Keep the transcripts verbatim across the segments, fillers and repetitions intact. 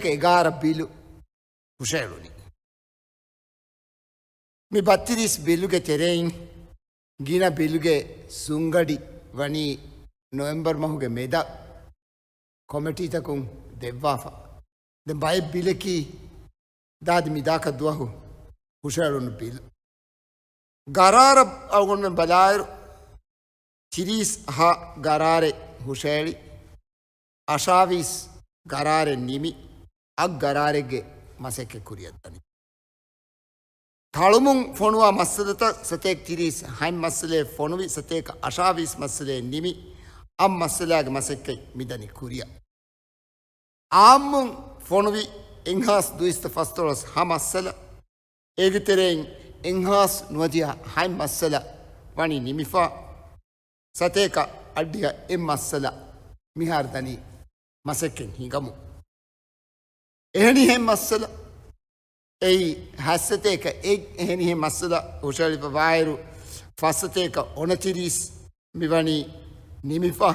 އެގާރަ ބިލު ހުށައެޅުނީ. މި ބައްތިރީސް ބިލުގެ ތެރެއިން ގިނަ ބިލުގެ ސުންގަޑި ވަނީ ނޮވެމްބަރު މަހުގެ މެދަށް ކޮމިޓީތަކުން ދެއްވާފަ. ދެން ބައެއް ބިލަކީ ދާދި މިދާކަށް ދުވަހު ހުށައެޅުނު ބިލް. ގަރާރަށް އަޅުގަނޑުމެން ބަލާއިރު، ތިރީސް ހަ ގަރާރެއް ހުށައެޅި، އަށާވީސް ގަރާރެއް ނިމި، އަށް ގަރާރެއްގެ މަސައްކަތް ކުރިއަށް ދަނީ. ތަޅުމުން ފޮނުވާ މައްސަލަތައް ސަތޭކަ ތިރީސް ހަތް މައްސަލައެއް ފޮނުވި، ސަތޭކަ އަށާވީސް މައްސަލައެއް ނިމި، އަށް މައްސަލާގެ މަސައްކަތް މިދަނީ ކުރިއަށް. އާއްމުން ފޮނުވި އެއްހާސް ދުއިސައްތަ ފަސްދޮޅަސް ހަ މައްސަލަ، އޭގެ ތެރެއިން އެއްހާސް ނުވަދިހަ ހަތް މައްސަލަ ވަނީ ނިމިފަ، ސަތޭކަ އަށްޑިހަ އެއް މައްސަލަ މިހާރު ދަނީ މަސައްކަތް ހިނގަމުން. އެހެނިހެން މައްސަލަ، އެއީ ހަތްސަތޭކަ އެއް އެހެނިހެން މައްސަލަ ހުށައެޅިފަ ވާއިރު، ފަސްސަތޭކަ އޮނަތިރީސް މިވަނީ ނިމިފަ.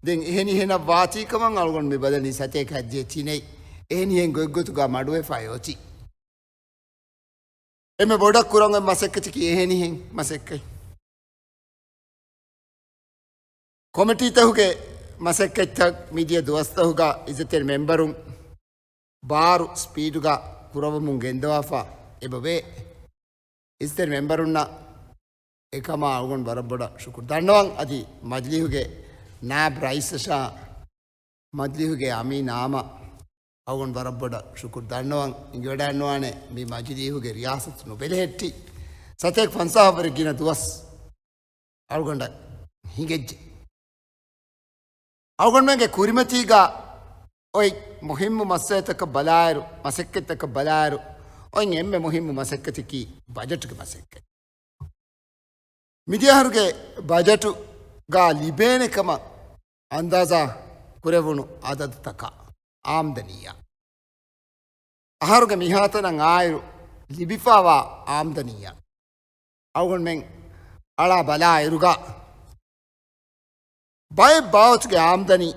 ދެން އެހެނިހެނަށް ވާތީ ކަމަށް އަޅުގަނޑު މި ބަލަނީ ސަތޭކަ ހައްޖެ ތިނެއް. އެހެނިހެން ގޮތްގޮތުގަ މަޑުވެފައި އޮތީ. އެންމެ ބޮޑަށް ކުރަން އޮތް މަސައްކަތަކީ އެހެނިހެން މަސައްކަތް. ކޮމިޓީތަކުގެ މަސައްކަތްތައް މިދިޔަ ދުވަސްތަކުގަ އިއްޒަތްތެރި މެމްބަރުން ބާރު ސްޕީޑުގަ ކުރައްވަމުން ގެންދަވާފަ އެބަވޭ. އިއްޒަތްތެރި މެމްބަރުންނަށް އެކަމާ އަޅުގަނޑު ވަރަށް ބޮޑަށް ޝުކުރު ދަންނަވަން. އަދި މަޖިލީހުގެ ނާއިބް ރައީސަށާ މަޖިލީހުގެ އަމީނާ އާއްމަށް އަޅުގަނޑު ވަރަށް ބޮޑަށް ޝުކުރު ދަންނަވަން. އިނގިވަޑައިގަންނަވާނެ މި މަޖިލީހުގެ ރިޔާސަތު ނުބެލެހެއްޓި ސަތޭކަ ފަންސާހަށްވުރެ ގިނަ ދުވަސް އަޅުގަނޑަށް ހިނގައްޖެ. އަޅުގަނޑުމެންގެ ކުރިމަތީގަ އޮތް މުހިއްމު މައްސަލަތަކަށް ބަލާއިރު، މަސައްކަތްތަކަށް ބަލާއިރު، އޮތް އެންމެ މުހިއްމު މަސައްކަތަކީ ބަޖެޓުގެ މަސައްކަތް. މިދިޔަ އަހަރުގެ ބަޖެޓުގަ ލިބޭނެ ކަމަށް އަންދާޒާ ކުރެވުނު އަދަދުތަކާ އާމްދަނީއާ، އަހަރުގެ މިހާތަނަށް އާއިރު ލިބިފައިވާ އާމްދަނީއާ އަޅުގަނޑުމެން އަޅާ ބަލާއިރުގަ، ބައެއް ބާވަތުގެ އާމްދަނީ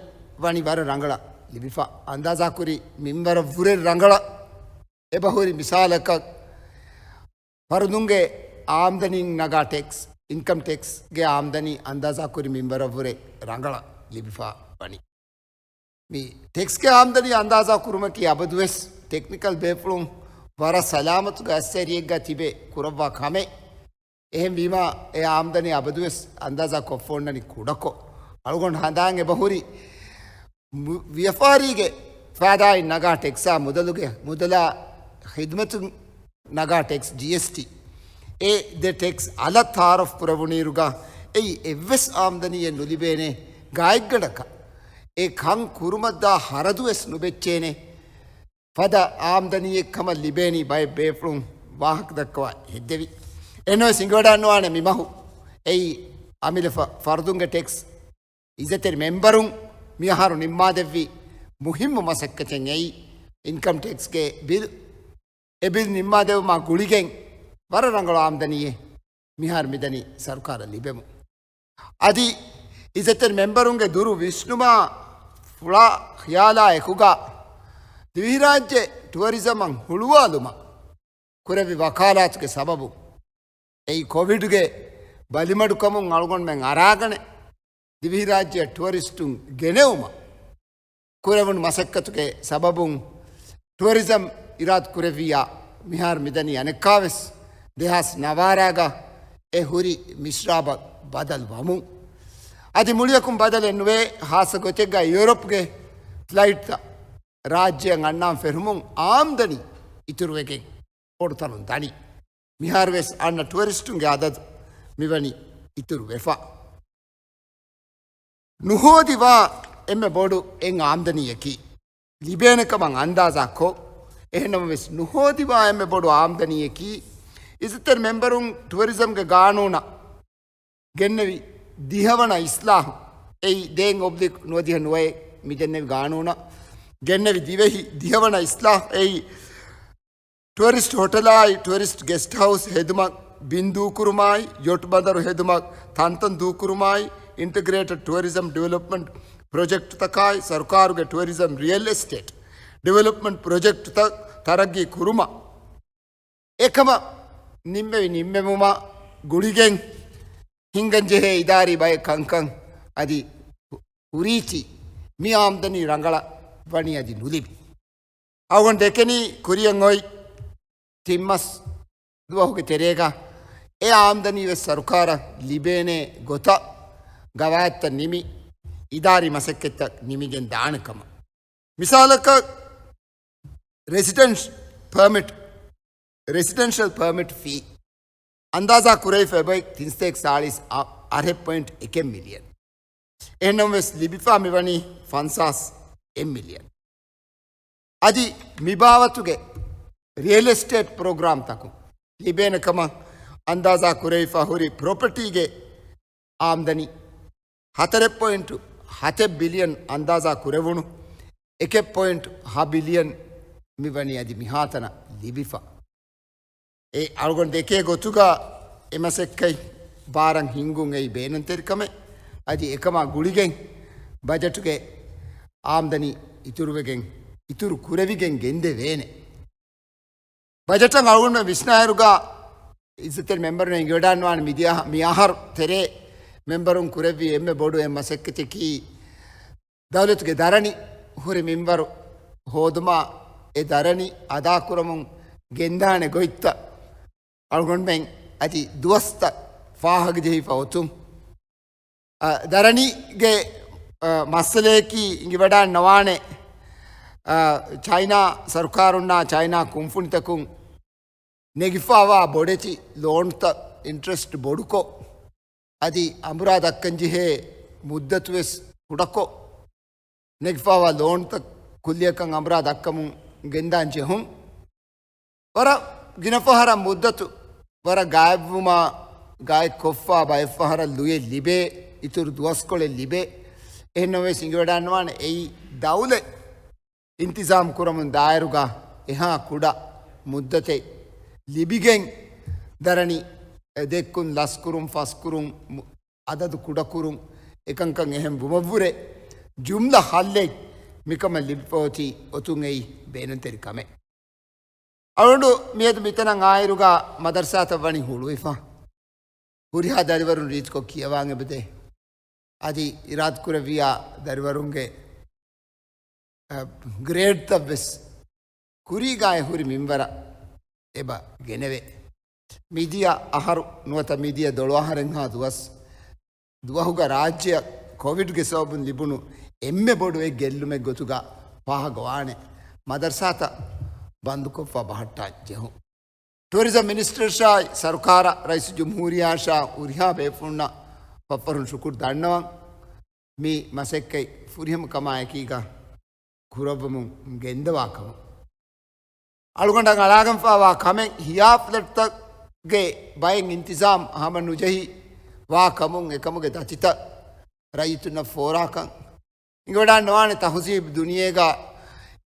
ވަނީ ވަރަށް ރަނގަޅަށް ލިބިފަ. އަންދާޒާކުރި މިންވަރަށްވުރެ ރަނގަޅަށް އެބަހުރި. މިސާލަކަށް، ފަރުދުންގެ އާމްދަނީން ނަގާ ޓެކްސް، އިންކަމް ޓެކްސްގެ އާމްދަނީ އަންދާޒާކުރި މިންވަރަށްވުރެ ރަނގަޅަށް ލިބިފަ ވަނީ. މި ޓެކްސްގެ އާމްދަނީ އަންދާޒާ ކުރުމަކީ އަބަދުވެސް ޓެކްނިކަލް ބޭފުޅުން ވަރަށް ސަލާމަތުގެ އައްސޭރިއެއްގަ ތިބެ ކުރައްވާ ކަމެއް. އެހެންވީމާ، އެ އާމްދަނީ އަބަދުވެސް އަންދާޒާ ކޮށްފަ އޮންނަނީ ކުޑަކޮށް. އަޅުގަނޑު ހަނދާން އެބަހުރި، މު-، ވިޔަފާރީގެ ފައިދާއިން ނަގާ ޓެކްސާ މުދަލުގެ މުދަލާ ޚިދުމަތުން ނަގާ ޓެކްސް، ޖީއެސްޓީ، އެ ދެ ޓެކްސް އަލަށް ތައާރަފް ކުރެވުނުއިރުގަ އެއީ އެއްވެސް އާމްދަނީއެއް ނުލިބޭނެ ގާތްގަނޑަކަށް، އެ ކަން ކުރުމަށްދާ ހަރަދުވެސް ނުބެއްޗޭނެ ފަދަ އާމްދަނީއެއް ކަމަށް ލިބޭނީ ބައެއް ބޭފުޅުން ވާހަކަ ދައްކަވާ ހެއްދެވި. އެހެންނަމަވެސް އިނގިވަޑައިގަންނަވާނެ މި މަހު އެއީ އަމިއްލަ ފަ-، ފަރުދުންގެ ޓެކްސް އިއްޒަތްތެރި މެމްބަރުން މިއަހަރު ނިންމާދެއްވި މުހިއްމު މަސައްކަތެއް އެއީ، އިންކަމް ޓެކްސްގެ ބިލް. އެ ބިލް ނިންމާދެވުމާ ގުޅިގެން ވަރަށް ރަނގަޅު އާމްދަނީއެއް މިހާރު މިދަނީ ސަރުކާރަށް ލިބެމުން. އަދި އިއްޒަތްތެރި މެމްބަރުންގެ ދުރު ވިސްނުމާ ފުޅާ ޚިޔާލާ އެކުގަ ދިވެހިރާއްޖެ ޓުއަރިޒަމަށް ހުޅުވާލުމަށް ކުރެއްވި ވަކާލާތުގެ ސަބަބުން އެއީ ކޮވިޑުގެ ބަލިމަޑުކަމުން އަޅުގަނޑުމެން އަރާގަނެ ދިވެހިރާއްޖެއަށް ޓުއަރިސްޓުން ގެނެވުމަށް ކުރެވުނު މަސައްކަތުގެ ސަބަބުން ޓުއަރިޒަމް އިރާދަ ކުރެއްވިއްޔާ މިހާރު މިދަނީ އަނެއްކާވެސް ދެހާސް ނަވާރާގަ އެ ހުރި މިސްރާބަށް ބަދަލު ވަމުން. އަދި މުޅިއަކުން ބަދަލެއް ނުވޭ، ހާއްސަ ގޮތެއްގަ ޔޫރަޕްގެ ފްލައިޓްތައް ރާއްޖެއަށް އަންނާން ފެށުމުން އާމްދަނީ އިތުރުވެގެން ބޮޑުތަނުން ދަނީ. މިހާރުވެސް އަންނަ ޓުއަރިސްޓުންގެ އަދަދު މިވަނީ އިތުރު ވެފަ. ނުހޯދިވާ އެންމެ ބޮޑު އެއް އާމްދަނީއަކީ، ލިބޭނެކަމަށް އަންދާޒާކޮށް، އެހެންނަމަވެސް ނުހޯދިވާ އެންމެ ބޮޑު އާމްދަނީއަކީ، އިއްޒަތްތެރި މެމްބަރުން ޓުއަރިޒަމްގެ ގާނޫނަށް ގެންނެވި ދިހަވަނަ އިސްލާހު، އެއީ ދޭއް އޮބްލިކް ނުވަދިހަ ނުވައެއް މި ދެންނެވި ގާނޫނަށް ގެންނެވި ދިވެހި ދިހަވަނަ އިސްލާހު، އެއީ ޓުއަރިސްޓް ހޮޓަލާއި، ޓުއަރިސްޓް ގެސްޓް ހައުސް ހެދުމަށް ބިން ދޫކުރުމާއި، ޔޮޓް ބަނދަރު ހެދުމަށް ތަންތަން ދޫކުރުމާއި، އިންޓަގްރޭޓެޑް ޓުއަރިޒަމް ޑިވެލޮޕްމަންޓް ޕްރޮޖެކްޓްތަކާއި، ސަރުކާރުގެ ޓުއަރިޒަމް ރިއެލް އެސްޓޭޓް ޑިވެލޮޕްމަންޓް ޕްރޮޖެކްޓްތައް ތަރައްގީ ކުރުމަށް އެކަމަށް ނިންމެވި ނިންމެވުމާ ގުޅިގެން ހިނގަންޖެހޭ އިދާރީ ބައެއް ކަންކަން އަދި ހުރީތީ މި އާމްދަނީ ރަނގަޅަށް ވަނީ އަދި ނުލިބި. އަޅުގަނޑު ދެކެނީ ކުރިއަށް އޮތް ތިން މަސް ދުވަހުގެ ތެރޭގަ އެ އާމްދަނީ ވެސް ސަރުކާރަށް ލިބޭނޭ ގޮތަށް ގަވާއިދުތައް ނިމި، އިދާރީ މަސައްކަތްތައް ނިމިގެން ދާނެ ކަމަށް. މިސާލަކަށް، ރެސިޑެންސް ޕަރމިޓް، ރެސިޑެންޝަލް ޕަރމިޓް ފީ އަންދާޒާ ކުރެވިފަ އެބައޮތް ތިން ސަތޭކަ ސާޅީސް އަ-، އަށެއް ޕޮއިންޓް އެކެއް މިލިއަން. އެހެންނަމަވެސް، ލިބިފާ މިވަނީ ފަންސާސް އެއް މިލިއަން. އަދި މި ބާވަތުގެ ރިއަލް އެސްޓޭޓް ޕްރޮގްރާމްތަކުން ލިބޭނެ ކަމަށް އަންދާޒާ ކުރެވިފަ ހުރި ޕްރޮޕަޓީގެ އާމްދަނީ ހަތަރެއް ޕޮއިންޓު ހަތެއް ބިލިއަން އަންދާޒާ ކުރެވުނު އެކެއް ޕޮއިންޓު ހަ ބިލިއަން މިވަނީ އަދި މިހާތަނަށް ލިބިފަ. އެ އަޅުގަނޑު ދެކޭ ގޮތުގަ އެ މަސައްކަތް ބާރަށް ހިންގުން އެއީ ބޭނުންތެރިކަމެއް. އަދި އެކަމާ ގުޅިގެން ބަޖެޓުގެ އާމްދަނީ އިތުރުވެގެން، އިތުރު ކުރެވިގެން ގެންދެވޭނެ. ބަޖެޓަށް އަޅުގަނޑުމެން ވިސްނާއިރުގަ، އިއްޒަތްތެރި މެމްބަރުން އެނގިވަޑާންވާނެ މިދިޔަ، މި އަހަރު ތެރޭ މެމްބަރުން ކުރެއްވި އެންމެ ބޮޑު އެއް މަސައްކަތަކީ، ދައުލަތުގެ ދަރަނި ހުރި މިންވަރު ހޯދުމާ، އެ ދަރަނި އަދާކުރަމުން ގެންދާނެ ގޮތްތައް އަޅުގަނޑުމެން އަދި ދުވަސްތައް ފާހަގަޖެހިފަ އޮތުން. އަ، ދަރަނީގެ، އަ، މައްސަލަޔަކީ އިނގިވަޑާން ނަވާނެ، އަ، ޗައިނާ ސަރުކާރުންނާ ޗައިނާ ކުންފުނިތަކުން ނެގިފާވާ ބޮޑެތި ލޯންތައް އިންޓްރެސްޓް ބޮޑުކޮށް، އަދި އަނބުރާ ދައްކަންޖެހޭ މުއްދަތުވެސް ކުޑަކޮށް، ނެގިފާވާ ލޯންތައް ކުއްލިއަކަށް އަނބުރާ ދައްކަމުން ގެންދާން ޖެހުން. ވަރަށް ގިނަ ފަހަރަށް މުއްދަތު ވަރަށް ގާތްވުމާ، ގާތްކޮށްފާ ބައެއް ފަހަރަށް ލުޔެއް ލިބޭ، އިތުރު ދުވަސްކޮޅެއް ލިބޭ. އެހެންނަމަވެސް އިނގިވަޑާންވާނެ އެއީ ދައުލަތް އިންތިޒާމް ކުރަމުން ދާއިރުގަ އެހާ ކުޑަ މުއްދަތެއް ލިބިގެން ދަރަނި ދެއްކުން، ލަސްކުރުން، ފަސްކުރުން، މު-، އަދަދު ކުޑަކުރުން، އެކަންކަން އެހެން ވުމަށްވުރެ ޖުމްލަ ހައްލެއް މިކަމަށް ލިބިފައޮތީ އޮތުން އެއީ ބޭނުންތެރި ކަމެއް. އަޅުގަނޑު މިއަދު މިތަނަށް އާއިރުގަ މަދަރުސާތައް ވަނީ ހުޅުވިފަ. ހުރިހާ ދަރިވަރުން ރީތިކޮށް ކިޔަވާން އެބަދޭ. އަދި އިރާދަކުރެއްވިޔާ ދަރިވަރުންގެ، އަ، ގްރޭޑްތައް ވެސް ކުރީގާ އެ ހުރި މިންވަރަށް އެބަ ގެނެވޭ. މިދިޔަ އަހަރު ނުވަތަ މިދިޔަ ދޮޅު އަހަރެއްހާ ދުވަސް ދުވަހުގަ ރާއްޖެއަށް ކޮވިޑްގެ ސަބަބުން ލިބުނު އެންމެ ބޮޑު އެއް ގެއްލުމެއް ގޮތުގަ ފާހަގަވާނެ މަދަރުސާތައް ބަންދުކޮށްފަ ބަހައްޓާ ޖެހުން. ޓޫރިޒަމް މިނިސްޓަރަށާއި ސަރުކާރަށް، ރައީސުލްޖުމްހޫރިއްޔާއަށާ ހުރިހާ ބޭފުޅުންނަށް ފަށްފަށުން ޝުކުރު ދަންނަވަން. މި މަސައްކަތް ފުރިހަމަ ކަމާއެކީގަ ކުރައްވަމުން ގެންދަވާ ކަމަށް. އަޅުގަނޑަށް އަޅާގެންފާވާ ކަމެއް، ހިޔާ ފްލެޓްތަކުގެ ބައެއް އިންތިޒާމް ހަމަ ނުޖެހި ވާ ކަމުން، އެކަމުގެ ދަތިތައް ރައްޔިތުންނަށް ފޯރާކަން. އިނގިވަޑާން ނުވާނެ ތަހުޒީބު ދުނިޔޭގަ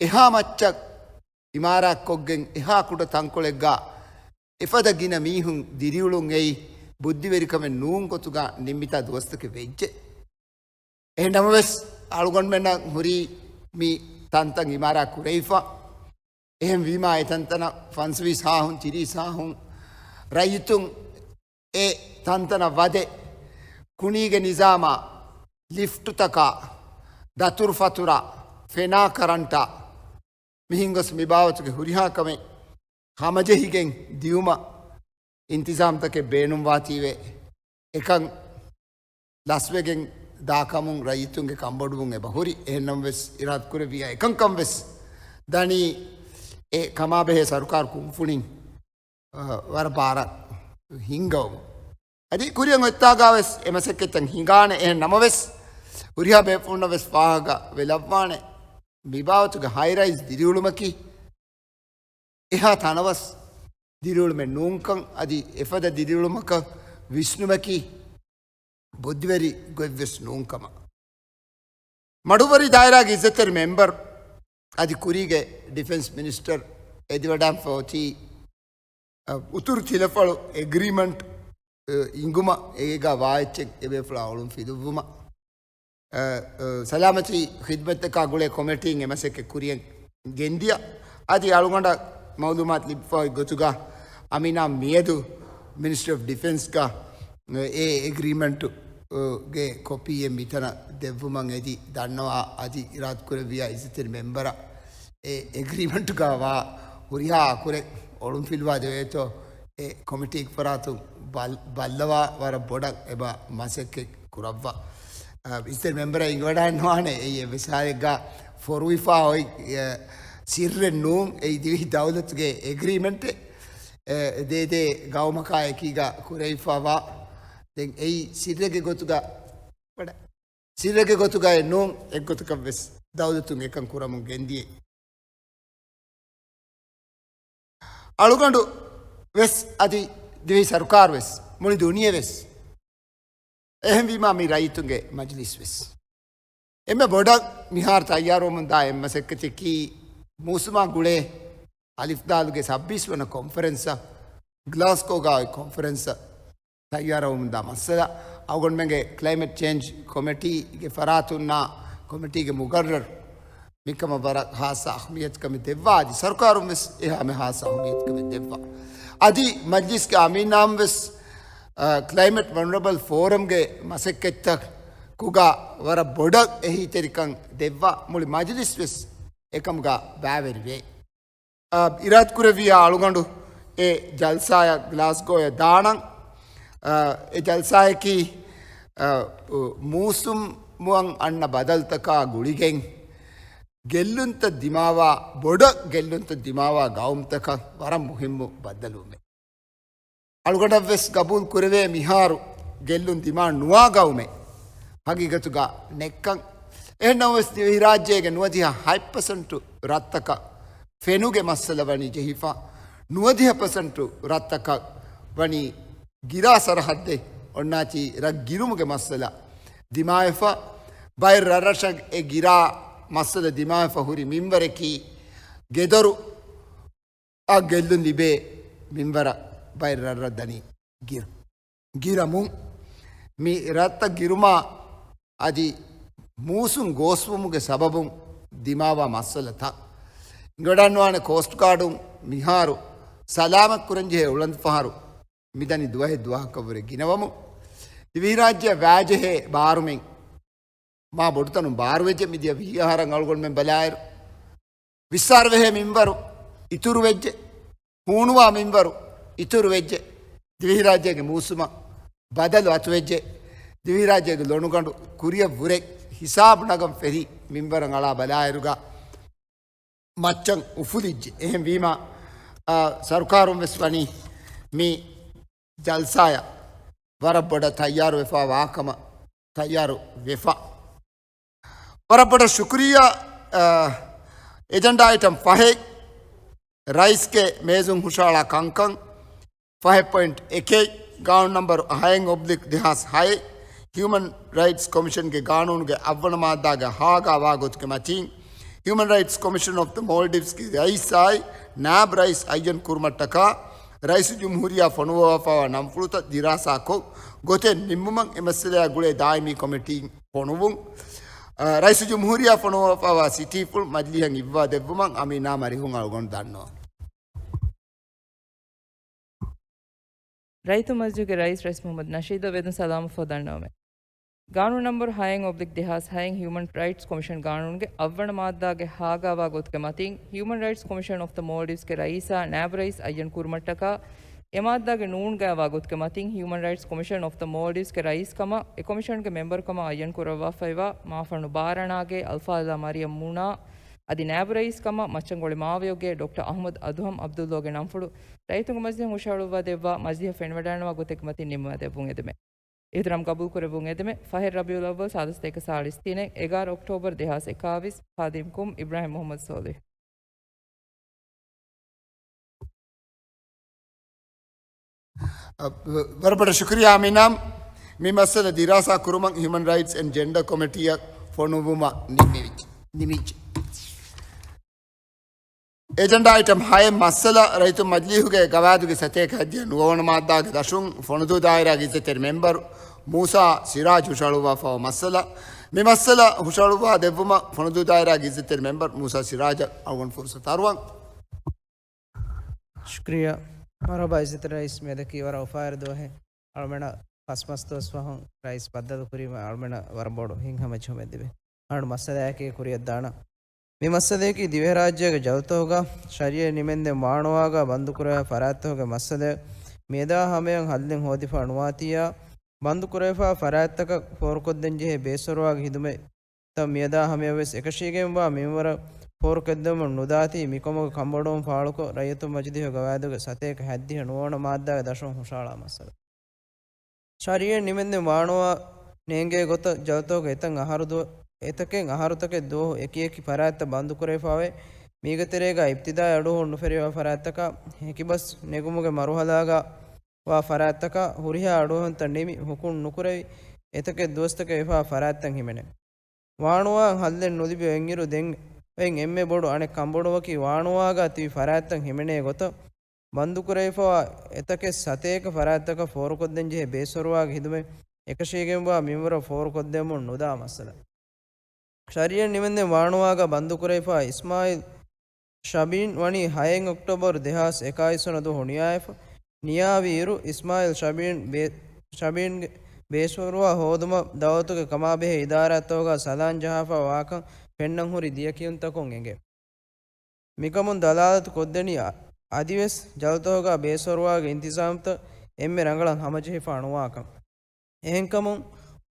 އެހާ މައްޗަށް އިމާރާތްކޮށްގެން އެހާ ކުޑަ ތަންކޮޅެއްގަ އެފަދަ ގިނަ މީހުން ދިރިއުޅުން އެއީ ބުއްދިވެރިކަމެއް ނޫން ގޮތުގަ ނިންމިތާ ދުވަސްތަކެއް ވެއްޖެ. އެހެން ނަމަވެސް، އަޅުގަނޑުމެންނަށް ހުރީ މި ތަންތަން އިމާރާތް ކުރެވިފަ. އެހެން ވީމާ، އެ ތަންތަނަށް ފަންސަވީސް ހާހުން، ތިރީސް ހާހުން ރައްޔިތުން އެ ތަންތަނަށް ވަދެ، ކުނީގެ ނިޒާމާ، ލިފްޓުތަކާ، ދަތުރުފަތުރާ، ފެނާ ކަރަންޓާ، މިހެން ގޮސް މި ބާވަތުގެ ހުރިހާ ކަމެއް ހަމަޖެހިގެން ދިޔުމަށް އިންތިޒާމްތަކެއް ބޭނުންވާތީވެ، އެކަން ލަސްވެގެން ދާކަމުން ރައްޔިތުންގެ ކަންބޮޑުވުން އެބަހުރި. އެހެންނަމަވެސް، އިރާދަކުރެއްވިޔާ އެކަންކަން ވެސް ދަނީ، އެ ކަމާބެހޭ ސަރުކާރު ކުންފުނިން، އަ، ވަރަށް ބާރަށް ހިންގަވަމުން. އަދި ކުރިއަށް އޮތްތާގާ ވެސް އެ މަސައްކަތްތައް ހިނގާނެ. އެހެން ނަމަވެސް، ހުރިހާ ބޭފުޅުންނަށް ވެސް ފާހަގަ ވެލައްވާނެ، މި ބާވަތުގެ ހައިރައިޒް ދިރިއުޅުމަކީ އެހާ ތަނަވަސް ދިރިއުޅުމެއް ނޫންކަން، އަދި އެފަދަ ދިރިއުޅުމަކަށް ވިސްނުމަކީ ބުއްދިވެރި ގޮތްވެސް ނޫންކަމަށް. މަޑުއްވަރީ ދާއިރާގެ އިއްޒަތްތެރި މެމްބަރު އަދި ކުރީގެ ޑިފެންސް މިނިސްޓަރު އެދިވަޑާންފަ އޮތީ، އަ، އުތުރު ތިލަފަޅު އެގްރީމަންޓް، އަ، އިނގުމަށް އޭގާ ވާ އެއްޗެއް އެބޭފުޅާ އޮޅުން ފިލުއްވުމަށް. އަ، އަ، ސަލާމަތީ ޚިދްމަތްތަކާ ގުޅޭ ކޮމިޓީން އެ މަސައްކަތް ކުރިއަށް ގެންދިޔަ. އަދި އަޅުގަނޑަށް މައުލޫމާތު ލިބިފައި ގޮތުގަ އަމީނާ މިއަދު މިނިސްޓްރީ އޮފް ޑިފެންސްގަ އެ އެގްރީމެންޓުގެ ކޮޕީއެއް މިތަނަށް ދެއްވުމަށް އެދި ދަންނަވާ. އަދި އިރާދަކުރެއްވިޔާ އިއްޒަތްތެރި މެމްބަރަށް އެ އެގްރީމެންޓުގަ ވާ ހުރިހާ އަކުރެއް އޮޅުންފިލުވާ ދެވޭތޯ އެ ކޮމިޓީގެ ފަރާތުން ބަލް-، ބައްލަވާ ވަރަށް ބޮޑަށް އެބަ މަސައްކަތް ކުރައްވާ. އަ، އިއްޒަތްތެރި މެމްބަރަށް އިނގިވަޑައިންނަވާނެ އެއީ އެއްވެސް ހާލެއްގަ ފޮރުވިފާ އޮތް، އެ، ސިއްރެއް ނޫން. އެއީ ދިވެހި ދައުލަތުގެ އެގްރީމެންޓެއް، އެ، ދޭދޭ ގައުމަކާ އެކީގަ ކުރެވިފައިވާ. ދެން އެއީ ސިއްރެއްގެ ގޮތުގަ ވަޑަ-، ސިއްރެއްގެ ގޮތުގައެއް ނޫން، އެއްގޮތަކަށް ވެސް ދައުލަތުން އެކަން ކުރަމުން ގެންދިޔަ. އަޅުގަނޑު ވެސް އަދި ދިވެހި ސަރުކާރު ވެސް، މުޅި ދުނިޔެ ވެސް، އެހެންވީމާ މި ރައްޔިތުންގެ މަޖިލިސް ވެސް އެންމެ ބޮޑަށް މިހާރު ތައްޔާރުވަމުން ދާ އެއް މަސައްކަތަކީ މޫސުމާ ގުޅޭ އަލިފްދާލުގެ ސައްބީސް ވަނަ ކޮންފަރެންސަށް، ގްލާސްގޯގަ އޮތް ކޮންފަރެންސަށް ތައްޔާރަވަމުންދާ މައްސަލަ. އަޅުގަނޑުމެންގެ ކްލައިމެޓް ޗޭންޖް ކޮމިޓީގެ ފަރާތުންނާ ކޮމިޓީގެ މުގައްރަރު މިކަމަށް ވަރަށް ހާއްސަ އަހަމިއްޔަތުކަމެއް ދެއްވާ. އަދި ސަރުކާރުން ވެސް އެހާމެ ހާއްސަ އަހަމިއްޔަތުކަމެއް ދެއްވާ. އަދި މަޖްލިސްގެ އަމީނާއަށް ވެސް، އަ، ކްލައިމެޓް ވަލްނަރަބަލް ފޯރަމްގެ މަސައްކަތްތަކުގަ ވަރަށް ބޮޑަށް އެހީތެރިކަން ދެއްވާ. މުޅި މަޖިލިސް ވެސް އެކަމުގަ ބައިވެރިވޭ. އ، އިރާދަކުރެއްވިޔާ އަޅުގަނޑު އެ ޖަލްސާއަށް ގްލާސްގޯއަށް ދާނަން. އ، އެ ޖަލްސާއަކީ، އ، މޫސުމުއަށް އަންނަ ބަދަލުތަކާ ގުޅިގެން ގެއްލުންތައް ދިމާވާ، ބޮޑަށް ގެއްލުންތައް ދިމާވާ ގައުމުތަކަށް ވަރަށް މުހިއްމު ބައްދަލުވުމެއް. އަޅުގަނޑަށްވެސް ގަބޫލު ކުރެވޭ މިހާރު ގެއްލުން ދިމާ ނުވާ ގައުމެއް ހަގީގަތުގަ ނެއްކަން. އެހެންނަމަވެސް ދިވެހިރާއްޖޭގެ ނުވަދިހަ ހަތް ޕަސެންޓު ރަށްތަކަށް ފެނުގެ މައްސަލަ ވަނީ ޖެހިފަ، ނުވަދިހަ ޕަސެންޓު ރަށްތަކަށް ވަނީ ގިރާ ސަރަހައްދެއް އޮންނާތީ ރަށް ގިރުމުގެ މައްސަލަ ދިމާވެފަ. ބައެއް ރަށްރަށަށް އެ ގިރާ މައްސަލަ ދިމާވެފަ ހުރި މިންވަރަކީ ގެދޮރު އަށް ގެއްލުން ލިބޭ މިންވަރަށް ބައެއް ރަށްރަށް ދަނީ ގިރު-، ގިރަމުން. މި ރަށްތައް ގިރުމާ އަދި މޫސުން ގޯސްވުމުގެ ސަބަބުން ދިމާވާ މައްސަލަތައް. އިނގިވަޑަންވާނެ ކޯސްޓް ގާޑުން މިހާރު ސަލާމަތް ކުރަންޖެހޭ އުޅަނދުފަހަރު މިދަނީ ދުވަހެއް ދުވަހަކަށްވުރެ ގިނަވަމުން. ދިވެހިރާއްޖެއަށް ވާޖެހޭ ބާރުމެއް މާ ބޮޑުތަނުން ބާރުވެއްޖެ. މިދިޔަ ވިހި އަހަރަށް އަޅުގަނޑުމެން ބަލާއިރު، ވިއްސާރަވެހޭ މިންވަރު އިތުރުވެއްޖެ، ހޫނުވާ މިންވަރު އިތުރުވެއްޖެ، ދިވެހިރާއްޖޭގެ މޫސުމަށް ބަދަލު އަތުވެއްޖެ، ދިވެހިރާއްޖޭގެ ލޮނުގަނޑު ކުރިއަށްވުރެ ހިސާބު ނަގަން ފެށި މިންވަރަށް އަޅާ ބަލާއިރުގަ، މައްޗަށް އުފުލިއްޖެ. އެހެންވީމާ، އާ، ސަރުކާރުން ވެސް ވަނީ މި ޖަލްސާއަށް ވަރަށް ބޮޑަށް ތައްޔާރުވެފާ ވާކަމަށް ތައްޔާރު ވެފަ. ވަރަށް ބޮޑަށް ޝުކުރިއްޔާ. އާ، އެޖެންޑާ އައިޓަމް ފަހެއް، ރައީސްގެ މޭޒުން ހުށަހަޅާ ކަންކަން ފަހެއް ޕޮއިންޓް އެކެއް، ގާނޫނު ނަމްބަރު ހައެއް އޮބްލިކް ދެހާސް ހައެއް، ހިއުމަން ރައިޓްސް ކޮމިޝަންގެ ގާނޫނުގެ އަށްވަނަ މާއްދާގެ ހާގާ ވާ ގޮތުގެ މަތީން، ހިއުމަން ރައިޓްސް ކޮމިޝަން އޮފް ދަ މޯލްޑިވްސްގެ ރައީސާއި ނާއިބް ރައީސް އައްޔަން ކުރުމަށްޓަކާ، ރައީސުލްޖުމްހޫރިއްޔާ ފޮނުވާފައިވާ ނަންފުޅުތައް ދިރާސާކޮށް، ގޮތެއް ނިންމުމަށް އެ މައްސަލަޔާ ގުޅޭ ދާއިމީ ކޮމިޓީން ފޮނުވުން. އަ، ރައީސުލްޖުމްހޫރިއްޔާ ފޮނުވާފައިވާ ސިޓީފުޅު މަޖިލީހަށް އިއްވާ ދެއްވުމަށް އަމީނާ މަރިހުން އަޅުގަނޑު ދަންނަވަން. ރައްޔިތުން މަޖިލީހުގެ ރައީސް ރައީސް މުހައްމަދު ނަޝީދަށް ވެދުން ސަލާމަތް ފޯ ދަންނަވަމެވެ. ގާނޫނު ނަންބަރު ހައެއް އޮބްލިކް ދެހާސް ހައެއް ހިއުމަން ރައިޓްސް ކޮމިޝަން ގާނޫނުގެ އަށްވަނަ މާއްދާގެ ހާގާވާ ގޮތުގެ މަތިން، ހިއުމަން ރައިޓްސް ކޮމިޝަން އޮފް ދަ މޯލްޑިވްސްގެ ރައީސާ ނާއިބު ރައީސް އައްޔަން ކުރުމަށްޓަކާ، އެ މާއްދާގެ ނޫން ގާވާ ގޮތުގެ މަތިން، ހިއުމަން ރައިޓްސް ކޮމިޝަން އޮފް ދަ މޯލްޑިވްސްގެ ރައީސް ކަމަށް އެ ކޮމިޝަންގެ މެމްބަރު ކަމަށް އައްޔަން ކުރައްވާފައިވާ މާފަންނު ބާރަނާގެ އަލްފާޟިލާ މަރިޔަމް މޫނާ އަދި ނާއިބު ރައީސް ކަމަށް މައްޗަންގޮޅި މާވިޔޮގެ ޑޮކްޓަރ އަޙްމަދު އަދުހަމް ޢަބްދުﷲގެ ނަންފުޅު ރައްޔިތުންގެ މަޖިލީހުން ހުށަހަޅުއްވާ ދެއްވާ މަޖިލީހަށް ފެނިވަޑައިގަންނަވާ ގޮތެއްގެ މަތިން ނިންމާ ދެއްވުން އެދެމެ. އިޙްތިރާމް ޤަބޫލު ކުރެއްވުން އެދެމެ. ފަހެއް ރަބީޢުލް އައްވަލް ސާދަ ސަތޭކަ ސާޅީސް ތިނެއް، އެގާރަ އޮކްޓޯބަރު ދެހާސް އެކާވީސް، ޚާދިމް ކުން އިބްރާހިމް މުޙައްމަދު ޞޯލިޙް. އަ، ވަރަށް ބޮޑަށް ޝުކުރިއްޔާ އަމީނާ. މި މައްސަލަ ދިރާސާ ކުރުމަށް ހިއުމަން ރައިޓްސް އެންޑް ޖެންޑަރ ކޮމިޓީއަށް ފޮނުއްވުމަށް ނިންމިވިއްޖެ، ނިމިއްޖެ. އެޖެންޑާ އައިޓަމް ހައެއް މައްސަލަ ރައްޔިތުން މަޖިލީހުގެ ގަވާއިދުގެ ސަތޭކަ ހައްދިހަ ނުވަވަނަ މާއްދާގެ ދަށުން ފޮނުދޫ ދާއިރާގެ އިއްޒަތްތެރި މެމްބަރު މޫސާ ސިރާޖް ހުށަހަޅުއްވާފައިވާ މައްސަލަ، މި މައްސަލަ ހުށަހަޅުއްވާ ދެއްވުމަށް ފޮނުދޫދާއިރާގެ އިއްޒަތްތެރި މެމްބަރު މޫސާ ސިރާޖަށް އަޅުގަނޑު ފުރުސަތު އަރުވަން. ޝުކްރިޔާ. މަރުޙަބާ އިއްޒަތްތެރި ރައީސް، މިއަދަކީ ވަރަށް އުފާވެރި ދުވަހެއް. އަޅުމެނަށް ފަސް މަސް ދުވަސް ފަހުން ރައީސް ބައްދަލު ކުރީމަ އަޅުމެނަށް ވަރަށް ބޮޑު ހިތްހަމަޖެހުމެއް ލިބޭ. އަޅުގަނޑު މައްސަލައާއެކީ ކުރިއަށް ދާނަން. މި މައްސަލަޔަކީ ދިވެހިރާއްޖޭގެ ޖަލުތަކުގަ ޝަރީއަތް ނިމެންދެން ވާނުވާގަ ބަންދުކުރެވޭ ފަރާތްތަކުގެ މައްސަލައެވެ. މިއަދާ ހަމަޔަށް ހައްލެއް ހޯދިފަ ނުވާތީއާ، ބަންދުކުރެވިފާ ފަރާތްތަކަށް ފޯރުކޮށްދޭންޖެހޭ ބޭސްފަރުވާގެ ހިދުމަތްތައް މިއަދާ ހަމަޔަށްވެސް އެކަށީގެންވާ މިންވަރަށް ފޯރުކޮށްދެމުން ނުދާތީ، މިކަމުގެ ކަންބޮޑުވުން ފާޅުކޮށް، ރައްޔިތުން މަޖިލީހުގެ ގަވާއިދުގެ ސަތޭކަ ހަތްދިހަ ނުވަވަނަ މާއްދާގެ ދަށުން ހުށަހަޅާ މައްސަލަ. ޝަރީއަތް ނިމެންދެން ވާނުވާ ނޭނގޭ ގޮތަށް ޖަލުތަކުގެ އެތައް އަހަރު ދު-، އެތަކެއް އަހަރުތަކެއް ދުވަހު އެކިއެކި ފަރާތްތައް ބަންދުކުރެވިފާވޭ. މީގެ ތެރޭގަ އިބްތިދާއީ އަޑުއަހަން ނުފެށިވާ ފަރާތްތަކާ، ހެކިބަސް ނެގުމުގެ މަރުހަލާގަ ވާ ފަރާތްތަކާ، ހުރިހާ އަޑުއަހަންތައް ނިމި، ހުކުމް ނުކުރެވި، އެތަކެއް ދުވަސްތަކެއް ވެފާ ފަރާތްތައް ހިމެނޭ. ވާނުވާއަށް ހައްލެއް ނުލިބި އޮތްއިރު ދެން އޮތް އެންމެ ބޮޑު އަނެއް ކަންބޮޑުވަކީ، ވާނުވާގަ ތިބި ފަރާތްތައް ހިމެނޭ ގޮތަށް، ބަންދުކުރެވިފައިވާ އެތަކެއް ސަތޭކަ ފަރާތްތަކަށް ފޯރުކޮށްދޭންޖެހޭ ބޭސްފަރުވާގެ ހިދުމަތް އެކަށީގެންވާ މިންވަރަށް ފޯރުކޮށްދެމުން ނުދާ މައްސަލަ. ޝަރީއަތް ނިމެންދެން ވާނުވާގަ ބަންދުކުރެވިފައިވާ އިސްމާއިލް ޝަބީން ވަނީ ހައެއް އޮކްޓޯބަރު ދެހާސް އެކާވީސް ވަނަ ދުވަހު ނިޔާވެފަ، ނިޔާވި އިރު، އިސްމާއިލް ޝަބީން ބޭ-، ޝަބީންގެ ބޭސްފަރުވާ ހޯދުމަށް ދައުލަތުގެ ކަމާބެހޭ އިދާރާތަކުގަ ސަލާން ޖަހާފަ ވާކަން ފެންނަން ހުރި ދިޔަކިޔުންތަކުން އެނގޭ. މިކަމުން ދަލާލަތު ކޮށްދެނީ އަ-، އަދިވެސް ޖަލުތަކުގަ ބޭސްފަރުވާގެ އިންތިޒާމްތައް އެންމެ ރަނގަޅަށް ހަމަޖެހިފަ ނުވާކަން. އެހެންކަމުން،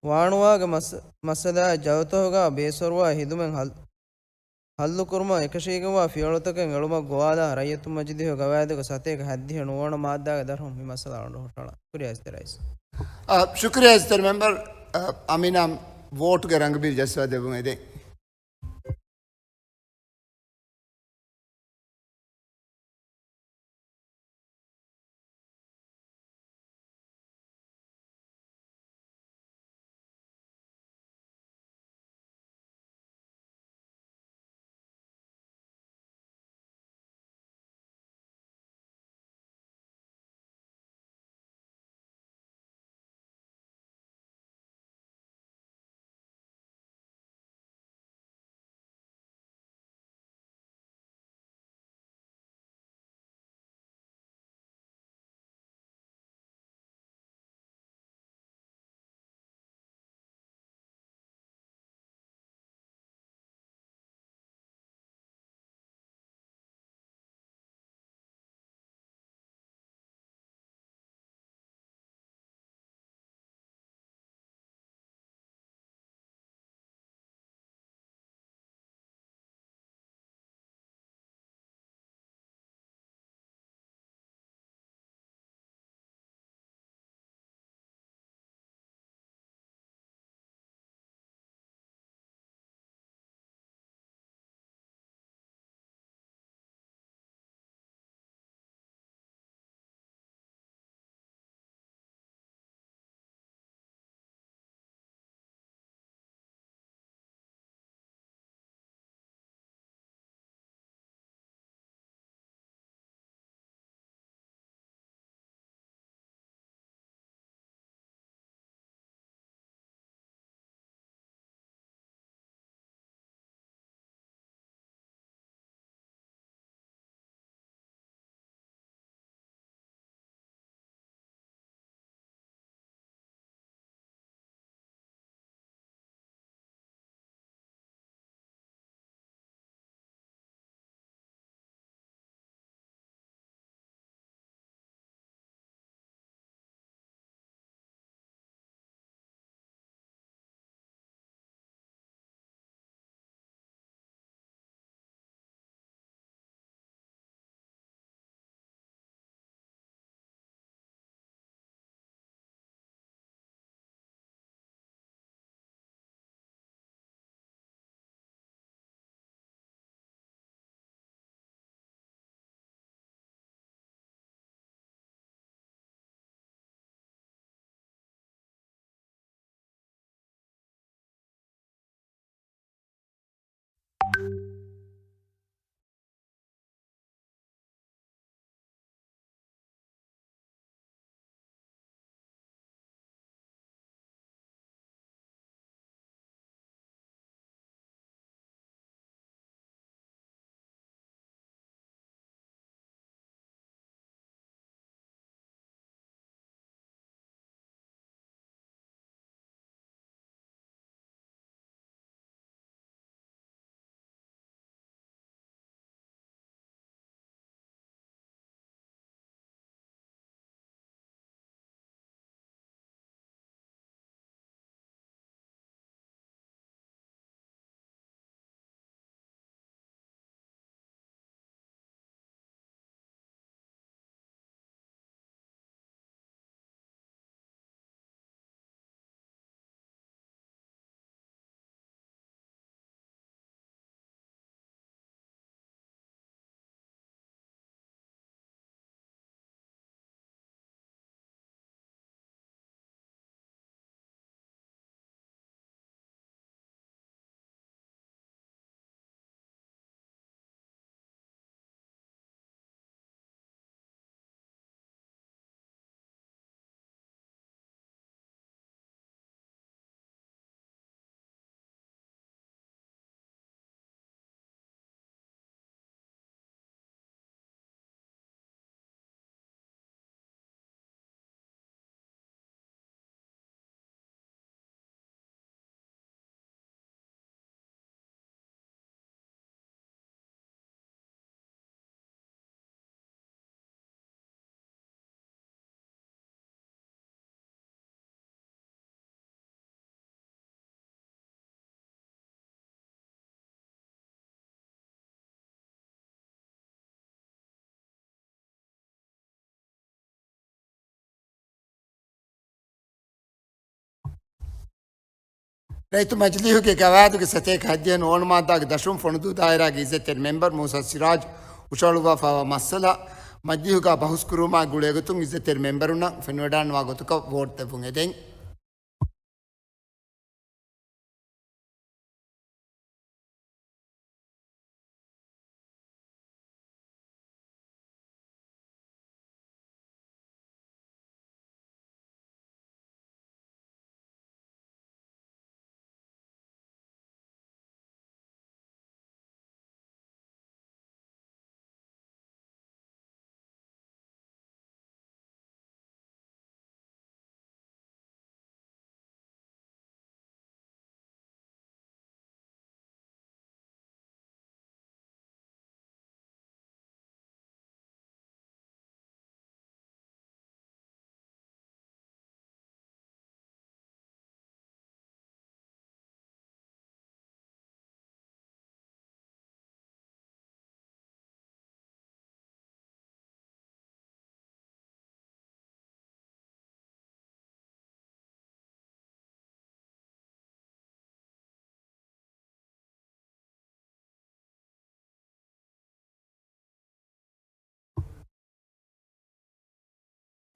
ވާނުވާގެ މައްސަ-، މައްސަލައާ ޖަލުތަކުގަ ބޭސްފަރުވާ ހިދުމަތް ހައް-، ހައްލުކުރުމަށް އެކަށީގެންވާ ފިޔަވަޅުތަކެއް އެޅުމަށް ގޮވާލާ، ރައްޔިތުން މަޖިލީހުގެ ގަވާއިދުގެ ސަތޭކަ ހަތްދިހަ ނުވަވަނަ މާއްދާގެ ދަށުން މި މައްސަލަ އަޅުގަނޑު ހުށަހަޅާ. ޝުކުރިއްޔާ އިއްޒަތްތެރި ރައީސް. އަ، ޝުކުރިއްޔާ އިއްޒަތްތެރި މެމްބަރު، އަ، އަމިނާ ވޯޓްގެ ރަނގަބީލު ޖައްސަވާ ދެއްވުމަށް އެދެން. ރައްޔިތު މަޖިލީހުގެ ގަވާއިދުގެ ސަތޭކަ ހައްދިހަ ނުވަނަ މާއްދާގެ ދަށުން ފޮނުދޫ ދާއިރާގެ އިއްޒަތްތެރި މެމްބަރު މޫސާ ސިރާޖް ހުށަހަޅުއްވާފައިވާ މައްސަލަ މަޖިލީހުގަ ބަހުސްކުރުމާ ގުޅޭގޮތުން އިއްޒަތްތެރި މެމްބަރުންނަށް ފެނިވަޑާންވާ ގޮތަކަށް ވޯޓް ދެއްވުން އެދެން.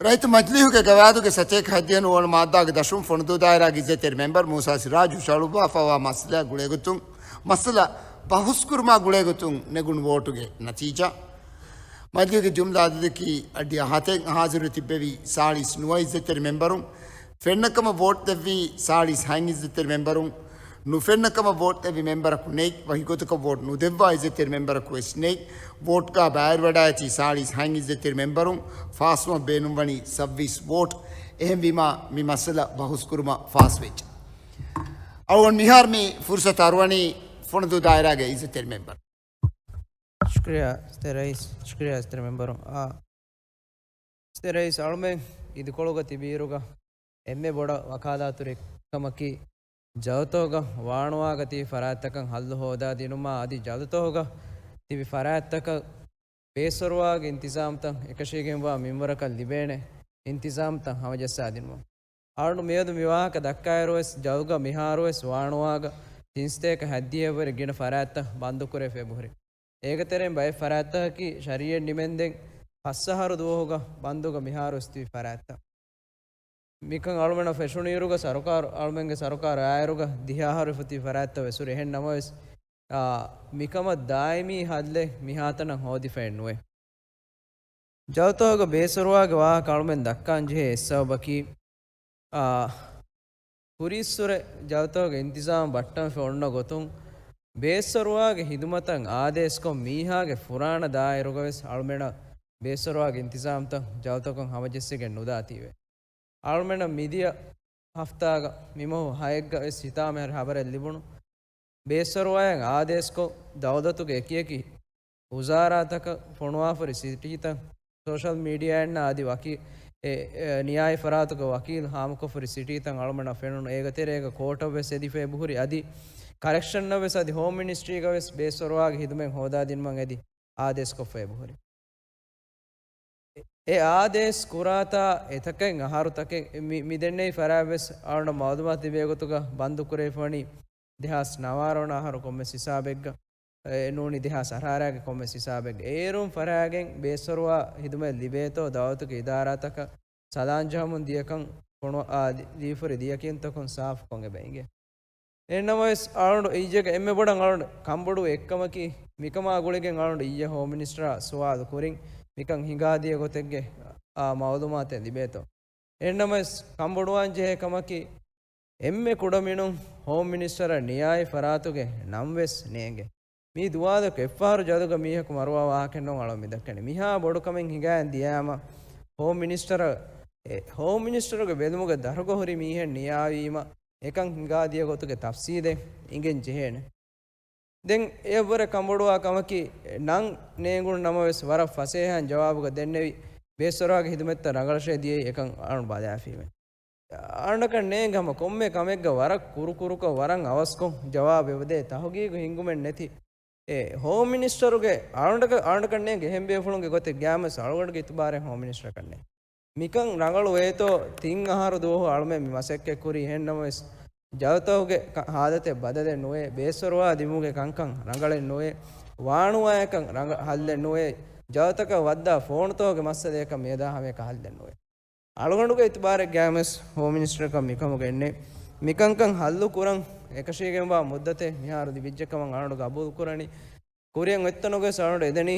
ރައްޔިތު މަޖިލީހުގެ ގަވާއިދުގެ ސަތޭކަ ހައްދިހަ ނުވަނަ މާއްދާގެ ދަށުން ފޮނުދޫ ދާއިރާގެ އިއްޒަތްތެރި މެމްބަރު މޫސާ ސިރާޖް ހުށަހަޅުއްވާފައިވާ މައްސަލައާ ގުޅޭގޮތުން، މައްސަލަ ބަހުސްކުރުމާ ގުޅޭގޮތުން ނެގުނު ވޯޓުގެ ނަތީޖާ. މަޖިލީހުގެ ޖުމްލަ އަދަދަކީ އަށްޑިހަ ހަތެއް. ހާޒިރު ތިއްބެވި ސާޅީސް ނުވަ އިއްޒަތްތެރި މެމްބަރުން، ފެންނަކަމަށް ވޯޓް ދެއްވީ ސާޅީސް ހަތް އިއްޒަތްތެރި މެމްބަރުން، ނުފެންނަކަމަށް ވޯޓް ދެއްވި މެމްބަރަކު ނެތް، ވަކިގޮތަކަށް ވޯޓް ނުދެއްވާ އިއްޒަތްތެރި މެމްބަރަކު ވެސް ނެތް. ވޯޓްގަ ބައިވެރިވެވަޑައިގަތީ ސާޅީސް ހަތް އިއްޒަތްތެރި މެމްބަރުން، ފާސްވުމަށް ބޭނުންވަނީ ސައްބީސް ވޯޓް. އެހެންވީމާ، މި މައްސަލަ ބަހުސްކުރުމަށް ފާސްވެއްޖެ. އަޅުގަނޑު މިހާރު މި ފުރުސަތު އަރުވަނީ ފޮނުދޫ ދާއިރާގެ އިއްޒަތްތެރި މެމްބަރު. ޝުކުރިއްޔާ އިއްޒަތްތެރި ރައީސް، ޝުކުރިއްޔާ އިއްޒަތްތެރި މެމްބަރު. އާ، އިއްޒަތްތެރި ރައީސް، އަޅުމެން އިދިކޮޅުގަ ތިބިއިރުގަ އެންމެ ބޮޑަށް ވަކާލާތު ރެއްކަމަކީ، ޖަލުތަކުގަ ވާނުވާގަ ތިބި ފަރާތްތަކަށް ހައްލު ހޯދާދިނުމާ، އަދި ޖަލުތަކުގަ ތިބި ފަރާތްތަކަށް ބޭސްފަރުވާގެ އިންތިޒާމްތައް އެކަށީގެންވާ މިންވަރަކަށް ލިބޭނެ އިންތިޒާމްތައް ހަމަޖައްސާދިނުމަށް. އަޅުގަނޑު މިއަދު މި ވާހަކަ ދައްކާއިރުވެސް، ޖަލުގަ މިހާރުވެސް ވާނުވާގަ ތިންސަތޭކަ ހައްދިހައެއްވުރެ ގިނަ ފަރާތްތައް ބަންދުކުރެވިފަ އެބަހުރި. އޭގެތެރެއިން ބައެއް ފަރާތްތަކަކީ ޝަރީއަތް ނިމެންދެން ފަސް އަހަރު ދުވަހުގަ ބަންދުގަ މިހާރުވެސް ތިބި ފަރާތްތައް. މިކަން އަޅުމެންނަށް ފެށުނުއިރުގަ ސަރުކާރު، އަޅުމެންގެ ސަރުކާރު އާއިރުގަ ދިހަ އަހަރު ވެފަ ތިބި ފަރާތްތައް ވެސް ހުރި. އެހެން ނަމަވެސް، އާ، މިކަމަށް ދާއިމީ ހައްލެއް މިހާތަނަށް ހޯދިފައެއް ނުވޭ. ޖަލުތަކުގަ ބޭސްފަރުވާގެ ވާހަކަ އަޅުމެން ދައްކާން ޖެހޭ އެއް ސަބަބަކީ، އާ، ކުރީއްސުރެ ޖަލުތަކުގެ އިންތިޒާމް ބައްޓަންފަ އޮންނަ ގޮތުން، ބޭސްފަރުވާގެ ހިދުމަތަށް އާދޭސްކޮށް، މީހާގެ ފުރާނަ ދާއިރުގަވެސް އަޅުމެނަށް ބޭސްފަރުވާގެ އިންތިޒާމްތައް ޖަލުތަކުން ހަމަޖެއްސިގެން ނުދާތީވެ. އަޅުމެނަށް މިދިޔަ ހަފްތާގަ މިމަހު ހައެއްގަ ވެސް ހިތާމައިރު ހަބަރެއް ލިބުނު. ބޭސްފަރުވާއަށް އާދޭސްކޮށް، ދައުލަތުގެ އެކިއެކި ވުޒާރާތަކަށް ފޮނުވާފަހުރި ސިޓީތައް، ސޯޝަލް މީޑިއާއިންނާ އަދި ވަކި-، އެ، އެ، ނިޔާއި ފަރާތުގެ ވަކީލް ހާމަކޮށްފަހުރި ސިޓީތައް އަޅުމެނަށް ފެނުނު. އޭގެ ތެރޭގަ ކޯޓަށް ވެސް އެދިފަ އެބަހުރި. އަދި ކަރެކްޝަންއަށް ވެސް އަދި ހޯމް މިނިސްޓްރީގަ ވެސް ބޭސްފަރުވާގެ ހިދުމަތް ހޯދާދިނުމަށް އެދި އާދޭސްކޮށްފަ އެބަހުރި. އެ އާދޭސް ކުރާތާ އެތަކެއް އަހަރުތަކެއް މި-، މިދެންނެވި ފަރާތް ވެސް އަޅުގަނޑަށް މައުލޫމާތު ލިބޭ ގޮތުގަ ބަންދުކުރެވިފަވަނީ ދެހާސް ނަވާރަ ވަނަ އަހަރު ކޮންމެސް ހިސާބެއްގަ، އެ ނޫނީ ދެހާސް އަށާރައިގެ ކޮންމެސް ހިސާބެއްގަ. އޭރުން ފަރާތްގެން ބޭސްފަރުވާ ހިދުމަތް ލިބޭތޯ ދައުލަތުގެ އިދާރާތަކަށް ސަލާން ޖަހަމުން ދިޔަކަން ފޮނު-، އާ، ދި-، ދީފަހުރި ދިޔަކީންތަކުން ސާފުކޮށް އެބަ އެނގޭ. އެހެންނަމަވެސް، އަޅުގަނޑު އިއްޔެގެ އެންމެ ބޮޑަށް އަޅުގަނޑު ކަންބޮޑުވި އެއްކަމަކީ، މިކަމާ ގުޅިގެން އަޅުގަނޑު އިއްޔެ ހޯމް މިނިސްޓަރާ ސުވާލު ކުރިން، މިކަން ހިނގާދިޔަ ގޮތެއްގެ، އާ، މައުލޫމާތެއް ލިބޭތޯ. އެހެންނަމަވެސް، ކަންބޮޑުވާން ޖެހޭ ކަމަކީ، އެންމެ ކުޑަމިނުން ހޯމް މިނިސްޓަރަށް ނިޔާއި ފަރާތުގެ ނަން ވެސް ނޭނގެ. މި ދުވާލަކު އެއްފަހަރު ޖަލުގަ މީހަކު މަރުވާ ވާހަކައެއް ނޫން އަޅުގަނޑު މި ދައްކަނީ. މިހާ ބޮޑު ކަމެއް ހިނގާން ދިޔާމަ، ހޯމް މިނިސްޓަރ، އެ، ހޯމް މިނިސްޓަރުގެ ބެލުމުގެ ދަށުގަ ހުރި މީހެއް ނިޔާވީމަ، އެކަން ހިނގާދިޔަ ގޮތުގެ ތަފްސީލެއް އިނގެން ޖެހޭނެ. ދެން އެއަށްވުރެ ކަންބޮޑުވާ ކަމަކީ، ނަން ނޭނގުނު ނަމަވެސް ވަރަށް ފަސޭހައިން ޖަވާބުގަ ދެންނެވި، ބޭސްފަރުވާގެ ހިދުމަތްތައް ރަނގަޅަށޭ ދިޔައީ އެކަން އަޅުގަނޑު ބަލާފީމެ. އަޅުގަނޑަކަށް ނޭނގެ ހަމަ ކޮންމެ ކަމެއްގަ ވަރަށް ކުރުކުރުކޮށް ވަރަށް އަވަސްކޮށް ޖަވާބު އެބަދޭ، ތަހުގީގު ހިންގުމެއް ނެތި. އެ، ހޯމް މިނިސްޓަރުގެ އަޅުގަނޑަކަށް، އަޅުގަނޑަކަށް ނޭނގެ އެހެން ބޭފުޅުންގެ ގޮތެއް ގައިމުވެސް އަޅުގަނޑުގެ އިތުބާރެއް ހޯމް މިނިސްޓަރަކަށް ނެތް. މިކަން ރަނގަޅު ވޭތޯ ތިން އަހަރު ދުވަހު އަޅުމެން މި މަސައްކަތް ކުރީ. އެހެން ނަމަވެސް، ޖަލުތަކުގެ ކަ-، ހާލަތެއް ބަދަލެއް ނުވޭ، ބޭސްފަރުވާ ދިމުމުގެ ކަންކަން ރަނގަޅެއް ނުވޭ، ވާނުވާޔަކަށް ރަނގަ-، ހައްލެއް ނުވޭ، ޖަލުތަކަށް ވައްދާ ފޯނުތަކުގެ މައްސަލަޔަކަށް މިއަދާ ހަމަޔަކަށް ހައްލެއް ނުވޭ. އަޅުގަނޑުގެ އިތުބާރެއްގައިމުވެސް ހޯމް މިނިސްޓަރަކަށް މިކަމުގަ އެންނެ، މިކަންކަން ހައްލު ކުރަން އެކަށީގެންވާ މުއްދަތެއް މިހާރު ލިބިއްޖެކަމަށް އަޅުގަނޑު ގަބޫލުކުރަނީ. ކުރިއަށް އޮތްތަނުގަވެސް އަޅުގަނޑު އެދެނީ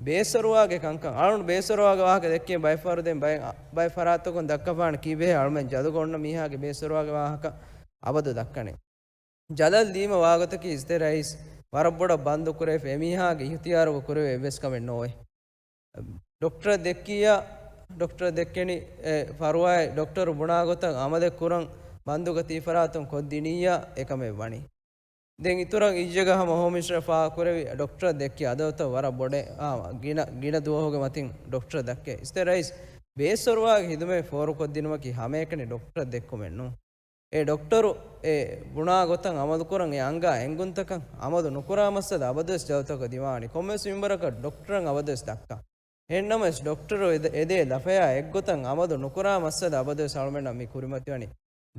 ބޭސްފަރުވާގެ ކަންކަން. އަޅުގަނޑު ބޭސްފަރުވާގެ ވާހަކަ ދެއްކީ ބައެއް ފަހަރު ދެން ބައެއް، ބައެއް ފަރާތްތަކުން ދައްކަފާނެ ކީއްވެހޭ އަޅުމެން ޖަލުގަ އޮންނަ މީހާގެ ބޭސްފަރުވާގެ ވާހަކަ އަބަދު ދައްކަނީ. ޖަލަށް ލީމަ ވާގޮތަކީ އިޒްތެ ރައީސް ވަރަށް ބޮޑަށް ބަންދު ކުރެވިފަ އެމީހާގެ އިހުތިޔާރުގަ ކުރެވޭ އެއްވެސް ކަމެއް ނޯވޭ. ޑޮކްޓަރަށް ދެއްކިއްޔާ، ޑޮކްޓަރަށް ދެއްކެނީ، އެ، ފަރުވާއެއް ޑޮކްޓަރު ބުނާ ގޮތަށް އަމަލެއް ކުރަން ބަންދުގަ ތި ފަރާތުން ކޮށްދިނިއްޔާ އެކަމެއް ވަނީ. ދެން އިތުރަށް އިއްޔެގަ ހަމަ ހޯމް މިނިސްޓަރ ފާހަގަކުރެއްވި ޑޮކްޓަރަށް ދެއްކި އަދަދުތައް ވަރަށް ބޮޑޭ، އާ، ގިނަ، ގިނަ ދުވަހުގެ މަތިން ޑޮކްޓަރަށް ދައްކޭ. އިޒްތެ ރައީސް ބޭސްފަރުވާގެ ހިދުމަތް ފޯރުކޮށްދިނުމަކީ ހަމައެކަނި ޑޮކްޓަރަށް ދެއްކުމެއް ނޫން. އެ ޑޮކްޓަރު އެ ބުނާ ގޮތަށް އަމަލުކުރަން އެ އަންގާ އެންގުންތަކަށް އަމަލު ނުކުރާ މައްސަލަ އަބަދުވެސް ޖަލުތަކަށް ދިމާވަނީ. ކޮންމެވެސް މިންވަރަކަށް ޑޮކްޓަރަށް އަބަދުވެސް ދައްކާ. އެހެންނަމަވެސް ޑޮކްޓަރު އެދ-، އެދޭ ލަފަޔާ އެއްގޮތަށް އަމަލު ނުކުރާ މައްސަލަ އަބަދުވެސް އަޅުމެންނަށް މި ކުރިމަތިވަނީ.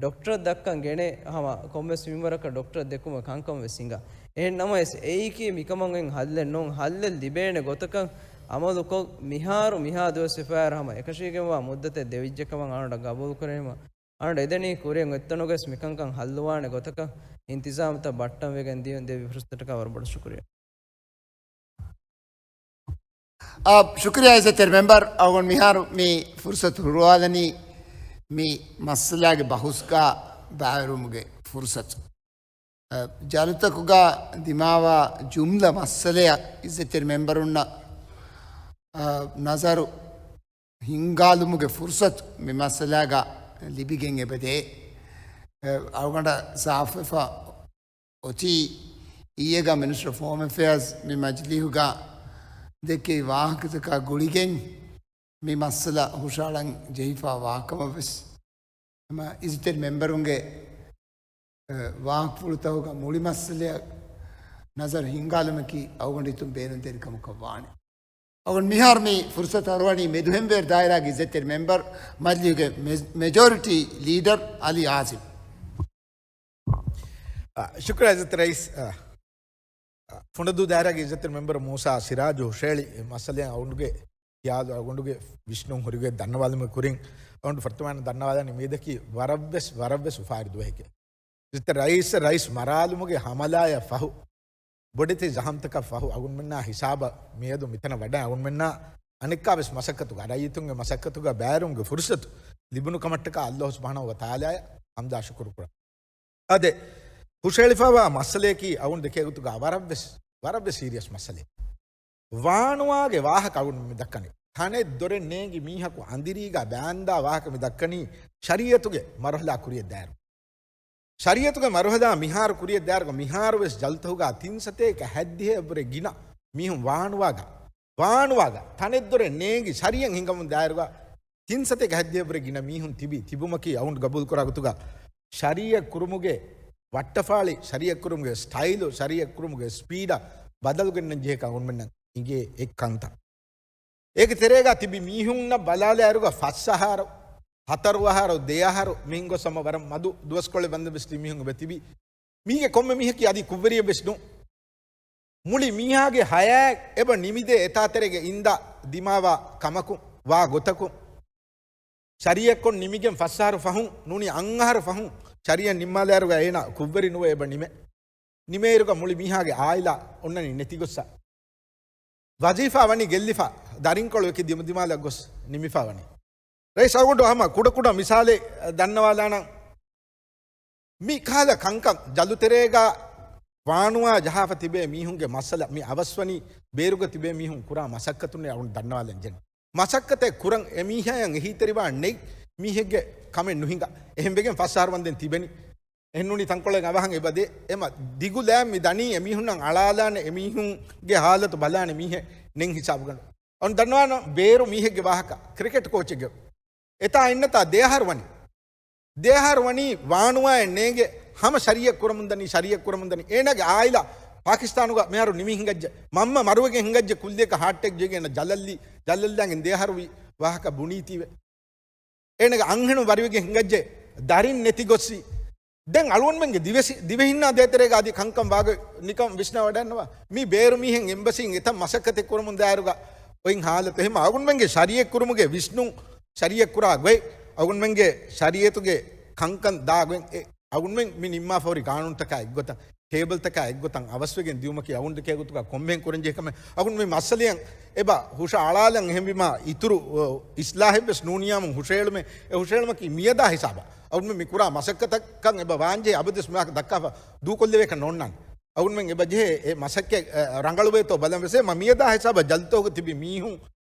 ޑޮކްޓަރަށް ދައްކަން ގެނެ ހަމަ ކޮންމެވެސް މިންވަރަކަށް ޑޮކްޓަރަށް ދެއްކުމުގެ ކަންކަން ވެސް ހިނގާ. އެހެން ނަމަވެސް އެއީކީ މިކަމުގެ ހައްލެއް ނޫން. ހައްލެއް ލިބޭނެ ގޮތަކަށް އަމަލުކޮށް، މިހާރު މިހާ ދުވަސް ވެފައިވާއިރު ހަމަ އެކަށީގެންވާ މުއްދަތެއް ދެވިއްޖެކަމަށް އަޅުގަނޑަށް ގަބޫލުކުރެވުމަށް އަޅުގަނޑު އެދެނީ. ކުރިއަށް އޮތްތަނުގަވެސް މިކަންކަން ހައްލުވާނެ ގޮތަކަށް އިންތިޒާމުތައް ބައްޓަންވެގެން ދިޔުން ދެއްވި ފުރުސަތަކަށް ވަރަށް ބޮޑަށް ޝުކުރިއްޔާ. އާ، ޝުކުރިއްޔާ އިއްޒަތްތެރި މެމްބަރު. އަޅުގަނޑު މިހާރު މި ފުރުސަތު ހުޅުވާލަނީ މި މައްސަލާގެ ބަހުސްގަ ބައިވެރިވުމުގެ ފުރުސަތު. އަ، ޖަލުތަކުގަ ދިމާވާ ޖުމްލަ މައްސަލައަށް އިއްޒަތްތެރި މެމްބަރުންނަށް، އަ، ނަޒަރު ހިންގާލުމުގެ ފުރުސަތު މި މައްސަލާގަ ލިބިގެން އެބަދޭ. އަ، އަޅުގަނޑަށް ސާފުވެފަ އޮތީ އިއްޔެގަ މިނިސްޓަރ އޮފް ހޯމް އެފެއާޒް މި މަޖިލީހުގަ ދެއްކެވި ވާހަކަތަކާ ގުޅިގެން މި މައްސަލަ ހުށަހަޅަން ޖެހިފަ ވާކަމަށް ވެސް ހަމަ އިއްޒަތްތެރި މެމްބަރުންގެ، އަ، ވާހަކަފުޅުތަކުގަ މުޅި މައްސަލައަށް ނަޒަރު ހިންގާލުމަކީ އަޅުގަނޑު ހިތުން ބޭނުންތެރިކަމަކަށް ވާނެ. އަޅުގަނޑު މިހާރު މި ފުރުސަތު އަރުވަނީ މެދުހެންވޭރު ދާއިރާގެ އިއްޒަތްތެރި މެމްބަރު މަޖިލީހުގެ މެ-، މެޖޯރިޓީ ލީޑަރު އަލީ އާޒިމް. އަ، ޝުކުރާ އިއްޒަތް ރައީސް. އަ، އަ، ފުނޑަދޫ ދާއިރާގެ އިއްޒަތްތެރި މެމްބަރު މޫސާ ސިރާޖު ހުށަހެޅި މައްސަލައިން އަޅުގަނޑުގެ ޚިޔާލު އަޅުގަނޑުގެ ވިސްނުން ހުރިގޮތް ދަންނަވާލުމުގެ ކުރިން އަޅުގަނޑު ފުރަތަމަ ދަންނަވާލަނީ މިއަދަކީ ވަރަށްވެސް، ވަރަށްވެސް އުފާވެރި ދުވަހެކޭ. އިއްޒަތް ރައީސް، ރައީސް މަރާލުމުގެ ހަމަލާޔަށް ފަހު، ބޮޑެތި ޒަހަމްތަކަށް ފަހު އަޅުގަނޑުމެންނާ ހިސާބަށް މިއަދު މިތަނަށް ވަޑައި އަޅުގަނޑުމެންނާ އަނެއްކާވެސް މަސައްކަތުގަ، ރައްޔިތުންގެ މަސައްކަތުގަ ބައިވެރިވުމުގެ ފުރުސަތު ލިބުނު ކަމަށްޓަކާ އައްލާހު ސުބްޙާނަހޫ ވަތަޢާލާއަށް ޙަމްދާ ޝުކުރު ކުރަން. އާދެ، ހުށަހެޅިފައިވާ މައްސަލަޔަކީ އަޅުގަނޑު ދެކޭ ގޮތުގަ ވަރަށްވެސް، ވަރަށްވެސް ސީރިއަސް މައްސަލައެއް. ވާނުވާގެ ވާހަކަ އަޅުގަނޑު މި ދައްކަނީ. ތަނެއް ދޮރެއް ނޭނގި މީހަކު އަނދިރީގަ ބާންދާ ވާހަކަ މި ދައްކަނީ ޝަރީއަތުގެ މަރުހަލާ ކުރިއަށް ދާއިރު. ޝަރީއަތުގެ މަރުހަލާ މިހާރު ކުރިއަށް ދާއިރުގަ މިހާރުވެސް ޖަލުތަކުގަ ތިން ސަތޭކަ ހަތްދިހައަށް ވުރެ ގިނަ މީހުން ވާނުވާގަ، ވާނުވާގަ ތަނެއް ދޮރެއް ނޭނގި ޝަރީއަތް ހިނގަމުން ދާއިރުގަ ތިން ސަތޭކަ ހަތްދިހައަށް ވުރެ ގިނަ މީހުން ތިބި، ތިބުމަކީ އަޅުގަނޑު ގަބޫލުކުރާ ގޮތުގަ ޝަރީއަތް ކުރުމުގެ ވައްޓަފާޅި، ޝަރީއަތް ކުރުމުގެ ސްޓައިލު، ޝަރީއަތް ކުރުމުގެ ސްޕީޑަށް ބަދަލު ގެންނަން ޖެހޭކަން އަޅުގަނޑުމެންނަށް އިނގޭ އެއް ކަންތައް. އޭގެ ތެރޭގަ ތިބި މީހުންނަށް ބަލާލާއިރުގަ ފަސް އަހަރު، ހަތަރު އަހަރު، ދެ އަހަރު މިހެން ގޮސް ހަމަ ވަރަށް މަދު ދުވަސްކޮޅެއް ވަންދެން ވެސް ތިބި މީހުން އެބަ ތިބި. މީގެ ކޮންމެ މީހަކީ އަދި ކުށްވެރިއެއް ވެސް ނޫން. މުޅި މީހާގެ ހަޔާތް އެބަ ނިމިދޭ އެތާތެރޭގަ އިންދާ ދިމާވާ ކަމަކުން ވާ ގޮތަކުން. ޝަރީއަތްކޮށް ނިމިގެން ފަސް އަހަރު ފަހުން ނޫނީ އަށް އަހަރު ފަހުން ޝަރީއަތް ނިންމާލާއިރުގަ އޭނާ ކުށްވެރި ނުވެ އެބަ ނިމޭ. ނިމޭއިރުގަ މުޅި މީހާގެ އާއިލާ އޮންނަނީ ނެތިގޮއްސަ. ވަޒީފާ ވަނީ ގެއްލިފަ، ދަރިންކޮޅު އެކި ދިމަދިމާލަށް ގޮސް ނިމިފަ ވަނީ. ރައީސް އަޅުގަނޑު ހަމަ ކުޑަކުޑަ މިސާލެއް ދަންނަވާލާނަން. މި ކަހަލަ ކަންކަން ޖަލުތެރޭގަ ވާނުވާ ޖަހާފަ ތިބޭ މީހުންގެ މައްސަލަ މި އަވަސްވަނީ ބޭރުގަ ތިބޭ މީހުން ކުރާ މަސައްކަތުންނޭ އަޅުން ދަންނަވާލަން ޖެން. މަސައްކަތެއް ކުރަން އެމީހާޔަށް އެހީތެރިވާން ނެތް މީހެއްގެ ކަމެއް ނުހިނގާ. އެހެންވެގެން ފަސް އަހަރު ވަންދެން ތިބެނީ. އެހެންނޫނީ ތަންކޮޅެއް އަވަހަށް އެބަދޭ. އެމަ ދިގުލާ މި ދަނީ އެމީހުންނަށް އަޅާލާނެ އެމީހުންގެ ހާލަތު ބަލާނެ މީހެއް ނެތް ހިސާބުގަނޑު. އަޅުން ދަންނަވާނަ ބޭރު މީހެއްގެ ވާހަކަ. ކްރިކެޓް ކޯޗެއްގެ އެތާ އިންނަތާ ދެ އަހަރު ވަނީ. ދެ އަހަރު ވަނީ ވާނުވާއެއް ނޭނގެ ހަމަ ޝަރީއަތް ކުރަމުންދަނީ، ޝަރީއަތް ކުރަމުންދަނީ. އޭނާގެ އާއިލާ ޕާކިސްތާނުގަ މިހާރު ނިމި ހިނގައްޖެ. މަންމަ މަރުވެގެން ހިނގައްޖެ ކުއްލިއަކަށް ހާޓްއެޓޭކް ޖެހިގެން ޖަލަށްލީ، ޖަލަށްލާގެން ދެ އަހަރު ވި ވާހަކަ ބުނީތީވެ. އޭނާގެ އަންހެނުން ވަރިވެގެން ހިނގައްޖެ. ދަރިން ނެތި ގޮއްސި. ދެން އަޅުގަނޑުމެންގެ ދިވެސި-، ދިވެހިންނާ ދޭތެރޭގަ އަދި ކަންކަން ވާގޮތް ނިކަން ވިސްނާވަޑައިންނަވާ. މި ބޭރު މީހެއް އެމްބަސީން އެތައް މަސައްކަތެއް ކުރަމުން ދާއިރުގަ އޮތް ހާލަތު. އެހެން އަޅުގަނޑުމެންގެ ޝަރީއަތް ކުރުމުގެ ވިސްނުން، ޝަރީއަތް ކުރާ ގޮތް، އަޅުގަނޑުމެންގެ ޝަރީއަތުގެ ކަންކަން ދާ ގޮތް، އެ އަޅުގަނޑުމެން މި ނިންމާފަ ހުރި ގާނޫނުތަކާ އެއްގޮތަށް، ޓޭބަލްތަކާ އެއްގޮތަށް އަވަސްވެގެން ދިއުމަކީ އަޅުގަނޑު ދެކޭ ގޮތުގަ ކޮންމެހެން ކުރަންޖެހޭ ކަމެއް. އަޅުގަނޑު މި މައްސަލައަށް އެބަ ހުށައަޅާލަން. އެހެންވީމާ އިތުރު، އޮ، އިސްލާހެއްވެސް ނޫނިޔާމުން ހުށައެޅުމެއް، އެ ހުށައެޅުމަކީ މިއަދާ ހިސާބަށް. އަޅުގަނޑު މި ކުރާ މަސައްކަތަކަށް އެބަ ވާންޖެހޭ އަބަދުވެސް މިވާހަކަ ދައްކާފަ ދޫކޮށްލެވޭކަށް ނޯންނާނެ. އަޅުގަނޑުމެން އެބަ ޖެހޭ އެ މަސައްކަތް، އަ، ރަނގަޅުވޭތޯ ބަލަން ވެސް މަ މިއަދާ ހިސާބަށް ޖަލްތަކުގަ ތިބި މީހުން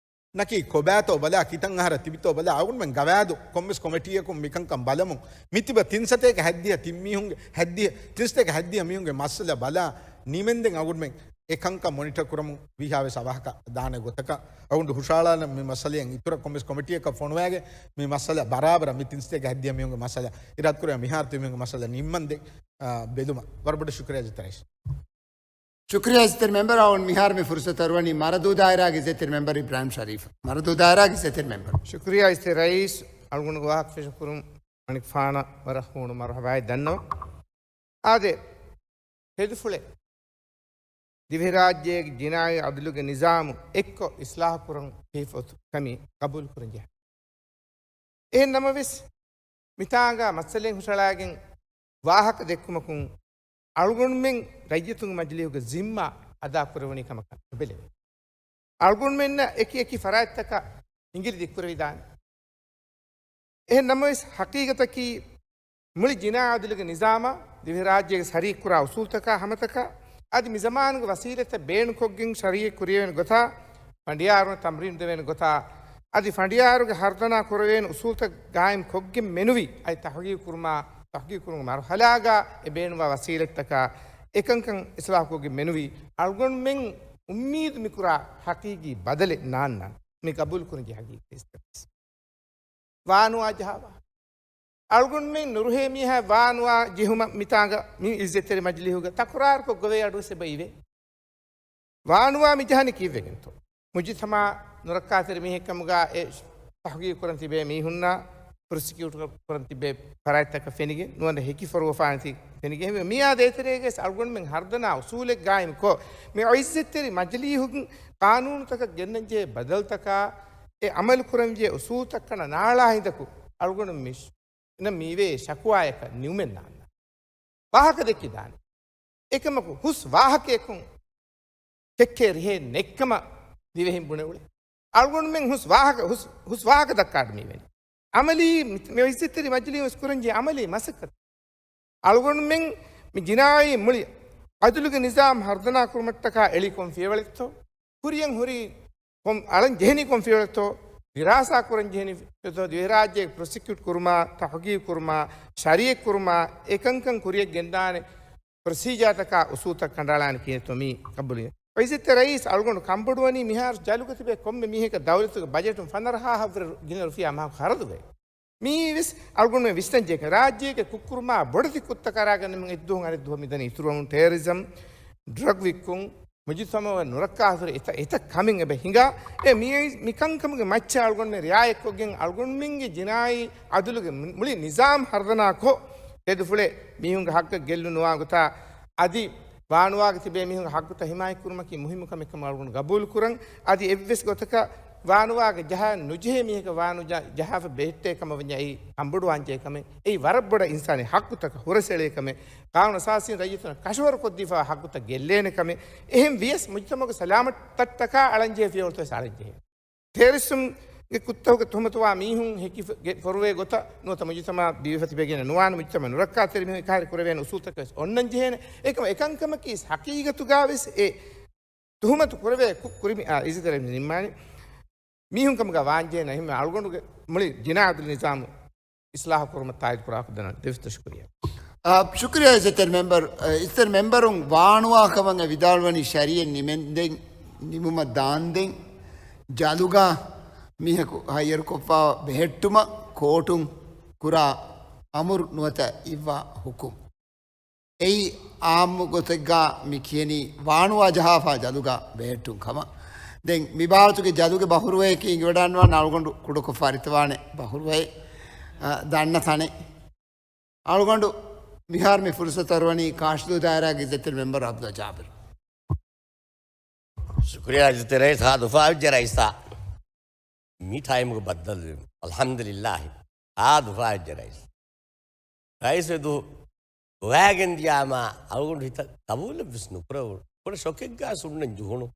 ނަކީ ކޮބާތޯ ބަލާ، ކިތަން އަހަރަށް ތިބިތޯ ބަލާ، އަޅުގަނޑުމެން ގަވާއިދު ކޮންމެސް ކޮމިޓީއަކުން މިކަންކަން ބަލަމުން. މިތިބަ ތިން ސަތޭކަ ހަތްދިހަ ތިން މީހުންގެ، ހަތްދިހަ، ތިން ސަތޭކަ ހަތްދިހަ މީހުންގެ މައްސަލަ ބަލާ ނިމެންދެން އަޅުގަނޑުމެން އެ ކަންކަން މޮނިޓަ ކުރަމުން ވީހާވެސް އަވަހަކަށް ދާނެ ގޮތަކަށް އަޅުގަނޑު ހުށައަޅާލަން. މި މައްސަލައިން އިތުރަށް ކޮންމެސް ކޮމިޓީއަކަށް ފޮނުވައިގެން މި މައްސަލަ ބަރާބަރަށް މި ތިން ސަތޭކަ ހަތްދިހަ މީހުންގެ މައްސަލަ އިރާދަކުރެއްވި މިހާރު ތިބި މީހުންގެ މައްސަލަ ނިންމަންދެން، އާ، ބެލުމަށް. ވަރަށް ބޮޑަށް ޝުކުރިއްޔާ އިއްޒަތްތެރި ރައީސް. ޝުކުރިއްޔާ އިއްޒަތްތެރި މެމްބަރ. އަޅުގަނޑު މިހާރު މި ފުރުސަތު އަރުވަނީ މަރަދޫ ދާއިރާގެ އިއްޒަތްތެރި މެމްބަރ އިބްރާހިމް ޝަރީފް. މަރަދޫ ދާއިރާގެ އިއްޒަތްތެރި މެމްބަރ. ޝުކުރިއްޔާ އިއްޒަތްތެރި ރައީސް. އަޅުގަނޑުގެ ވާހަކަ ފެށުން ކުރުން މަނިކުފާނަށް ވަރަށް ހޫނު މަރުހަބާއެއް ދަންނަވަން. އާދެ، ތެދުފުޅެއް ދިވެހިރާއްޖޭގެ ޖިނާއީ އަދުލުގެ ނިޒާމު އެއްކޮށް އިސްލާހު ކުރަން ހިފައޮތު ކަމީ ގަބޫލު ކުރަން ޖެހޭ. އެހެން ނަމަވެސް، މިތާނގަ މައްސަލައިން ހުށައަޅާގެން ވާހަކަ ދެއްކުމަކުން، އަޅުގަނޑުމެން ރައްޔިތުންގެ މަޖިލީހުގެ ޒިންމާ އަދާކުރެވުނީ ކަމަކަށް ނުބެލެވޭ. އަޅުގަނޑުމެންނަށް އެކި އެކި ފަރާތްތަކަށް އިނގިލި ދިއްކުރެވިދާނެ. އެހެން ނަމަވެސް، ހަޤީޤަތަކީ މުޅި ޖިނާއީ އަދުލުގެ ނިޒާމަށް ދިވެހިރާއްޖޭގެ ޝަރީކުކުރާ އުސޫލުތަކާ ހަމަތަކާ އަދި މިޒަމާނުގެ ވަސީލަތްތައް ބޭނުންކޮށްގެން ޝަރީއަތް ކުރިޔަވޭނެ ގޮތާ، ފަނޑިޔާރުން ތަމްރީނު ދެވޭނެ ގޮތާ، އަދި ފަނޑިޔާރުގެ ހަރުދަނާ ކުރެވޭނެ އުސޫލުތައް ގާއިމް ކޮށްގެން މެނުވީ، އަދި ތަހުގީގު ކުރުމާ، ތަހުގީގު ކުރުމުގެ މަރުހަލާގާ އެ ބޭނުންވާ ވަސީލަތްތަކާ އެކަންކަން އިސްލާހުކޮށްގެން މެނުވީ، އަޅުގަނޑުމެން އުއްމީދު މިކުރާ ހަޤީޤީ ބަދަލެއް ނާންނާނެ. މި ގަބޫލު ކުރަންޖެހޭ ހަޤީޤީ ވާނުވާ ޖަހާފަ. އަޅުގަނޑުމެން ނުރުހޭ މީހާ ވާނުވާ ޖެހުމަށް މިތާނގަ މި އިއްޒަތްތެރި މަޖިލީހުގަ ތަކުރާރުކޮށް ގޮވޭ އަޑުވެސް އެބަ އިވޭ. ވާނުވާ މި ޖަހަނީ ކީއްވެގެންތޯ؟ މުޖުތަމަޢަށް ނުރައްކާތެރި މީހެއްކަމުގަ އެ ތަހުގީގު ކުރަން ތިބޭ މީހުންނާ ޕްރޮސިކިއުޓް ކުރަން ތިބޭ ފަރާތްތަކަށް ފެނިގެން ނުވަތަ ހެކި ފޮރުވަފާނެތީ ފެނިގެން މިއާ ދޭތެރޭގައި އަޅުގަނޑުމެން ހަރުދަނާ އުސޫލެއް ގާއިމްކޮށް، މި އިއްޒަތްތެރި މަޖިލީހުގެ ޤާނޫނުތަކަށް ގެންނަންޖެހޭ ބަދަލުތަކާ އެ ޢަމަލު ކުރަންޖެހޭ އުސޫލުތައް ކަނޑަ ނާޅާ ހިނދަކު އަޅުގަނޑު މި ނަ މީވޭ ޝަކުވާޔަކަށް ނިމުމެއް ނާންނާނެ. ވާހަކަ ދެއްކިދާނެ. އެކަމަކު ހުސް ވާހަކަޔަކުން ކެއްކޭ ރިހޭ ނެއްކަމަށް ދިވެހިން ބުނެ އުޅެ. އަޅުގަނޑުމެން ހުސް ވާހަކަ، ހުސް، ހުސް ވާހަކަ ދައްކާ މިވެނީ. ޢަމަލީ މި، މި އިއްޒަތްތެރި މަޖިލީހުން ކުރަންޖެހޭ ޢަމަލީ މަސައްކަތް. އަޅުގަނޑުމެން މި ޖިނާއީ މުޅި އަދުލުގެ ނިޒާމް ހަރުދަނާ ކުރުމަށްޓަކާ އެޅީ ކޮން ފިޔަވަޅެއްތޯ؟ ކުރިޔަށް ހުރީ ކޮން އަޅަން ޖެހެނީ ކޮން ފިޔަވަޅެއްތޯ؟ ދިރާސާ ކުރަން ޖެހެނީ ފިޔަވަޅެއްތޯ؟ ދިވެހިރާއްޖޭގެ ޕްރޮސިކިއުޓް ކުރުމާ، ތަހުގީގު ކުރުމާ، ޝަރީއަތް ކުރުމާ، އެކަންކަން ކުރިޔަށް ގެންދާނެ ޕްރޮސީޖާތަކާ އުސޫލުތައް ކަނޑައަޅާނެ ކިހިނެއްތޯ މީ ގަބޫލު. އިއްޒަތްތެރި ރައީސް، އަޅުގަނޑު ކަންބޮޑުވަނީ މިހާރު ޖަލުގަ ތިބޭ ކޮންމެ މީހަކަށް ދައުލަތުގެ ބަޖެޓުން ފަނަރަހާހަށްވުރެ ގިނަ ރުފިޔާ މަހަކު ޚަރަދުވޭ. މީވެސް އަޅުގަނޑުމެން ވިސްނަންޖެހޭ ރާއްޖޭގެ ކުށްކުރުމާ ބޮޑެތި ކުށްތައް ކަރާގަނެމުން އެއްދުވަހުން އަނެއްދުވަހަށް މިދަނީ އިތުރުވަމުން ޓެރަރިޒަމް، ޑްރަގް ވިއްކުން، މުޖުތަމަޢަށް ނުރައްކާތެރި އެތައް، އެތައް ކަމެއް އެބަ ހިނގާ. އެ މި، މިކަންކަމުގެ މައްޗަށް އަޅުގަނޑުމެން ރިޢާޔަތްކޮށްގެން އަޅުގަނޑުމެންގެ ޖިނާއީ އަދުލުގެ މު، މުޅި ނިޒާމް ހަރުދަނާކޮށް، ތެދުފުޅެއް މީހުންގެ ޙައްޤަށް ގެއްލުނުވާ ގޮތާ އަދި ވާނުވާގަ ތިބޭ މީހުންގެ ޙައްޤުތައް ޙިމާޔަތްކުރުމަކީ މުހިއްމު ކަމެއްކަމަށް އަޅުގަނޑު ގަބޫލުކުރަން. އަދި އެއްވެސް ގޮތަކަށް ވާނުވާގަ ޖަހާ ނުޖެހޭ މީހަކަށް ވާނު ޖަ، ޖަހާފަ ބެހެއްޓޭ ކަމަށް ވަންޏާ އެއީ ކަންބޮޑުވާންޖެހޭ ކަމެއް. އެއީ ވަރަށް ބޮޑަށް އިންސާނީ ޙައްޤުތަކަށް ހުރަސްއެޅޭ ކަމެއް. ޤާނޫނު އަސާސީން ރައްޔިތުންނަށް ކަށަވަރުކޮށްދީފަ ޙައްޤުތައް ގެއްލޭނެ ކަމެއް. އެހެން ވިޔަސް މުޖުތަމަޢުގެ ސަލާމަތްތައްޓަކާ އަޅަންޖެހޭ ފިޔަވަޅުތައް ވެސް އަޅަންޖެހޭ. ޓެރަރިސްޓުންގެ ކުށްތަކުގެ ތުހުމަތުވާ މީހުން ހެކި ފަ، ގެ، ފޮރުވޭ ގޮތަށް ނުވަތަ މުޖުތަމަޢަށް ދީފަ ތިބެގެން ނުވާނެ، މުޖުތަމަޢަށް ނުރައްކާތެރި މީހުން އެކަހެރި ކުރެވޭނެ އުސޫލުތަކެއް ވެސް އޮންނަން ޖެހޭނެ. އެކަމަ އެކަންކަމަކީ ޙަޤީޤަތުގަ ވެސް އެ ތުހުމަތު ކުރެވޭ ކު، ކުރިމި، އާ، އިއްޒަތްތެރި ނިންމާނީ. މީހުން ކަމުގަ ވާންޖެހޭނެ އެހެން އަޅުގަނޑުގެ މުޅި ޖިނާއީ އަދުލު ނިޒާމު އިސްލާހު ކުރުމަށް ތާއީދު ކުރާކަށް ދަންނަވަން ދެވިފަތަށް ޝުކުރިއްޔާ. އާ، ޝުކުރިއްޔާ އިއްޒަތްތެރި މެމްބަރު، އަ، އިއްޒަތްތެރި މެމްބަރުން ވާނުވާ ކަމަށް އެ ވިދާޅުވަނީ ޝަރީއަތް ނިމެންދެން، ނިމުމަށް ދާންދެން ޖަލުގަ މީހަކު ހައްޔަރުކޮށްފަ ބެހެއްޓުމަށް ކޯޓުން ކުރާ އަމުރު ނުވަތަ އިއްވާ ހުކުމް. އެއީ އާއްމު ގޮތެއްގަ މި ކިޔަނީ ވާނުވާ ޖަހާފަ ޖަލުގަ ބެހެއްޓުން ކަމަށް. ދެން މި ބާވަތުގެ ޖަލުގެ ބަހުރުވަޔަކީ އިނގިވަޑައިގަންނަވާނެ އަޅުގަނޑު ކުޑަކޮށްފަ އަރިތަވާނެ ބަހުރުވައެއް، އަ، ދަންނަ ތަނެއް. އަޅުގަނޑު މިހާރު މި ފުރުސަތު އަރުވަނީ ކާށިދޫ ދާއިރާގެ އިއްޒަތްތެރި މެމްބަރު އަބްދުﷲ ޖާބިރު. ޝުކުރިއްޔާ އިއްޒަތްތެރި ރައީސް، ހާދަ އުފާވެއްޖެ ރައީސާ. މި ޓައިމުގެ ބައްދަލުވީމަ. އަލްޙަމްދުލިއްލާހި. ހާދަ އުފާވެއްޖެ ރައީސް. ރައީސް ދު ގޮވާގެން ދިޔާމާ އަޅުގަނޑު ހިތަށް ގަބޫލެއްވެސް ނުކުރެވުނު. ބޮޑަށް ޝޮކެއްގާ ސުންނަން ޖުހުނު.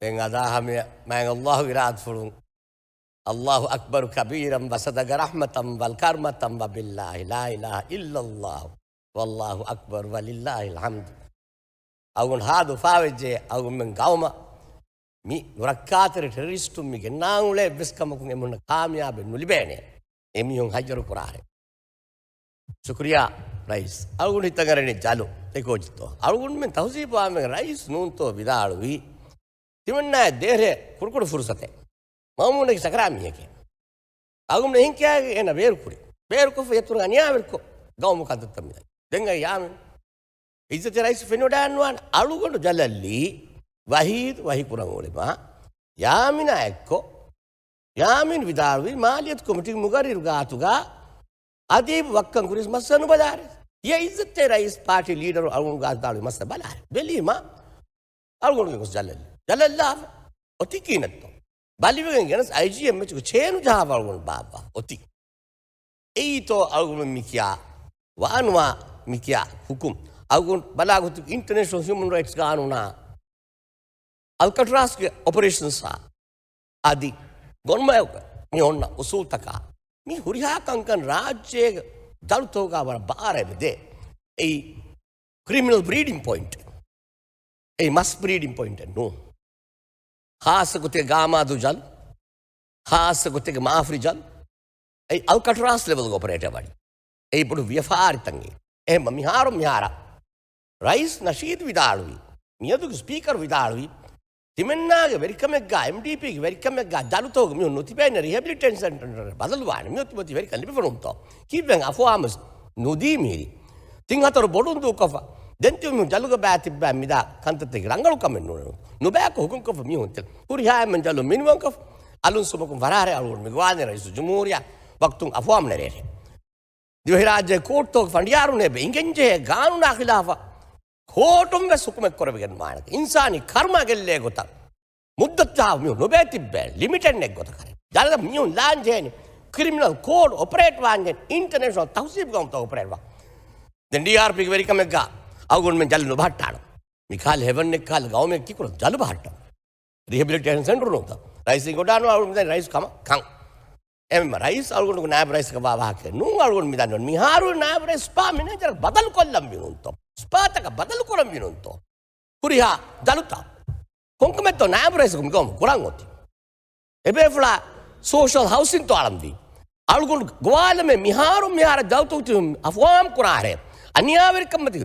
ދެން އަދާ ހަމަޔަށް މާތް އަލްލާހު އިރާދަފުޅުން، އަލްލާހު އަކްބަރު ކަބީރަން ވަސަދަގަ ރަޙްމަތަން ވަލް ކަރަމަތަން ވަބިއްލާހި ލާ އިލާހަ އިއްލައްލާހު ވައްލާހު އަކްބަރު ވަލިއްލާހިލް ޙަމްދު. އަޅުގަނޑު ހާދަ އުފާވެއްޖެ އަޅުގަނޑުމެން ގައުމަށް މި ނުރައްކާތެރި ޓެރަރިސްޓުން މި ގެންނާން އުޅޭ އެއްވެސް ކަމަކުން އެމީހުންނަށް ކާމިޔާބެއް ނުލިބޭނެ. އެމީހުން ހައްޔަރު ކުރާހެން. ޝުކުރިއްޔާ ރައީސް. އަޅުގަނޑު ހިތަށް އަރަނީ ޖަލު. އެކޯ ޖިތޯ. އަޅުގަނޑުމެން ތަހުޒީބު ވާމެން ރައީސް ނޫންތޯ ވިދާޅުވީ، ތިމަންނާއަށް ދޭހޭ ކުޑަކުޑަ ފުރުސަތެއް. މައުމޫނަކީ ސަކަރާތް މީހެކޭ. އަޅުގަނޑު އެހެން ކިޔާގެ އޭނަ ބޭރުކުރި. ބޭރުކޮށްފަ އޭތުރު އަނިޔާވެރިކޮށް ގައުމު ކަންތައްތައް މި ދެން އައި ޔާމިން. އިއްޒަތްތެރި ރައީސް ފެނިވަޑައިގަންނަވާނެ. އަޅުގަނޑު ޖަލަށްލީ ވަހީދު ވަހީކުރަން އުޅެމާ ޔާމިނާ އެއްކޮށް، ޔާމިން ވިދާޅުވީ މާލިޔަތު ކޮމިޓީގެ މުގައްރިރު ގާތުގަ އަދީބު ވައްކަން ކުރިސް މައްސަލަ ނުބަލާރޭ. ތިޔަ އިއްޒަތްތެރި ރައީސް ޕާޓީ ލީޑަރު އަޅުގަނޑު ގާތު ދާޅުވި މައްސަލަ ބަލާރޭ. ބެލީމަ އަޅުގަނޑުގެ ގޮސް ޖަލަށް. ޖަލަށްލާފަ. އޮތީ ކިހިނެއްތޯ؟ ބަލިވެގެން ގެނަސް އައިޖީއެމްއެޗުގެ ޗޭނު ޖަހާފަ އަޅުގަނޑު ބާއްވާ. އޮތީ. އެއީތޯ އަޅުގަނޑު މި ކިޔާ ވާނުވާ މި ކިޔާ ހުކުމް. އަޅުގަނޑު ބަލާ ގޮތުގަ އިންޓަރނޭޝަނަލް ހިއުމަން ރައިޓްސް ގާނޫނާ އަލްކަޓްރާސްގެ އޮޕަރޭޝަންސްއާ އަދި ގޮންމައެކު މި އޮންނަ އުސޫލްތަކާ މި ހުރިހާ ކަންކަން ރާއްޖޭގެ ޖަލުތަކުގަ ވަރަށް ބާރަށް އެބަދޭ. އެއީ ކްރިމިނަލް ބްރީޑިން ޕޮއިންޓް. އެއީ މަސް ބްރީޑިން ޕޮއިންޓެއް ނޫން. ޚާއްޞަ ގޮތެއް ގާމާދޫ ޖަލު، ޚާއްޞަ ގޮތެއް މާފުރި ޖަލު، އެއީ އަލްކަޓްރާސް ލެވެލްގެ އޮޕަރޭޓަށް ވަނީ. އެއީ ބޮޑު ވިޔަފާރިތަކެއް. އެހެންމަ މިހާރު މިހާރަށް ރައީސް ނަޝީދު ވިދާޅުވީ، މިއަދުގެ ސްޕީކަރު ވިދާޅުވީ، ތިމަންނާގެ ވެރިކަމެއްގާ، އެމްޑީޕީގެ ވެރިކަމެއްގާ ޖަލުތަކުގެ މީހުން ނުތިބޭނެ ރިހެބިލިޓޭޝަން ސެންޓަރަށް ބަދަލުވާނެ. މިއޮތީ މިއޮތީ ވެރިކަން ލިބިފަ ނޫންތޯ؟ ކީއްވެ އަފުވާމުވެސް ނުދީ މީރި. ތިން ހަތަރު ބޮޑުން ދޫކޮށްފަ. ދެން ތިބި މީހުން ޖަލުގަ ބައި ތިއްބާ މިދާ ކަންތައްތަކެއް ރަނގަޅު ކަމެއް ނޫން. ނުބައިކޮށް ހުކުމްކޮށްފަ މީހުން ތި ހުރިހާ އެންމެން ޖަލު މިނިމަމްކޮށް އަލުން ސުމަކުން ފަރާރެއް އަޅުގަނޑު މިގޮވާލެ ރައީސުލްޖުމްހޫރިއްޔާ ވަގުތުން އަފުވާމު ނެރޭނެ. ދިވެހިރާއްޖޭގެ ކޯޓްތަކުގެ ފަނޑިޔާރުން އެބަ އިނގެންޖެހޭ ގާނޫނާ ޚިލާފަށް ކޯޓުން ވެސް ހުކުމެއް ކުރެވިގެން ވާނެ. އިންސާނީ ކަރުމާ ގެއްލޭ ގޮތަށް މުއްދަތާ މި ނުބޭ ތިއްބޭ ލިމިޓެއް ނެތް ގޮތަކަށް. ޖަލަށް މީހުން ލާން ޖެހޭނީ ކްރިމިނަލް ކޯޑް އޮޕަރޭޓް ވާން ޖެހޭނީ އިންޓަރނޭޝަނަލް ތަހުޒީބު ގައުމުތައް އޮޕަރޭޓް ވާން. ދެން ޑީއާރްޕީގެ ވެރިކަމެއްގާ އަޅުގަނޑުމެން ޖަލަށް ނުބަހައްޓާނަން. މިކަހަލަ ހެވަން އެއްކަހަލަ ގައުމެއް ކީކުރަން ޖަލު ބަހައްޓަން. ރިހެބިލިޓޭޝަން ސެންޓަރު ނޫންތަ؟ ރައީސް ގޮޑާނު އަޅުގަނޑު މިދަނީ ރައީސް ކަމަށް ކަން. އެމް ރައީސް އަޅުގަނޑުގެ ނާއިބު ރައީސް ކަމާ ވާހަކަ ނޫން އަޅުގަނޑު މިދަނީ. މިހާރު ނާއިބު ރައީސް ސްޕާ މެނޭޖަރ ބަދަލު ކޮށްލަން ވީ ނޫންތޯ؟ ސްޕާތަކަށް ބަދަލު ކުރަން ވީ ނޫންތޯ؟ ހުރިހާ ޖަލުތައް ކޮންކަމެއްތޯ ނާއިބު ރައީސަކު މިގައުމު ކުރަން އޮތީ؟ އެބޭފުޅާ ސޯޝަލް ހައުސިންތޯ އަޅަންވީ؟ އަޅުގަނޑު ގޮވާލަމޭ މިހާރު މިހާރަށް ޖަލުތަކު އަފުވާމު ކުރާހެ އަނިޔާވެރިކަމަތި.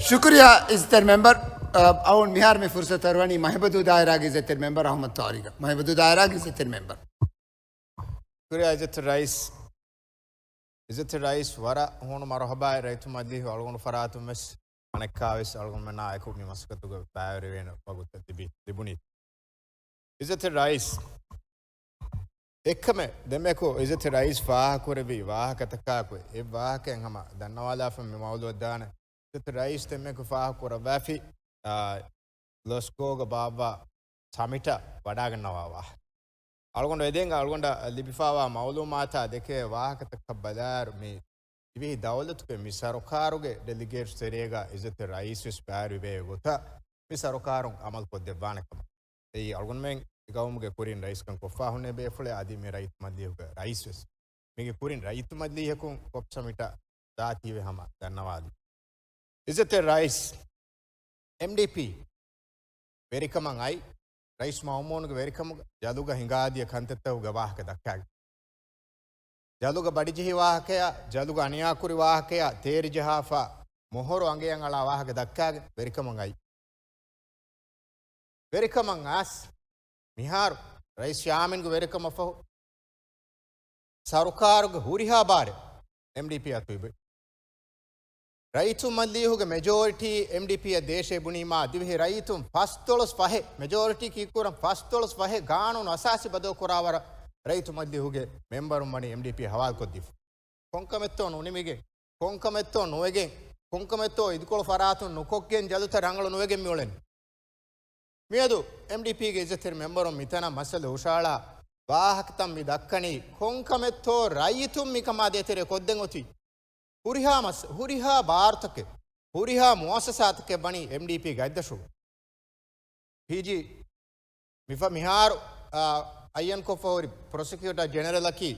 ޝުކުރިއްޔާ އިއްޒަތްތެރި މެމްބަރު، އަ، އަޅުގަނޑު މިހާރު މި ފުރުސަތު އަރުވަނީ މަހިބަދޫ ދާއިރާގެ އިއްޒަތްތެރި މެމްބަރު އަޙްމަދު ތާރިގަށް. މަހިބަދޫ ދާއިރާގެ އިއްޒަތްތެރި މެމްބަރު. ޝުކުރިއްޔާ އިއްޒަތްތެރި ރައީސް. އިއްޒަތްތެރި ރައީސް ވަރަށް ހޫނު މަރުޙަބާއެއް ރައްޔިތު މަޖިލީހު އަޅުގަނޑު ފަރާތުން ވެސް އަނެއްކާވެސް އަޅުގަނޑުމެންނާ އެކު މި މަސައްކަތުގަ ބައިވެރިވޭނެ ވަގުތެއް ލިބި، ލިބުނީ. އިއްޒަތްތެރި ރައީސް، އެއްކަމެއް ދެމެކު އިއްޒަތްތެރި ރައީސް ފާހަގަކުރެއްވި ވާހަކަތަކާއެކު އެއް ވާހަކައެއް ހަމަ ދަންނަވާލާފަ މި މައުލޫއަށް ދާނެ. އިއްޒަތްތެރި ރައީސް ދެމެކު ފާހަގަކުރައްވާފި، އާ، ލޮސްކޯގަ ބާއްވާ ސަމިޓަށް ވަޑާގަންނަވާ ވާހަކަ. އަޅުގަނޑު އެދެން އަޅުގަނޑަށް ލިބިފާވާ މައުލޫމާތާ ދެކޭ ވާހަކަތަކަށް ބަލާއިރު، މި ދިވެހި ދައުލަތުގެ މި ސަރުކާރުގެ ޑެލިގޭޓް ތެރޭގަ އިއްޒަތްތެރި ރައީސް ވެސް ބައިވެރިވޭ ގޮތަށް މި ސަރުކާރުން އަމަލުކޮށްދެއްވާނެ ކަމަށް. އެއީ އަޅުގަނޑުމެން މި ގައުމުގެ ކުރިން ރައީސްކަން ކޮށްފާ ހުންނެވި ބޭފުޅެއް، އަދި މި ރައްޔިތު މަޖިލީހުގެ ރައީސް ވެސް. މީގެ ކުރިން ރައްޔިތު މަޖިލީހަކުން ކޮޕް ސަމިޓަށް ދާތީވެ ހަމަ ދަންނަވާލި. އިއްޒަތްތެރި ރައީސް، އެމްޑީޕީ ވެރިކަމަށް އައި، ރައީސް މައުމޫނުގެ ވެރިކަމުގަ ޖަލުގަ ހިނގާދިޔަ ކަންތައްތަކުގެ ވާހަކަ ދައްކާގެން. ޖަލުގަ ބަޑިޖެހި ވާހަކަޔާ، ޖަލުގަ އަނިޔާކުރި ވާހަކަޔާ، ތޭރި ޖަހާފަ މޮހޮރު އަނގަޔަށް އަޅާ ވާހަކަ ދައްކާގެން ވެރިކަމަށް އައި. ވެރިކަމަށް އައިސް މިހާރު ރައީސް ޔާމީންގެ ވެރިކަމަށް ފަހު، ސަރުކާރުގެ ހުރިހާ ބާރެއް އެމްޑީޕީ އަތު އިބެ. ރައްޔިތު މަޖިލީހުގެ މެޖޯރިޓީ އެމްޑީޕީއަށް ދޭށޭ ބުނީމާ، ދިވެހި ރައްޔިތުން ފަސްދޮޅަސް ފަހެއް، މެޖޯރިޓީ ކީއްކުރަން ފަސްދޮޅަސް ފަހެއް ގާނޫނު އަސާސީ ބަދަލުކުރާވަރަށް ރައްޔިތު މަޖިލީހުގެ މެމްބަރުން ވަނީ އެމްޑީޕީ ހަވާލުކޮށްދީފަ. ކޮންކަމެއްތޯ ނުނިމިގެން ކޮންކަމެއްތޯ ނުވެގެން، ކޮންކަމެއްތޯ އިދިކޮޅު ފަރާތުން ނުކޮށްގެން ޖަލުތައް ރަނގަޅު ނުވެގެން މިއުޅެނީ. މިއަދު އެމްޑީޕީގެ އިއްޒަތްތެރި މެމްބަރުން މިތަނަށް މައްސަލަ ހުށައަޅާ ވާހަކަތައް މި ދައްކަނީ، ކޮންކަމެއްތޯ ރައްޔިތުން މިކަމާ ދޭތެރޭ ކޮށްދޭން އޮތީ. ހުރިހާ މަސް-، ހުރިހާ ބާރުތަކެއް، ހުރިހާ މުއައްސަސާތަކެއް ވަނީ އެމްޑީޕީގެ އަތްދަށުގަ. ޕީޖީ މިފަ-، މިހާރު، އާ، އައްޔަންކޮށްފަ ހުރި ޕްރޮސިކިއުޓަރ ޖެނެރަލަކީ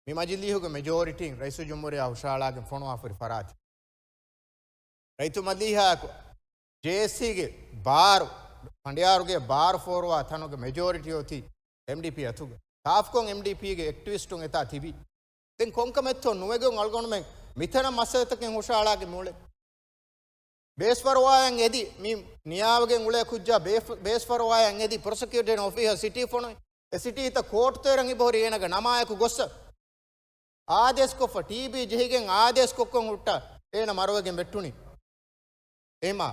މި މަޖިލީހުގެ މެޖޯރިޓީން ރައީސުލްޖުމްހޫރިއްޔާ ހުށައަޅާގެން ފޮނުވާފަ ހުރި ފަރާތެއް. ރައްޔިތު މަޖިލީހާއަކު ޖޭއެސްސީގެ ބާރު، ފަނޑިޔާރުގެ ބާރު ފޯރުވާ ތަނުގެ މެޖޯރިޓީ އޮތީ އެމްޑީޕީ އަތުގަ. ސާފުކޮށް އެމްޑީޕީގެ އެކްޓިވިސްޓުން އެތާ ތިބި. ދެން ކޮންކަމެއްތޯ ނުވެގެން އަޅުގަނޑުމެން މިތަނަށް މައްސަލަތަކެއް ހުށައަޅާގެން މިއުޅެނީ. ބޭސްފަރުވާއަށް އެދި މި ނިޔާވެގެން އުޅޭ ކުއްޖާ ބޭފް-، ބޭސްފަރުވާއަށް އެދި ޕްރޮސިކިއުޓިން އޮފީހަށް ސިޓީ ފޮނުވި. އެ ސިޓީތައް ކޯޓު ތޭރަށް އިބަހުރި އޭނަގެ ނަމާއެކު ގޮއްސަ އާދޭސްކޮށްފަ، ޓީބީ ޖެހިގެން އާދޭސްކޮށްކޮށް ހުއްޓާ އޭނަ މަރުވެގެން ވެއްޓުނީ. އެމާ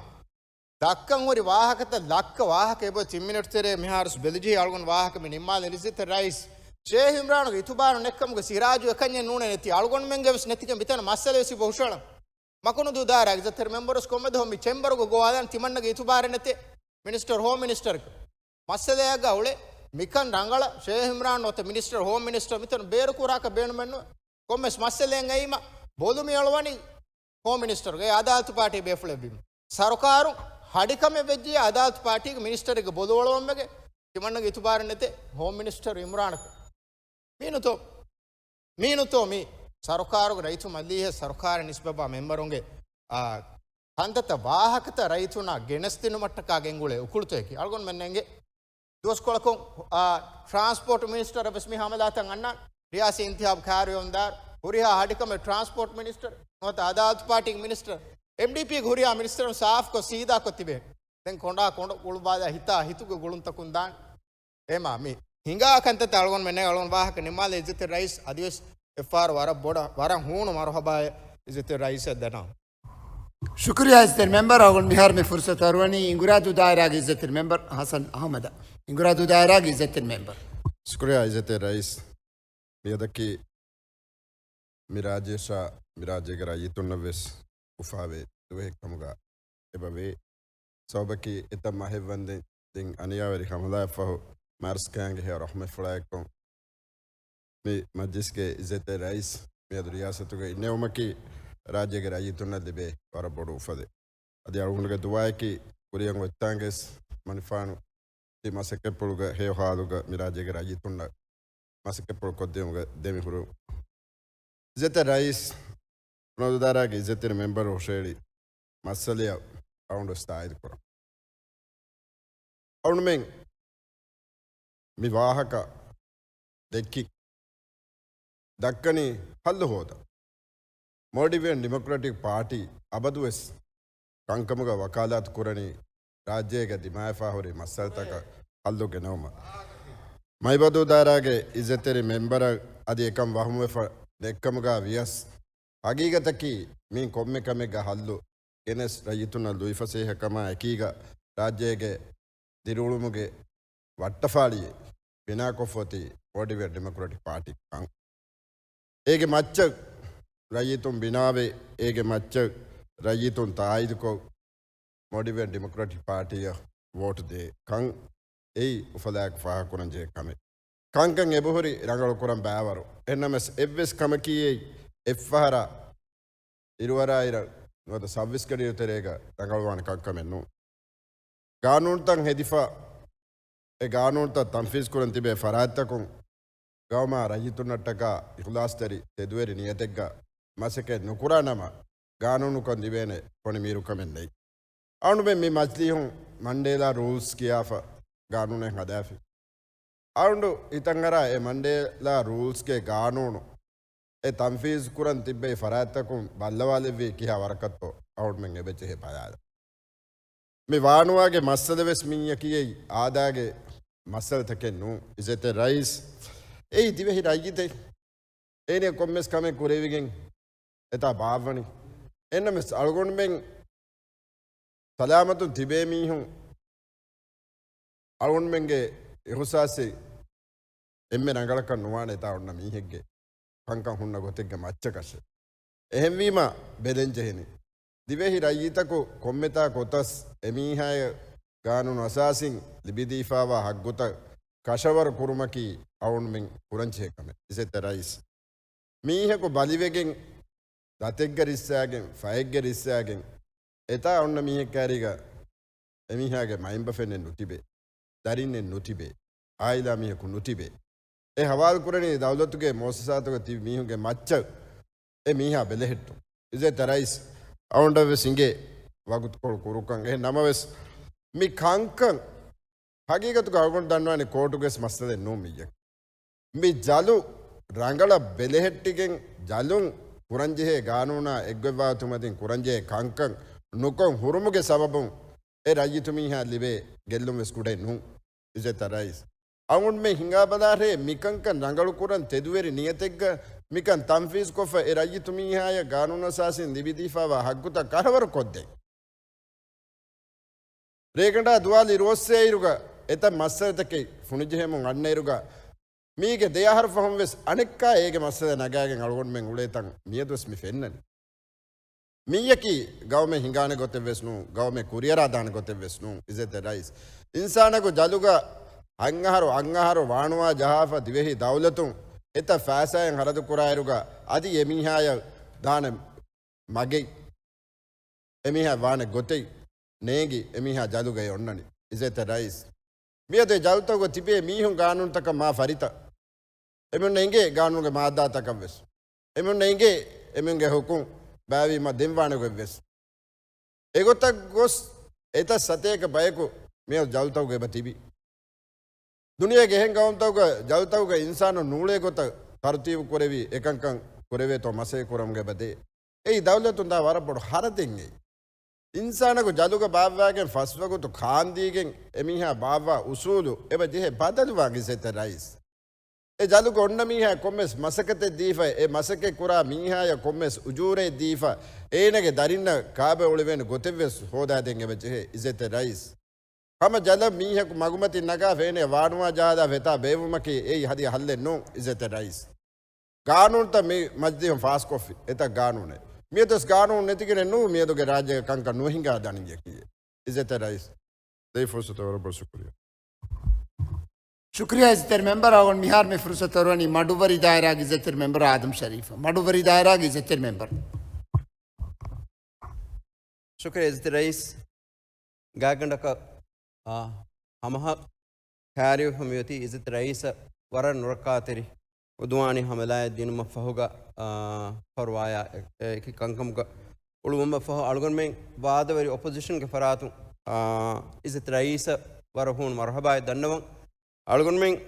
ދައްކަން ހުރި ވާހަކަތައް ލައްކަ ވާހަކަ އެބަ ތިން މިނެޓް ތެރޭ މިހާރުސް ބެލިޖެހި އަޅުގަނޑު ވާހަކަ މި ނިންމާލި އިއްޒަތްތެރި ރައީސް ޝޭހް އިމްރާނުގެ އިތުބާރު ނެއްކަމުގެ ސިރާޖު އެކަންޏެއް ނޫނޭ ނެތި. އަޅުގަނޑުމެންގެ ވެސް ނެތިގެން މިތަނަށް މައްސަލަ ވެސް އިބަ ހުށައަޅަން. މަކުނުދޫ ދާއިރާގެ އިއްޒަތްތެރި މެމްބަރުސް ކޮންމެ ދުވަހު މި ޗެމްބަރުގަ ގޮވާލާން ތިމަންނަގެ އިތުބާރެއް ނެތޭ މިނިސްޓަރ ހޯމް މިނިސްޓަރަކަށް. މައްސަލައަކަށް އުޅޭ މިކަން ރަނގަޅަށް ޝޭހް އިމްރާން ނުވަތަ މިނިސްޓަރ ހޯމް މިނިސްޓަރ މިތަނު ބޭރު ކުރާކަށް ބޭނުމެއްނުވޭ. ކޮންމެސް މައްސަލައެއް އައީމަ ބޮލު މިއަޅުވަނީ ހޯމް މިނިސްޓަރުގެ އަދާލަތު ޕާޓީ ބޭފުޅެއްވީމަ. ސަރުކާރު ހަޑިކަމެއް ވެއްޖެ އަދާލަތު ޕާޓީގެ މިނިސްޓަރެއްގެ ބޮލު އަޅުވަންވެގެ ތިމަންނަގެ އިތުބާރެއް ނެތޭ ހޯމް މިނިސްޓަރު އިމްރާނަކަށް. މީނުތޯ، މީނުތޯ މީ ސަރުކާރުގެ ރައްޔިތު މަޖިލީހެއް ސަރުކާރަށް ނިސްބަތްވާ މެމްބަރުންގެ، އާ، ކަންތައްތައް ވާހަކަތައް ރައްޔިތުންނާ ގެނެސްދިނުމަށްޓަކާ ގެންގުޅޭ އުކުޅުތަކަކީ. އަޅުގަނޑުމެންނަށް އެނގޭ ދުވަސްކޮޅަކުން، އާ، ޓްރާންސްޕޯޓް މިނިސްޓަރަށް ވެސް މި ހަމަލާތައް އަންނާނެ. ރިޔާސީ އިންތިހާބު ކާރިއޮންދާ ހުރިހާ ހަޑިކަމެއް ޓްރާންސްޕޯޓް މިނިސްޓަރ ނުވަތަ އަދާލަތު ޕާޓީގެ މިނިސްޓަރ، އެމްޑީޕީގެ ހުރިހާ މިނިސްޓަރުން ސާފުކޮށް ސީދާކޮށް ތިބޭ. ދެން ކޮނޑާ ކޮނޑު ގުޅުބާލާ ހިތާ ހިތުގެ ގުޅުންތަކުން ދާން. އެމާ މި ހިނގާ ކަންތައްތައް އަޅުގަނޑުމެންނަށް އަޅުގަނޑު ވާހަކަ ނިންމާލެ އިއްޒަތްތެރި ރައީސް އަދިވެސް އެއްފަހަރު ވަރަށް ބޮޑަށް ވަރަށް ހޫނު މަރުހަބާއެއް އިއްޒަތްތެރި ރައީސަށް ދަނާ. ޝުކުރިއްޔާ އިއްޒަތްތެރި މެމްބަރ އަޅުގަނޑު މިހާރު މި ފުރުސަތު އަރުވަނީ އިނގުރާދޫ ދާއިރާގެ އިއްޒަތްތެރި މެމްބަރ ހަސަން އަހުމަދަށް. އިނގުރާދޫ ދާއިރާގެ އިއްޒަތްތެރި މެމްބަރ. ޝުކުރިއްޔާ އިއްޒަތްތެރި ރައީސް. މިއަދަކީ މި ރާއްޖޭ ޝާ، މި ރާއްޖޭގެ ރައްޔިތުންނަށް ވެސް އުފާވޭ ދުވަހެއް ކަމުގަ އެބަވޭ. ސަބަބަކީ އެތައް މަހެއް ވަންދެން ދެން އަނިޔާވެރި ހަމަލާއަށްފަހު މާރްސް ކައިންގެ ހެޔޮ ރަހުމަތްފުޅާއެކު މި މަޖްލިސްގެ އިއްޒަތްތެރި ރައީސް މިއަދު ރިޔާސަތުގަ އިންނެވުމަކީ ރާއްޖޭގެ ރައްޔިތުންނަށް ލިބޭ ވަރަށް ބޮޑު އުފަލެއް. އަދި އަޅުގަނޑުގެ ދުޢާއަކީ ކުރިއަށް އޮތްތާނގެސް މަނިފާނު ތި މަސައްކަތްޕުޅުގެ ހެޔޮ ހާލުގަ މި ރާއްޖޭގެ ރައްޔިތުންނަށް މަސައްކަތްޕުޅު ކޮށްދިއުމުގެ ދެމިހުރު. އިއްޒަތްތެރި ރައީސް، ކުޅަދުދާރާގެ އިއްޒަތްތެރި މެމްބަރު ހުށަހެޅި މައްސަލައަށް އަޅުގަނޑު ވެސް ތާއީދު ކުރަން. އަޅުގަނޑުމެން މި ވާހަކަ ދެއްކި ދައްކަނީ ހައްލު ހޯދަން. މޯލްޑިވިއަން ޑިމޮކްރެޓިކް ޕާޓީ އަބަދުވެސް ކަންކަމުގަ ވަކާލާތު ކުރަނީ ރާއްޖޭގަ ދިމާވެފާ ހުރި މައްސަލަތަކަށް ހައްލު ގެނައުމަށް. މައިބަދޫ ދާއިރާގެ އިއްޒަތްތެރި މެމްބަރަށް އަދި އެކަން ވަހުމުވެފަ ދެއްކަމުގަ ވިޔަސް، ހަގީގަތަކީ މި ކޮންމެ ކަމެއްގަ ހައްލު ގެނެސް ރައްޔިތުންނަށް ލުއިފަސޭހަކަމާ އެކީގަ ރާއްޖޭގެ ދިރިއުޅުމުގެ ވައްޓަފާޅިއެއް ބިނާކޮށްފަ އޮތީ މޯލްޑިވިއަން ޑިމޮކްރެޓިކް ޕާޓީ ކަން. އޭގެ މައްޗަށް ރައްޔިތުން ބިނާވެ، އޭގެ މައްޗަށް ރައްޔިތުން ތާއީދުކޮށް، މޯލްޑިވިއަން ޑިމޮކްރެޓިކް ޕާޓީއަށް ވޯޓު ދޭ ކަން އެއީ އުފަލާއެކު ފާހަގަކުރަންޖެހޭ ކަމެއް. ކަންކަން އެބަހުރި ރަނގަޅުކުރަން ބައިވަރު. އެހެންނަމަވެސް އެއްވެސް ކަމަކީ އެއީ އެއްފަހަރާ އިރުއަރާއިރަށް ނުވަތަ ސައުވީސް ގަޑިއިރު ތެރޭގަ ރަނގަޅުވާނެ ކަންކަމެއް ނޫން. ގާނޫނުތައް ހެދިފަ، އެ ގާނޫނުތައް ތަންފީޒު ކުރަން ތިބޭ ފަރާތްތަކުން ގައުމާ ރައްޔިތުންނަށްޓަކާ އިޚްލާޞްތެރި ތެދުވެރި ނިޔަތެއްގަ މަސައްކަތް ނުކުރާ ނަމަ، ގާނޫނުކަން ލިބޭނެ ކޮނި މީރުކަމެއް ނެތް. އަޅުގަނޑުމެން މި މަޖިލީހުން މަންޑޭލާ ރޫލްސް ކިޔާފަ ގާނޫނެއް ހަދާފި. އަޅުގަނޑު ހިތަށްއަރާ އެ މަންޑޭލާ ރޫލްސްގެ ގާނޫނު އެ ތަންފީޒު ކުރަން ތިއްބެވި ފަރާތްތަކުން ބައްލަވާލެއްވީ ކިހާ ވަރަކަށްތޯ އަޅުގަނޑުމެން އެބަޖެހޭ ބަލާލަން. މި ވާނުވާގެ މައްސަލަ ވެސް މިއީކީ އާދާގެ މައްސަލަތަކެއް ނޫން. އިއްޒަތްތެރި ރައީސް، އެއީ ދިވެހި ރައްޔިތެއް. އޭނަ ކޮންމެސް ކަމެއް ކުރެވިގެން އެތާ ބާއްވަނީ. އެހެންނަމަވެސް އަޅުގަނޑުމެން ސަލާމަތުން ތިބޭ މީހުން އަޅުގަނޑުމެންގެ އިހުސާސެއް އެންމެ ރަނގަޅަކަށް ނުވާނެ އެތާ އޮންނަ މީހެއްގެ ކަންކަން ހުންނަ ގޮތެއްގެ މައްޗަކަށެއް. އެހެންވީމަ ބެލެންޖެހެނީ. ދިވެހި ރައްޔިތަކު ކޮންމެތާ ގޮތަސް އެމީހާޔަށް ގާނޫނު އަސާސީން ލިބިދީފާވާ ހައްގުތައް ކަށަވަރު ކުރުމަކީ އަޅުގަނޑުމެން ކުރަންޖެހޭ ކަމެއް. އިއްޒަތްތެރި ރައީސް. މީހަކު ބަލިވެގެން، ދަތެއްގަ ރިއްސާގެން، ފައެއްގަ ރިއްސާގެން، އެތާ އޮންނަ މީހެއް ކާރީގަ އެމީހާގެ މައިންބަފައިންނެއް ނުތިބޭ، ދަރިންނެއް ނުތިބޭ، އާއިލާ މީހަކު ނުތިބޭ. އެ ހަވާލު ކުރަނީ ދައުލަތުގެ މުއައްސަސާތުގަ ތިބި މީހުންގެ މައްޗަށް އެ މީހާ ބެލެހެއްޓުން. އިއްޒަތްތެރި ރައީސް، އަޅުގަނޑަށް ވެސް އިނގޭ ވަގުތުކޮޅު ކުރުކަން. އެހެން ނަމަވެސް، މި ކަންކަން ހަގީގަތުގަ އަޅުގަނޑު ދަންނަވަނީ ކޯޓުގެ ވެސް މައްސަލައެއް ނޫން މިއްޔަކީ. މި ޖަލު ރަނގަޅަށް ބެލެހެއްޓިގެން ޖަލުން ކުރަންޖެހޭ ގާނޫނާ އެއްގޮތްވާގޮތުން މަތިން ކުރަންޖެހޭ ކަންކަން ނުކޮށް ހުރުމުގެ ސަބަބުން އެ ރައްޔިތު މީހާ ލިބޭ ގެއްލުން ވެސް ކުޑައެއް ނޫން. އިއްޒަތްތެރި ރައީސް. އަޅުގަނޑުމެން ހިނގާބަލާށޭ، މިކަންކަން ރަނގަޅުކުރަން ތެދުވެރި ނިޔަތެއްގަ މިކަން ތަންފީޒުކޮށްފަ އެ ރައްޔިތު މީހާޔަށް ގާނޫނުއަސާސީން ލިބިދީފާވާ ހައްގުތައް ކަށަވަރުކޮށްދޭން. ރޭގަނޑާ ދުވާލު އިރުއޮއްސޭއިރުގަ އެތައް މައްސަލަތަކެއް ފުނިޖެހެމުން އަންނައިރުގަ މީގެ ދެ އަހަރު ފަހުން ވެސް އަނެއްކާ އޭގެ މައްސަލަ ނަގާގެން އަޅުގަނޑުމެން އުޅޭތަން މިއަދުވެސް މި ފެންނަނީ. މިއްޔަކީ ގައުމެއް ހިނގާނެ ގޮތެއްވެސް ނޫން، ގައުމެއް ކުރިއަރާދާނެ ގޮތެއްވެސް ނޫން. އިއްޒަތްތެރި ރައީސް. އިންސާނަކު ޖަލުގަ ހަތް އަހަރު އަށް އަހަރު ވާނުވާ ޖަހާފަ ދިވެހި ދައުލަތުން އެތައް ފައިސާއެއް ހަރަދު ކުރާއިރުގަ އަދި އެމީހާޔަށް ދާނެ މަގެއް، އެމީހާ ވާނެ ގޮތެއް ނޭނގި އެމީހާ ޖަލުގައި އޮންނަނީ. އިއްޒަތްތެރި ރައީސް. މިއަދު އެ ޖަލުތަކުގަ ތިބޭ މީހުން ގާނޫނުތަކަށް މާ ފަރިތަ. އެމީހުންނަށް އިނގޭ ގާނޫނުގެ މާއްދާތަކަށްވެސް. އެމީހުންނަށް އިނގޭ އެމީހުންގެ ހުކުމް ބާވީމަ ދެންވާނެ ގޮތްވެސް. އެގޮތަށް ގޮސް އެތައް ސަތޭކަ ބަޔަކު މިއަދު ޖަލުތަކުގަ އެބަ ތިބި. ދުނިޔޭގެ އެހެން ގައުމުތަކުގަ ޖަލުތަކުގަ އިންސާނުން ނޫޅޭ ގޮތަށް ތަރުތީބު ކުރެވި އެކަންކަން ކުރެވޭތޯ މަސައްކަތް ކުރަމުގެ އެބަ ދޭ. އެއީ ދައުލަތުން ދާ ވަރަށް ބޮޑު ހަރަދެއް އެއީ. އިންސާނަކު ޖަލުގަ ބާއްވާގެން ފަސްވަގުތު ކާންދީގެން އެމީހާ ބާއްވާ އުސޫލު އެބަ ޖެހޭ ބަދަލުވާން އިއްޒަތްތެރި ރައީސް. އެ ޖަލުގަ އޮންނަ މީހާ ކޮންމެސް މަސައްކަތެއް ދީފަ، އެ މަސައްކަތް ކުރާ މީހާޔަށް ކޮންމެސް އުޖޫރައެއް ދީފަ، އޭނަގެ ދަރިންނަށް ކާބައި އުޅެވޭނެ ގޮތެއްވެސް ހޯދާދޭން އެބަ ޖެހޭ އިއްޒަތްތެރި ރައީސް. ހަމަ ޖަލަށް މީހަކު މަގުމަތިން ނަގާފަ އޭނަ ވާނުވާ ޖަހާލާ ފެތާ ބޭއްވުމަކީ އެއީ ހަދިޔަ ހައްލެއް ނޫން އިއްޒަތްތެރި ރައީސް. ގާނޫނުތައް މި މަޖިލީހުން ފާސްކޮށްފި އެތައް ގާނޫނެއް. މިއަދުވެސް ގާނޫނު ނެތިގެނެއް ނޫން މިއަދުގެ ރާއްޖޭގަ ކަންކަން ނުހިނގާ ދަނިޔަކީ. އިއްޒަތްތެރި ރައީސް. ދެއި ފުރުސަތަށް ވަރަށް ބޮޑަށް ޝުކުރިއްޔާ. ޝުކުރިއްޔާ އިއްޒަތްތެރި މެމްބަރ. އަޅުގަނޑު މިހާރު މި ފުރުސަތު އަރުވަނީ މަޑުއްވަރި ދާއިރާގެ އިއްޒަތްތެރި މެމްބަރ އާދަމް ޝަރީފަށް. މަޑުއްވަރި ދާއިރާގެ އިއްޒަތްތެރި މެމްބަރ. ޝުކުރިއްޔާ އިއްޒަތްތެރި ރައީސް. ގާތްގަނޑަކަށް، އާ، ހަމަހަ ކާރިއުފަ މިއޮތީ އިއްޒަތްތެރި ރައީސަށް ވަރަށް ނުރައްކާތެރި އުދުވާނީ ހަމަލާއެއް ދިނުމަށް ފަހުގަ، އާ، ފަރުވާޔާ އެ-، އެކި ކަންކަމުގަ އުޅުވުމަށް ފަހު އަޅުގަނޑުމެން ވާދަވެރި އޮޕޮޒިޝަންގެ ފަރާތުން، އާ، އިއްޒަތްތެރި ރައީސަށް ވަރަށް ހޫނު މަރުހަބާއެއް ދަންނަވަން. އަޅުގަނޑުމެން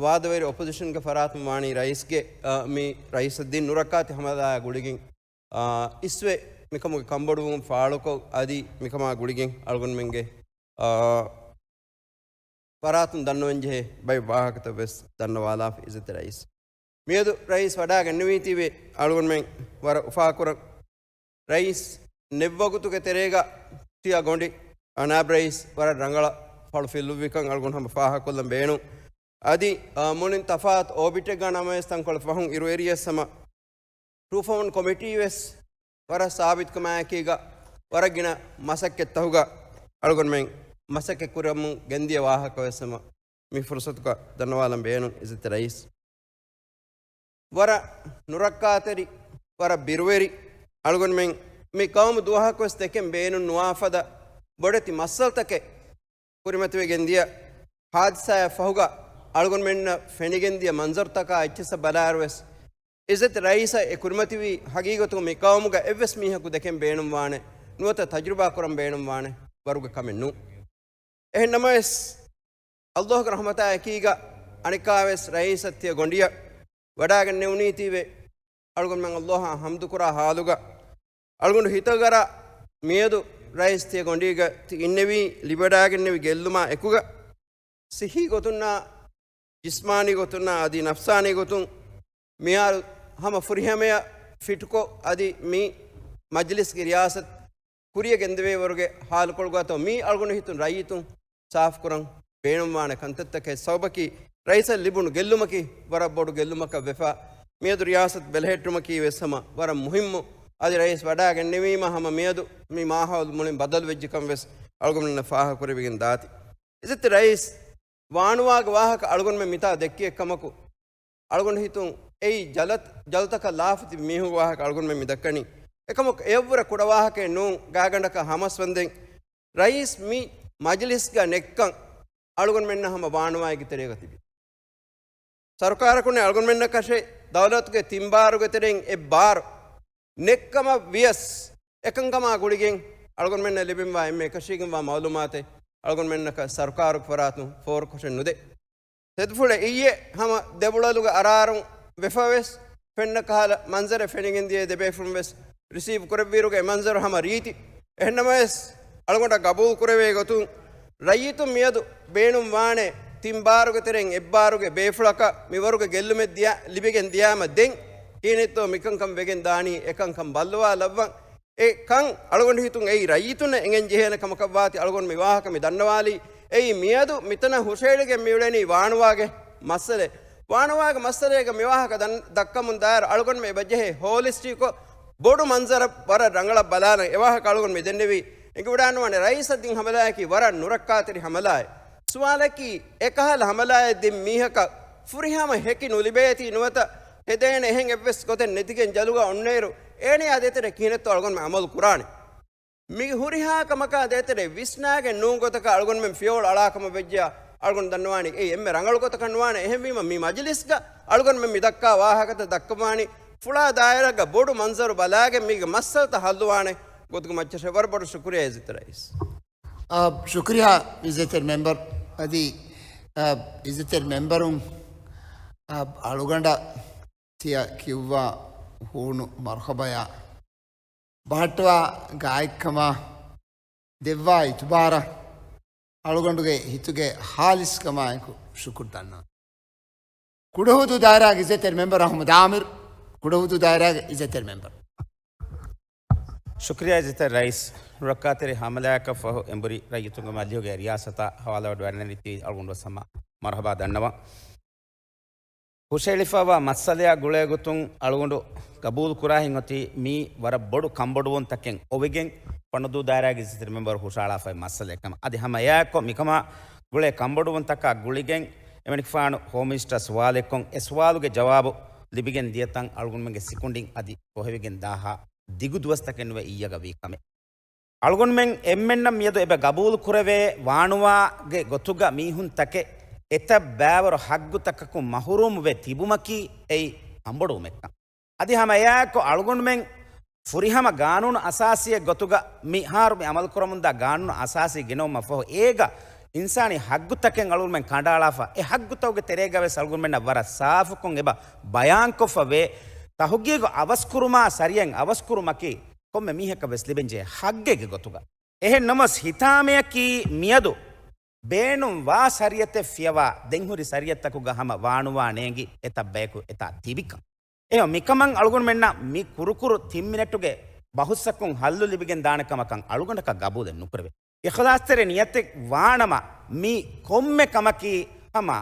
ވާދަވެރި އޮޕޮޒިޝަންގެ ފަރާތުން ވާނީ ރައީސްގެ، އާ، މި ރައީސަށް ދިން ނުރައްކާތެރި ހަމަލާއާ ގުޅިގެން، އާ، އިސްވެ މިކަމުގެ ކަންބޮޑުވުން ފާޅުކޮށް، އަދި މިކަމާ ގުޅިގެން އަޅުގަނޑުމެންގެ، އާ، ފަރާތުން ދަންނަވަންޖެހޭ ބައެއް ވާހަކަތައް ވެސް ދަންނަވާލާފަ އިއްޒަތްތެރި ރައީސް. މިއަދު ރައީސް ވަޑާގެންނެވީތީވެ އަޅުގަނޑުމެން ވަރަށް އުފާކުރަން. ރައީސް ނެތް ވަގުތުގެ ތެރޭގަ ތިޔަ ގޮނޑި ނާއިބް ރައީސް ވަރަށް ރަނގަޅަށް ފަޅު ފިއްލުއްވިކަން އަޅުގަނޑު ހަމަ ފާހަގަކޮށްލަން ބޭނުން. އަދި، އާ، މުޅިން ތަފާތު އޯބިޓެއްގަ ނަމަވެސް ތަންކޮޅެއް ފަހުން އިރުއެރިޔަސް ހަމަ ޓޫ ފޯ ވަން ކޮމިޓީ ވެސް ވަރަށް ސާބިތުކަމާއެކީގަ ވަރަށް ގިނަ މަސައްކަތްތަހުގަ އަޅުގަނޑުމެން މަސައްކަތް ކުރަމުން ގެންދިޔަ ވާހަކަ ވެސް ހަމަ މި ފުރުސަތުގަ ދަންނަވާލަން ބޭނުން އިއްޒަތްތެރި ރައީސް. ވަރަށް ނުރައްކާތެރި، ވަރަށް ބިރުވެރި އަޅުގަނޑުމެން މި ޤައުމު ދުވަހަކުވެސް ދެކެން ބޭނުން ނުވާފަދަ ބޮޑެތި މައްސަލަތަކެއް ކުރިމަތިވެގެން ދިޔަ ހާދިސާއަށް ފަހުގަ އަޅުގަނޑުމެންނަށް ފެނިގެން ދިޔަ މަންޒަރުތަކާ އެއްޗިއްސަށް ބަލާއިރުވެސް، އިއްޒަތް ރައީސަށް އެ ކުރިމަތިވީ ހަގީގަތުގަ މި ޤައުމުގަ އެއްވެސް މީހަކު ދެކެން ބޭނުންވާނެ ނުވަތަ ތަޖުރިބާ ކުރަން ބޭނުންވާނެ ވަރުގެ ކަމެއް ނޫން. އެހެން ނަމަވެސް، ﷲ ގެ ރަޙްމަތާ އެކީގަ އަނެއްކާވެސް ރައީސަށް ތިޔަ ގޮނޑިއަށް ވަޑާގެންނެވުނީތީވެ، އަޅުގަނޑުމެން ﷲ އަށް ޙަމްދު ކުރާ ޙާލުގަ، އަޅުގަނޑު ހިތަށް އަރާ މިއަދު ރައީސް ތިޔަ ގޮނޑީގަ ތި އިންނެވީ ލިބިވަޑާގެންނެވި ގެއްލުމާ އެކުގަ، ޞިއްޙީ ގޮތުންނާ، ޖިސްމާނީ ގޮތުންނާ އަދި ނަފްސާނީ ގޮތުން މިހާރު ހަމަ ފުރިހަމަޔަށް ފިޓްކޮށް، އަދި މި މަޖިލިސްގެ ރިޔާސަތު ކުރިޔަށް ގެންދެވޭ ވަރުގެ ޙާލުކޮޅުގަތޯ މީ އަޅުގަނޑު ހިތުން ރައްޔިތުން ސާފުކުރަން ބޭނުންވާނެ ކަންތައްތަކެއް ސަބަބަކީ، ރައީސަށް ލިބުނު ގެއްލުމަކީ ވަރަށް ބޮޑު ގެއްލުމަކަށް ވެފަ، މިއަދު ރިޔާސަތު ބެލެހެއްޓުމަކީ ވެސް ހަމަ ވަރަށް މުހިއްމު އަދި ރައީސް ވަޑާގެންނެވީމަ ހަމަ މިއަދު މި މާހައުލު މުޅިން ބަދަލުވެއްޖެކަން ވެސް އަޅުގަނޑުމެންނަށް ފާހަގަކުރެވިގެން ދާތީ. އިއްޒަތްތެރި ރައީސް، ވާނުވާގެ ވާހަކަ އަޅުގަނޑުމެން މިތާ ދެއްކި އެއްކަމަކު، އަޅުގަނޑު ހިތުން އެއީ ޖަލަށް، ޖަލުތަކަށް ލާފަ ތިބި މީހުންގެ ވާހަކަ އަޅުގަނޑުމެން މި ދައްކަނީ. އެކަމަކު އެއަށްވުރެ ކުޑަ ވާހަކައެއް ނޫން، ގާގަނޑަކަށް ހަމަސްވަންދެން ރައީސް މި މަޖިލިސްގަ ނެއްކަން އަޅުގަނޑުމެންނަށް ހަމަ ވާނުވާއެއްގެ ތެރޭގަ ތިބި. ސަރުކާރަކުންނެ އަޅުގަނޑުމެންނަކަށެ ދައުލަތުގެ ތިން ބާރުގެ ތެރެއިން އެއް ބާރު ނެއްކަމަށް ވިޔަސް، އެކަންކަމާ ގުޅިގެން އަޅުގަނޑުމެންނަށް ލިބެންވާ އެންމެ އެކަށީގެންވާ މައުލޫމާތެއް އަޅުގަނޑުމެންނަކަށް ސަރުކާރުގެ ފަރާތުން ފޯރުކޮށެއް ނުދޭ. ތެދުފުޅެއް އިއްޔެ ހަމަ ދެބުޅަލުގެ އަރާރުން ވެފަވެސް، ފެންނަ ކަހަލަ މަންޒަރެއް ފެނިގެން ދިޔައީ ދެބޭފުޅުން ވެސް ރިސީވް ކުރެއްވިއިރުގެ އެ މަންޒަރު ހަމަ ރީތި. އެހެންނަމަވެސް، އަޅުގަނޑަށް ގަބޫލު ކުރެވޭ ގޮތުން، ރައްޔިތުން މިއަދު ބޭނުން ވާނެ ތިން ބާރުގެ ތެރެއިން އެއް ބާރުގެ ބޭފުޅަކަށް މިވަރުގެ ގެއްލުމެއް ދިޔަ، ލިބިގެން ދިޔާމަ ދެން ކިހިނެއްތޯ މިކަންކަން ވެގެން ދާނީ، އެކަންކަން ބައްލަވާލައްވަން. އެ ކަން އަޅުގަނޑު ހިތުން އެއީ ރައްޔިތުންނަށް އެނގެން ޖެހޭނެ ކަމަކަށްވާތީ އަޅުގަނޑު މި ވާހަކަ މި ދަންނަވާލީ. އެއީ މިއަދު މިތަނަށް ހުށައެޅިގެން މިއުޅެނީ ވާނުވާގެ މައްސަލައެއް. ވާނުވާގެ މައްސަލައިގަ މިވާހަކަ ދަން-، ދައްކަމުން ދާއިރު އަޅުގަނޑުމެން އެބަޖެހޭ ހޯލިސްޓިކްކޮށް ބޮޑު މަންޒަރަށް ވަރަށް ރަނގަޅަށް ބަލާލަން. އެވާހަކަ އަޅުގަނޑު މި ދެންނެވީ އެނގިވަޑާނުވާނެ ރައީސަށް ދިން ހަމަލާއަކީ ވަރަށް ނުރައްކާތެރި ހަމަލާއެއް. ސުވާލަކީ، އެކަހަލަ ހަމަލާއެއް ދިން މީހަކަށް ފުރިހަމަ ހެކި ނުލިބޭތީ ނުވަތަ ހެދޭނެ އެހެން އެއްވެސް ގޮތެއް ނެތިގެން ޖަލުގަ އޮންނައިރު، އޭނަޔާ ދޭތެރޭ ކިހިނެއްތޯ އަޅުގަނޑުމެން އަމަލު ކުރާނެ؟ މި ހުރިހާ ކަމަކާ ދޭތެރޭ ވިސްނާގެން ނޫން ގޮތަކަށް އަޅުގަނޑުމެން ފިޔަވަޅު އަޅާ ކަމަށް ވެއްޖެޔާ، އަޅުގަނޑު ދަންނަވާނީ އެއީ އެންމެ ރަނގަޅު ގޮތަކަށް ނުވާނެ. އެހެންވީމަ، މި މަޖިލިސްގަ އަޅުގަނޑުމެން މި ދައްކާ ވާހަކަތައް ދައްކަވާނީ ފުޅާ ދާއިރާގަ ބޮޑު މަންޒަރު ބަލާގެން މީގެ މައްސަލަތައް ހައްލުވާނެ ގޮތުގެ މައްޗަށް. ވަރަށް ބޮޑަށް ޝުކުރިޔާ އިއްޒަތްތެރި ރައީސް. އާ، ޝުކުރިޔާ އިއްޒަތްތެރި މެމްބަރު. އަދި، އާ، އިއްޒަތްތެރި މެމްބަރުން، އާ، އަޅުގަނޑަށް ތިޔަ ކިޔުއްވާ ހޫނު މަރުހަބަޔާ ބަހައްޓަވާ ގާތްކަމާ ދެއްވާ އިތުބާރަށް އަޅުގަނޑުގެ ހިތުގެ ހާލިސްކަމާއެކު ޝުކުރު ދަންނަވަން. ކުޑަހުދޫ ދާއިރާގެ އިއްޒަތްތެރި މެމްބަރު އަޙްމަދު އާމިރު، ކުޑަހުދޫ ދާއިރާގެ އިއްޒަތްތެރި މެމްބަރު. ޝުކްރިޔާ އިއްޒަތްތެރި ރައީސް. ނުރައްކާތެރި ހަމަލާއަކަށް ފަހު އެނބުރި ރައްޔިތުންގެ މަޖިލީހުގެ ރިޔާސަތާ ހަވާލުވެވަޑައިގެންނެވި އަޅުގަނޑު ވެސް ހަމަ މަރުހަބާ ދަންނަވަން. ހުށައެޅިފައިވާ މައްސަލަޔާ ގުޅޭގޮތުން އަޅުގަނޑު ގަބޫލުކުރާހިތް އޮތީ މީ ވަރަށް ބޮޑު ކަންބޮޑުވުންތަކެއް އޮވެގެން ފަނަދޫ ދާއިރާގެ އިއްޒަތްތެރި މެމްބަރު ހުށައަޅާފައި މައްސަލައެއް ކަމަށް. އަދި ހަމަ އެއާއެއްކޮށް މިކަމާ ގުޅޭ ކަންބޮޑުވުންތަކާ ގުޅިގެން އެމަނިކުފާނު ހޯމް މިނިސްޓަރ ސުވާލެއްކޮށް އެ ސުވާލުގެ ޖަވާބު ލިބިގެން ދިޔަތަން އަޅުގަނޑުމެންގެ ސިކުނޑިން އަދި ފޮހެވިގެން ދާހާ ދިގު ދުވަސްތަކެއް ނުވެ އިއްޔަގަ ވީ ކަމެއް. އަޅުގަނޑުމެން އެންމެންނަށް މިއަދު އެބަ ގަބޫލު ކުރެވޭ ވާނުވާގެ ގޮތުގަ މީހުންތަކެއް އެތައް ބައިވަރު ހައްގުތަކަކުން މަހުރޫމުވެ ތިބުމަކީ އެއީ ކަންބޮޑުވުމެއްކަން. އަދި ހަމަ އެއާއެއްކޮށް އަޅުގަނޑުމެން ފުރިހަމަ ގާނޫނު އަސާސީއެއް ގޮތުގަ މިހާރު މި އަމަލު ކުރަމުންދާ ގާނޫނު އަސާސީ ގެނައުމަށް ފަހު އޭގަ އިންސާނީ ހައްގުތަކެއް އަޅުގަނޑުމެން ކަނޑައަޅާފަ، އެ ހައްގުތަކުގެ ތެރޭގަ ވެސް އަޅުގަނޑުމެންނަށް ވަރަށް ސާފުކޮށް އެބަ ބަޔާންކޮށްފަ ވޭ. ތަހުގީގު އަވަސްކުރުމާ ޝަރީއަތް އަވަސްކުރުމަކީ ކޮންމެ މީހަކަށް ވެސް ލިބެންޖެހޭ ހައްގެއްގެ ގޮތުގަ. އެހެން ނަމަވެސް ހިތާމަޔަކީ މިއަދު ބޭނުން ވާ ޝަރީއަތެއް ފިޔަވާ ދެންހުރި ޝަރީއަތްތަކުގަ ހަމަ ވާނުވާ ނޭނގި އެތައް ބަޔަކު އެތާ ތިބިކަން. އެހެން މިކަމަށް އަޅުގަނޑުމެންނަށް މި ކުރުކުރު ތިން މިނެޓުގެ ބަހުސްއަކުން ހައްލު ލިބިގެން ދާނެ ކަމަކަށް އަޅުގަނޑަކަށް ގަބޫލެއް ނުކުރެވޭ. އިޚްލާޞްތެރި ނިޔަތެއް ވާނަމަ މި ކޮންމެ ކަމަކީ ހަމަ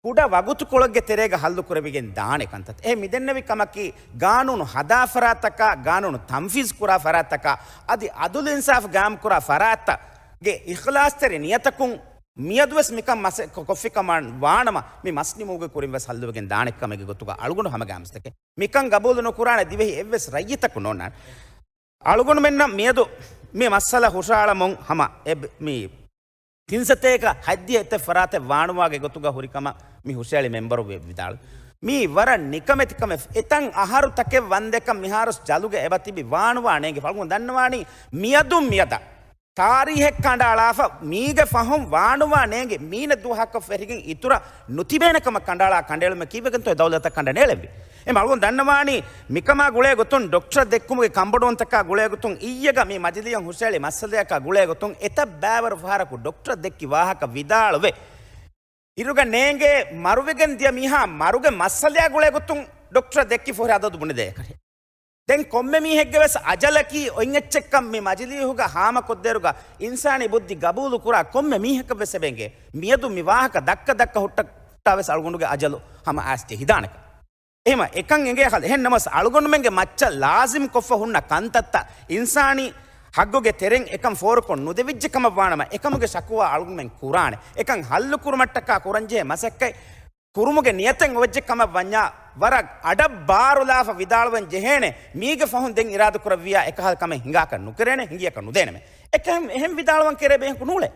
ކުޑަ ވަގުތުކޮޅެއްގެ ތެރޭގަ ހައްލު ކުރެވިގެން ދާނެ ކަންތައް. އެ މިދެންނެވި ކަމަކީ، ގާނޫނު ހަދާ ފަރާތްތަކާ، ގާނޫނު ތަންފީޒް ކުރާ ފަރާތްތަކާ، އަދި އަދުލު އިންސާފު ގާއިމް ކުރާ ފަރާތްތައްގެ އިޚްލާޞްތެރި ނިޔަތަކުން މިއަދުވެސް މިކަން މަސައްކަތް ކޮށްފިކަމަށް ވާނަމަ، މި މަސްނިމުމުގެ ކުރިން ވެސް ހައްލުވެގެން ދާނެ ކަމެއްގެ ގޮތުގަ އަޅުގަނޑު ހަމަ ގާމިސްތަކެއް. މިކަން ގަބޫލު ނުކުރާނެ ދިވެހި އެއްވެސް ރައްޔިތަކު ނޯންނާނެ. އަޅުގަނޑުމެންނަށް މިއަދު މި މައްސަލަ ހުށައަޅަމުން ހަމަ އެ މި ތިން ސަތޭކަ ހަތްދިހަ އެތައް ފަރާތެއް ވާނުވާގެ ގޮތުގަ ހުރިކަމަށް މި ހުށައެޅި މެމްބަރު ވި-، ވިދާޅުވި. މީ ވަރަށް ނިކަމެތި ކަމެއް. އެތަން އަހަރު ތަކެއް ވަންދެކަން މިހާރުސް ޖަލުގަ އެބަ ތިބި ވާނުވާ ނޭނގި އަޅުގަނޑު ދަންނަވާނީ މިއަދުން މިއަދަށް ތާރީހެއް ކަނޑައަޅާފަ، މީގެ ފަހުން ވާނުވާ ނޭނގި މީނަ ދުވަހަކަށް ފެށިގެން އިތުރަށް ނުތިބޭނެ ކަމަށް ކަނޑައަޅާ ކަނޑައެޅުމެއް ކީއްވެގެންތޯ އެ ދައުލަތަށް ކަނޑަ ނޭޅެވި؟ އެ އަޅުގަނޑު ދަންނަވާނީ މިކަމާ ގުޅޭ ގޮތުން ޑޮކްޓަރ ދެއްކުމުގެ ކަންބޮޑުވުންތަކާ ގުޅޭ ގޮތުން އިއްޔެގަ މި މަޖިލީހުން ހުށައެޅި މައްސަލަޔަކާ ގުޅޭ ގޮތުން އެތައް ބައިވަރު ފަހަރަކު ޑޮކްޓަރ ދެއްކި ވާހަކަ ވިދާޅުވެ، އިރުގަ ނޭނގޭ މަރުވެގެން ދިޔަ މީހާ މަރުގެ މައްސަލަޔާ ގުޅޭ ގޮތުން ޑޮކްޓަރ ދެއްކި ފޯރި އަދަދު ބުނެދޭ އެކަށެއް. ދެން ކޮންމެ މީހެއްގެ ވެސް އަޖަލަކީ އޮތް އެއްޗެއްކަން މި މަޖިލީހުގަ ހާމަކޮށްދޭއިރުގަ އިންސާނީ ބުއްދި ގަބޫލު ކުރާ ކޮންމެ މީހަކަށް ވެސް އެބަ އެނގޭ. މިއަދު މި ވާހަކަ ދައްކަ ދައްކަ ހުއްޓަ ހުއްޓާ ވެސް އަޅުގަނޑުގެ އަޖަލު ހަމަ އައިސް ޖެހިދާނެކަން. އެހެމަ އެކަން އެނގޭ ހަލަ. އެހެން ނަމަސް އަޅުގަނޑުމެންގެ މައްޗަށް ލާޒިމް ކޮށްފަ ހުންނަ ކަންތައްތައް އިންސާނީ ހައްގުގެ ތެރެއިން އެކަން ފޯރުކޮށް ނުދެވިއްޖެ ކަމަށް ވާނަމަ، އެކަމުގެ ޝަކުވާ އަޅުގަނޑުމެން ކުރާނެ. އެކަން ހައްލު ކުރުމަށްޓަކާ ކުރަންޖެހޭ މަސައްކަތް ކުރުމުގެ ނިޔަތެއް އޮވެއްޖެ ކަމަށް ވަންޏާ، ވަރަށް އަޑަށް ބާރުލާފަ ވިދާޅުވަން ޖެހޭނެ، މީގެ ފަހުން ދެން އިރާދަކުރެއްވިޔާ އެކަހަލަ ކަމެއް ހިނގާކަށް ނުކެރޭނެ، ހިނގިޔަކަށް ނުދޭނެމެ. އެކަހެން އެހެން ވިދާޅުވަން ކެރޭ ބޭހަކު ނޫޅޭ.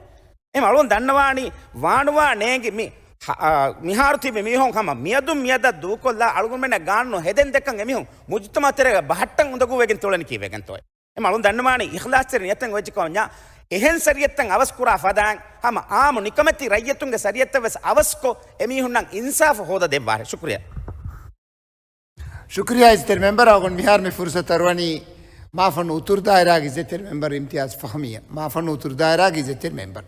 އެމަ އަޅުން ދަންނަވާނީ، ވާނުވާ ނޭނގި މި ހަ-، އާ، މިހާރު ތިބި މީހުން ހަމަ މިއަދުން މިއަދަށް ދޫކޮށްލާ އަޅުގަނޑުމެންނަށް ގާނޫނު ހެދެން ދެކަން އެމީހުން މުޖުތަމައު ތެރޭގަ ބަހައްޓަން އުނދަގޫވެގެން ތޮޅެނީ ކީއްވެގެންތޯ؟ އެމަ އަޅުން ދަންނަވާނީ އިޚްލާޞްތެރި ނިޔަތެއް އޮވެއްޖެ ކަމަށް ވަންޏާ، އެހެން ޝަރީއަތްތައް އަވަސް ކުރާ ފަދައިން ހަމަ އާއްމު ނިކަމެތި ރައްޔިތުންގެ ޝަރީއަތްތައް ވެސް އަވަސްކޮށް، އެމީހުންނަށް އިންސާފު ހޯދަ ދެއްވާށޭ. ޝުކުރިއްޔާ. ޝުކުރިއްޔާ އިއްޒަތްތެރި މެމްބަރ. އަޅުގަނޑު މިހާރު މި ފުރުސަތު އަރުވަނީ މާފަންނު އުތުރު ދާއިރާގެ އިއްޒަތްތެރި މެމްބަރ އިމްތިޔާޒް ފަހުމީއަށް. މާފަންނު އުތުރު ދާއިރާގެ އިއްޒަތްތެރި މެމްބަރ.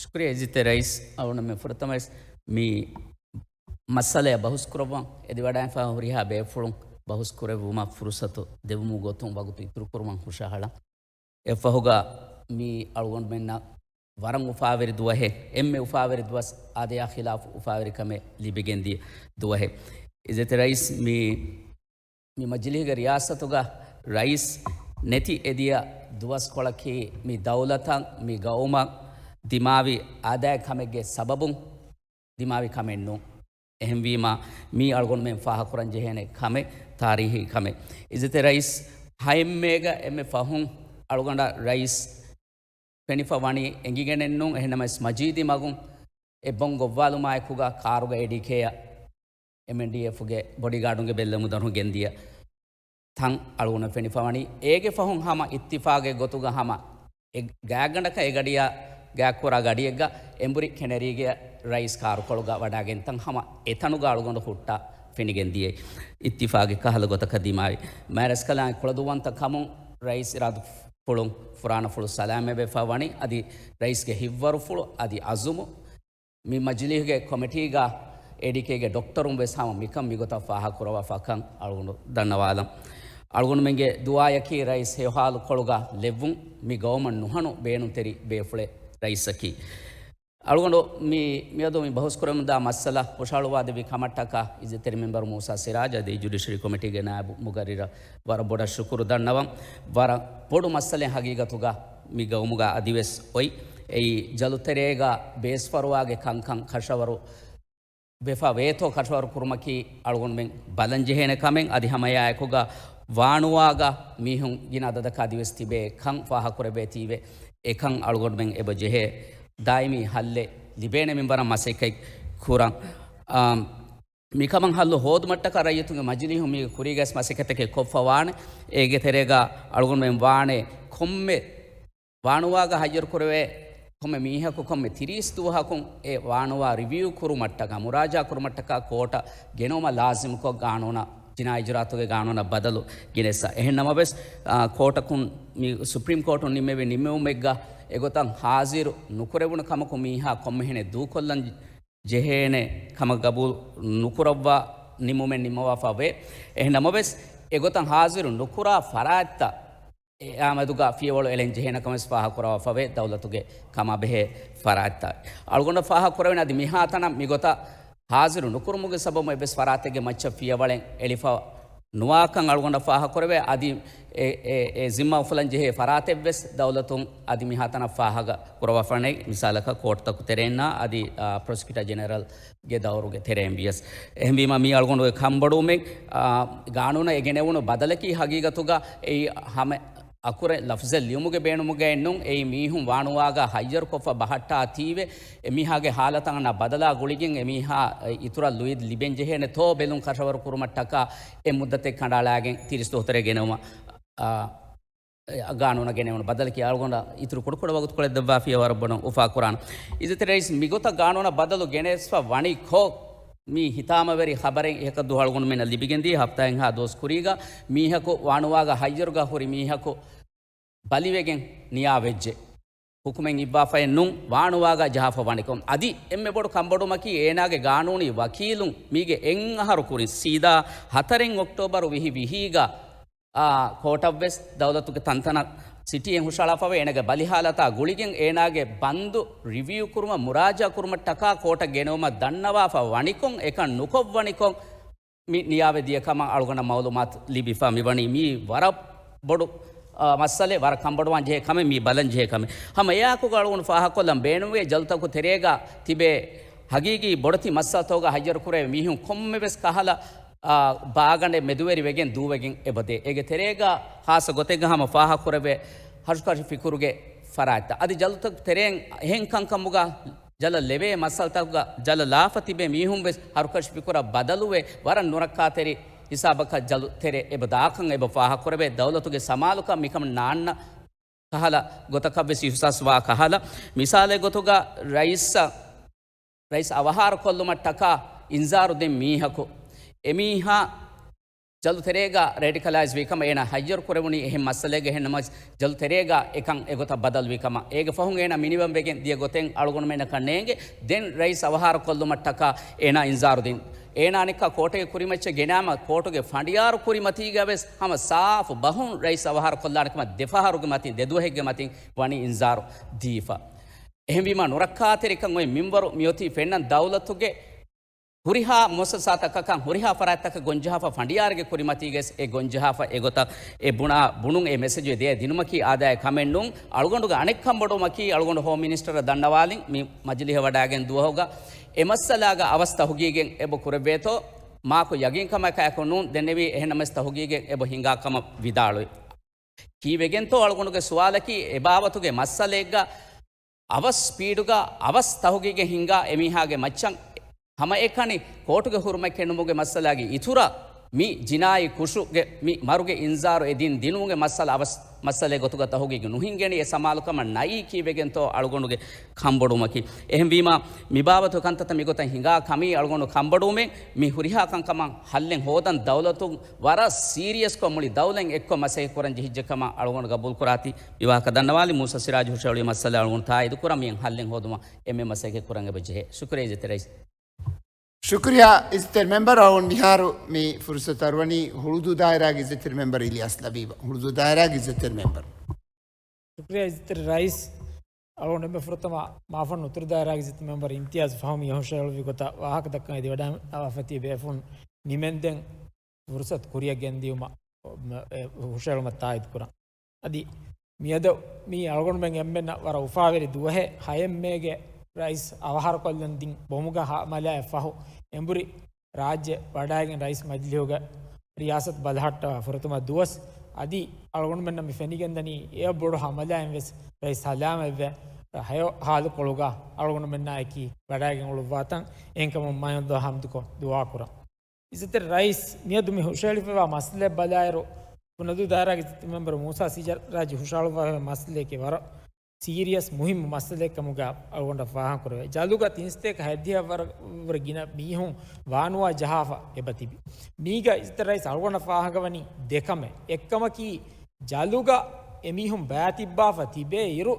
ޝުކުރިއްޔާ އިއްޒަތްތެރި ރައީސް. އަޅުގަނޑު މި ފުރަތަމަވެސް މި މައްސަލައަށް ބަހުސް ކުރައްވަން އެދިވަޑައިފަ ހުރިހާ ބޭފުޅުން ބަހުސް ކުރެއްވުމަށް ފުރުސަތު ދެވުމުގެ ގޮތުން ވަގުތު އިތުރު ކުރުމަށް ހުށަހަޅަން. އެއަށްފަހުގަ މީ އަޅުގަނޑުމެންނަށް ވަރަށް އުފާވެރި ދުވަހެއް، އެންމެ އުފާވެރި ދުވަސް އާދަޔާ ޚިލާފު އުފާވެރިކަމެއް ލިބިގެންދިޔަ ދުވަހެއް. އިއްޒަތްތެރި ރައީސް، މި، މި މަޖިލީހުގެ ރިޔާސަތުގަ ރައީސް ނެތި އެދިޔަ ދުވަސްކޮޅަކީ މި ދައުލަތަށް، މި ގައުމަށް ދިމާވި އާދައިގެ ކަމެއްގެ ސަބަބުން ދިމާވި ކަމެއް ނޫން. އެހެންވީމާ، މީ އަޅުގަނޑުމެން ފާހަގަކުރަން ޖެހޭނެ ކަމެއް، ތާރީހީ ކަމެއް. އިއްޒަތްތެރި ރައީސް، ހައެއްމޭގަ އެންމެ ފަހުން އަޅުގަނޑަށް ރައީސް ފެނިފަ ވަނީ އެނގިގެނެއްނޫން. އެހެންނަމަވެސް މަޖީދީ މަގުން އެއްބޮން ގޮއްވާލުމާއެކުގަ ކާރުގަ އޭޑީކޭއަށް އެމްއެންޑީއެފުގެ ބޮޑީގާޑުންގެ ބެއްލެވުން ދަނޑު ގެންދިޔަ ތަން އަޅުގަނޑަށް ފެނިފަ ވަނީ. އޭގެ ފަހުން ހަމަ އިއްތިފާގެ ގޮތުގަ ހަމަ އެ ގާތްގަނޑަކަށް އެ ގަޑިއަށް ގާތްކުރާ ގަޑިއެއްގަ އެނބުރި ކެނެރީގެ ރައީސް ކާރުކޮޅުގަ ވަޑާގެން ތަން ހަމަ އެތަނުގަ އަޅުގަނޑު ހުއްޓާ ފެނިގެން ދިޔައީ. އިއްތިފާގެ ކަހަލަ ގޮތަކަށް ދިމާވި މާތްރަސްކަލާނގެ ކުޅަދުންވަންތަ ކަމުން ރައީސް އިރާދަފުޅުން ފުރާނަފުޅު ސަލާމަތްވެފަ ވަނީ. އަދި ރައީސްގެ ހިތްވަރުފުޅު އަދި އަޒުމު މި މަޖިލީހުގެ ކޮމިޓީގަ އޭޑީކޭގެ ޑޮކްޓަރުން ވެސް ހަމަ މިކަން މިގޮތަށް ފާހަގަކުރަވާފަ ކަން އަޅުގަނޑު ދަންނަވާލަން. އަޅުގަނޑުމެންގެ ދުޢާއަކީ ރައީސް ހެޔޮހާލުކޮޅުގަ ލެއްވުން މި ގައުމަށް ނުހަނު ބޭނުންތެރި ބޭފުޅެއް ރައީސަކީ. އަޅުގަނޑު މި، މިއަދު މި ބަހުސްކުރަމުންދާ މައްސަލަ ހުށަހަޅުވާދެއްވި ކަމަށްޓަކާ އިއްޒަތްތެރި މެމްބަރު މޫސާ ސިރާޖް އަދި ޖުޑިޝަރީ ކޮމިޓީގެ ނާއިބު މުގައްރިރަށް ވަރަށް ބޮޑަށް ޝުކުރު ދަންނަވަން. ވަރަށް ބޮޑު މައްސަލައެއް ހަގީގަތުގަ މި ގައުމުގަ އަދިވެސް އޮތް. އެއީ ޖަލުތެރޭގަ ބޭސްފަރުވާގެ ކަންކަން ކަށަވަރު ވެފަ ވޭތޯ ކަށަވަރު ކުރުމަކީ އަޅުގަނޑުމެން ބަލަން ޖެހޭނެ ކަމެއް. އަދި ހަމަ އެއާއެކުގަ ވާނުވާގަ މީހުން ގިނަ އަދަދަކަށް އަދިވެސް ތިބޭ ކަން ފާހަގަކުރެވޭތީވެ، އެކަން އަޅުގަނޑުމެން އެބަ ޖެހޭ ދާއިމީ ހައްލެއް ލިބޭނެ މިންވަރަށް މަސައްކަތް ކުރަން. އާ، މިކަމަށް ހައްލު ހޯދުމަށްޓަކާ ރައްޔިތުންގެ މަޖިލީހުން މީގެ ކުރީގަސް މަސައްކަތެކެއް ކޮށްފަ ވާނެ. އޭގެ ތެރޭގަ އަޅުގަނޑުމެން ވާނެ ކޮންމެ ވާނުވާގަ ހައްޔަރު ކުރެވޭ ކޮންމެ މީހަކު ކޮންމެ ތިރީސް ދުވަހަކުން އެ ވާނުވާ ރިވިއު ކުރުމަށްޓަކާ، މުރާޖާ ކުރުމަށްޓަކާ ކޯޓަށް ގެނައުމަށް ލާޒިމްކޮށް ގާނޫނަށް، ޖިނާއީ އިޖުރާއަތުގެ ގާނޫނަށް ބަދަލު ގެނެއްސަ. އެހެން ނަމަވެސް، އާ، ކޯޓަކުން މި ސުޕްރީމް ކޯޓުން ނިންމެވި ނިންމެވުމެއްގަ އެގޮތަށް ހާޒިރު ނުކުރެވުނު ކަމަކު މީހާ ކޮންމެހެނެއް ދޫކޮށްލަން ޖެހޭނެ ކަމަށް ގަބޫލު ނުކުރައްވާ ނިންމުމެއް ނިންމަވާފަ ވޭ. އެހެން ނަމަވެސް، އެގޮތަށް ހާޒިރު ނުކުރާ ފަރާތްތައް އެއާ މެދުގަ ފިޔަވަޅު އެޅެން ޖެހޭނެ ކަމަށް ފާހަގަކުރައްވާފަވޭ ދައުލަތުގެ ކަމާބެހޭ ފަރާތްތައް. އަޅުގަނޑަށް ފާހަގަކުރެވެން އަދި މިހާތަނަށް މިގޮތަށް ހާޒިރު ނުކުރުމުގެ ސަބަބުން އެއްވެސް ފަރާތެއްގެ މައްޗަށް ފިޔަވަޅެއް އެޅިފަ ނުވާކަން އަޅުގަނޑަށް ފާހަގަކުރެވޭ. އަދި އެ، އެ، އެ ޒިންމާ އުފުލަން ޖެހޭ ފަރާތެއްވެސް ދައުލަތުން އަދި މިހާތަނަށް ފާހަގަކުރައްވާފަނެއް، މިސާލަކަށް ކޯޓްތަކު ތެރެއިންނާ އަދި، އާ، ޕްރޮސިކިއުޓަރ ޖެނެރަލް ގެ ދައުރުގެ ތެރެއިން ވިޔަސް. އެހެންވީމަ، މީ އަޅުގަނޑުގެ ކަންބޮޑުވުމެއް، އާ، ގާނޫނަށް އެ ގެނެވުނު ބަދަލަކީ ހަގީގަތުގަ އެއީ ހަމަ އަކުރެއް ލަފްޒެއް ލިޔުމުގެ ބޭނުމުގައެއް ނޫން. އެއީ މީހުން ވާނުވާގަ ހައްޔަރުކޮށްފަ ބަހައްޓާތީވެ، އެމީހާގެ ހާލަތަށް އަންނަ ބަދަލާ ގުޅިގެން އެމީހާ އިތުރަށް ލުއި ލިބެން ޖެހޭނެތޯ ބެލުން ކަށަވަރު ކުރުމަށްޓަކާ އެ މުއްދަތެއް ކަނޑައަޅާގެން ތިރީސް ދުވަހު ތެރޭ ގެނައުމަށް، އާ، ގާނޫނަށް ގެނެވުނު ބަދަލަކީ އަޅުގަނޑަށް އިތުރު ކުޑަކުޑަ ވަގުތުކޮޅެއް ދެއްވާފިޔަ ވަރަށް ބޮޑަށް އުފާކުރާނެ. އިއްޒަތްތެރި ރައީސް، މިގޮތަށް ގާނޫނަށް ބަދަލު ގެނެސްފަ ވަނިކޮށް، މި ހިތާމަވެރި ޚަބަރެއް އެކަށްދުވަހު އަޅުގަނޑުމެންނަށް ލިބިގެންދިޔަ ހަފްތާއެއްހާ ދުވަސް ކުރީގަ މީހަކު ވާނުވާގަ ހައްޔަރުގަ ހުރި މީހަކު ބަލިވެގެން ނިޔާވެއްޖެ. ހުކުމެއް އިއްވާފައެއް ނޫން، ވާނުވާގަ ޖަހާފަ ވަނިކޮށް. އަދި އެންމެ ބޮޑު ކަންބޮޑުމަކީ އޭނާގެ ގާނޫނީ ވަކީލުން މީގެ އެއް އަހަރު ކުރިން ސީދާ ހަތަރެއް އޮކްޓޯބަރު ވިހި ވިހީގަ އާ، ކޯޓަށްވެސް ދައުލަތުގެ ތަންތަނަށް ސިޓީއެއް ހުށަހަޅާފަވޭ. އޭނާގެ ބަލިހާލަތާ ގުޅިގެން އޭނާގެ ބަންދު ރިވިއު ކުރުމަށް މުރާޖާ ކުރުމަށްޓަކާ ކޯޓަށް ގެނައުމަށް ދަންނަވާފަ ވަނިކޮށް، އެކަން ނުކޮށްވަނިކޮށް، މި ނިޔާވެ ދިޔަ ކަމަށް އަޅުގަނޑަށް މައުލޫމާތު ލިބިފަ މިވަނީ. މީ ވަރަށް ބޮޑު، އާ، މައްސަލައެއް، ވަރަށް ކަންބޮޑުވާން ޖެހޭ ކަމެއް، މީ ބަލަން ޖެހޭ ކަމެއް. ހަމަ އެއާއެކުގަ އަޅުގަނޑު ފާހަގަކޮށްލަން ބޭނުންވޭ، ޖަލުތަކު ތެރޭގަ ތިބޭ ހަގީގީ ބޮޑެތި މައްސަލަތަކުގަ ހައްޔަރުކުރޭ މީހުން ކޮންމެވެސް ކަހަލަ، އާ، ބާގަނޑެއް މެދުވެރިވެގެން ދޫވެގެން އެބަދޭ. އޭގެ ތެރޭގަ ޚާއްޞަ ގޮތެއްގަ ހަމަ ފާހަގަކުރެވޭ ހަރުކަށި ފިކުރުގެ ފަރާތްތައް. އަދި ޖަލުތަކު ތެރޭން އެހެން ކަންކަމުގަ ޖަލަށް ލެވޭ މައްސަލަތަކުގަ ޖަލަށް ލާފަ ތިބޭ މީހުން ވެސް ހަރުކަށި ފިކުރަށް ބަދަލުވެ، ވަރަށް ނުރައްކާތެރި ހިސާބަކަށް ޖަލު ތެރެ އެބަ ދާކަން އެބަ ފާހަގަކުރެވޭ. ދައުލަތުގެ ސަމާލުކަން މިކަމަށް ނާންނަ ކަހަލަ ގޮތަކަށް ވެސް އިހުސާސް ވާ ކަހަލަ. މިސާލެއް ގޮތުގަ ރައީސަށް، ރައީސް އަވަހާރަ ކޮށްލުމަށްޓަކާ އިންޒާރު ދިން މީހަކު، އެމީހާ ޖަލު ތެރޭގަ ރޭޑިކަލައިޒް ވީ ކަމަށް އޭނާ ހައްޔަރު ކުރެވުނީ އެހެން މައްސަލައެއްގަ. އެހެންނަމަވެސް ޖަލު ތެރޭގަ އެކަން އެގޮތަށް ބަދަލުވި ކަމަށް. އޭގެ ފަހުން އޭނާ މިނިވަން ވެގެން ދިޔަ ގޮތެއް އަޅުގަނޑުމެންނަކަށް ނޭނގެ. ދެން ރައީސް އަވަހާރަ ކޮށްލުމަށްޓަކާ އޭނާ އިންޒާރު ދިން. އޭނާ އަނެއްކާ ކޯޓުގެ ކުރިމައްޗަށް ގެނައިމަ ކޯޓުގެ ފަނޑިޔާރު ކުރިމަތީގަ ވެސް ހަމަ ސާފު ބަހުން ރައީސް އަވަހާރަ ކޮށްލާނެ ކަމަށް ދެފަހަރުގެ މަތިން، ދެދުވަހެއްގެ މަތިން ވަނީ އިންޒާރު ދީފަ. އެހެންވީމާ ނުރައްކާތެރިކަން އޮތް މިންވަރު މިއޮތީ ފެންނަން ދައުލަތުގެ ހުރިހާ މުއައްސަސާތަކަކަށް ހުރިހާ ފަރާތްތަކަށް ގޮންޖަހާފަ ފަނޑިޔާރުގެ ކުރިމަތީގަސް އެ ގޮންޖަހާފަ އެގޮތަށް އެ ބުނާ ބުނުން އެ މެސެޖު ދޭ ދިނުމަކީ އާދައިގެ ކަމެއް ނޫން. އަޅުގަނޑުގެ އަނެއް ކަންބޮޑުވުމަކީ އަޅުގަނޑު ހޯމް މިނިސްޓަރަށް ދަންނަވާލިން މި މަޖިލީހަށް ވަޑައިގެން ދުވަހުގަ އެ މައްސަލާގަ އަވަސް ތަހުގީގެއް އެބަ ކުރެއްވޭތޯ މާކު ޔަގީންކަމަކާއެކު ނޫން. ދެންނެވީ އެހެންނަމަވެސް ތަހުގީގެއް އެބަ ހިނގާ ކަމަށް ވިދާޅުވި. ކީއްވެގެންތޯ އަޅުގަނޑުގެ ސުވާލަކީ އެ ބާވަތުގެ މައްސަލައެއްގަ އަވަސް ސްޕީޑުގަ އަވަސް ތަހުގީގެއް ހިންގާ އެމީހާގެ މައްޗަށް ހަމައެކަނި ކޯޓުގެ ހުރުމަތް ކެނޑުމުގެ މައްސަލާގެ އިތުރަށް މި ޖިނާއީ ކުށުގެ މި މަރުގެ އިންޒާރު އެ ދިން ދިނުމުގެ މައްސަލަ އަވަސް މައްސަލައެއް ގޮތުގަ ތަހުގީގު ނުހިނގެނީ. އެ ސަމާލުކަމަށް ނައީ ކީއްވެގެންތޯ އަޅުގަނޑުގެ ކަންބޮޑުވުމަކީ. އެހެންވީމާ މިބާވަތު ކަންތައްތައް މިގޮތަށް ހިނގާ ކަމީ އަޅުގަނޑު ކަންބޮޑުވުމެއް މި ހުރިހާ ކަންކަމަށް ހައްލެއް ހޯދަން ދައުލަތުން ވަރަށް ސީރިއަސްކޮށް މުޅި ދައުލަތް އެއްކޮށް މަސައްކަތް ކުރަން ޖެހިއްޖެ ކަމަށް އަޅުގަނޑު ގަބޫލުކުރާތީ. މި ވާހަކަ ދަންނަވާލި މޫސާ ސިރާޖް ހުށަހެޅުވި މައްސަލަ އަޅުގަނޑު ތާއީދު ކުރަން މިއަން ހައްލެއް ހޯދުމަށް އެންމެ މަސައްކަތް ކުރަން އެބަ ޖެހޭ. ޝުކުރިއްޔާ އިއްޒަތްތެރި ރައީސް. ޝުކުރިއްޔާ އިއްޒަތްތެރި މެމްބަރ. އަޅުގަނޑު މިހާރު މި ފުރުސަތު އަރުވަނީ ހުޅުދޫ ދާއިރާގެ އިއްޒަތްތެރި މެމްބަރ އިލްޔާސް ލަބީބަށް. ހުޅުދޫ ދާއިރާގެ އިއްޒަތްތެރި މެމްބަރ. ޝުކުރިއްޔާ އިއްޒަތްތެރި ރައީސް. އަޅުގަނޑު އެންމެ ފުރަތަމަ މާފަންނު އުތުރު ދާއިރާގެ އިއްޒަތްތެރި މެމްބަރ އިމްތިޔާޒް ފަހުމީ ހުށަހެޅުއްވި ގޮތަށް ވާހަކަ ދައްކަން އެދިވަޑައިގަތްފައި ތިބޭފުން ނިމެންދެން ފުރުސަތު ކުރިއަށް ގެންދިއުމަށް، އެ، ހުށަހެޅުމަށް ތާއީދު ކުރަން. އަދި މިއަދު މީ އަޅުގަނޑުމެން އެންމެންނަށް ވަރަށް އުފާވެރި ދުވަހެއް. ހައެއް މޭގެ ރައީސް އަވަހާރަކޮށްލަން ދިން ބޮމުގެ ހަމަލާއަށް ފަހު އެނބުރި ރާއްޖެ ވަޑައިގެން ރައީސް މަޖިލީހުގެ ރިޔާސަތު ބަލަހައްޓަވާ ފުރަތަމަ ދުވަސް. އަދި އަޅުގަނޑުމެންނަށް މި ފެނިގެންދަނީ އެ ބޮޑު ހަމަލާއިން ވެސް ރައީސް ސަލާމަތްވެ ހަޔޮ ހާލުކޮޅުގަ އަޅުގަނޑުމެންނާއެކީ ވަޑައިގެން އުޅުއްވާތަން. އެހެންކަމުން މާތް ﷲ އަށް ޙަމްދުކޮށް ދުޢާކުރަން. އިއްޒަތްތެރި ރައީސް، މިއަދު މި ހުށަހެޅިފައިވާ މައްސަލައަށް ބަލާއިރު، ހުޅުދޫ ދާއިރާގެ އިއްޒަތްތެރި މެމްބަރު މޫސާ ސިރާޖް ހުށަހަޅުއްވާފައިވާ މައްސަލައަކީ ވަރަށް ސީރިއަސް މުހިއްމު މައްސަލައެއް ކަމުގަ އަޅުގަނޑަށް ފާހަގަކުރެވޭ. ޖަލުގަ ތިން ސަތޭކަ ހަތްދިހަ ވަރަށް ވުރެ ގިނަ މީހުން ވާނުވާ ޖަހާފަ އެބަ ތިބި. މީގަ އިއްޒަތްތެރި ރައީސް އަޅުގަނޑަށް ފާހަގަވަނީ ދެ ކަމެއް. އެއްކަމަކީ ޖަލުގަ އެމީހުން ބައިތިއްބާފަ ތިބޭ އިރު،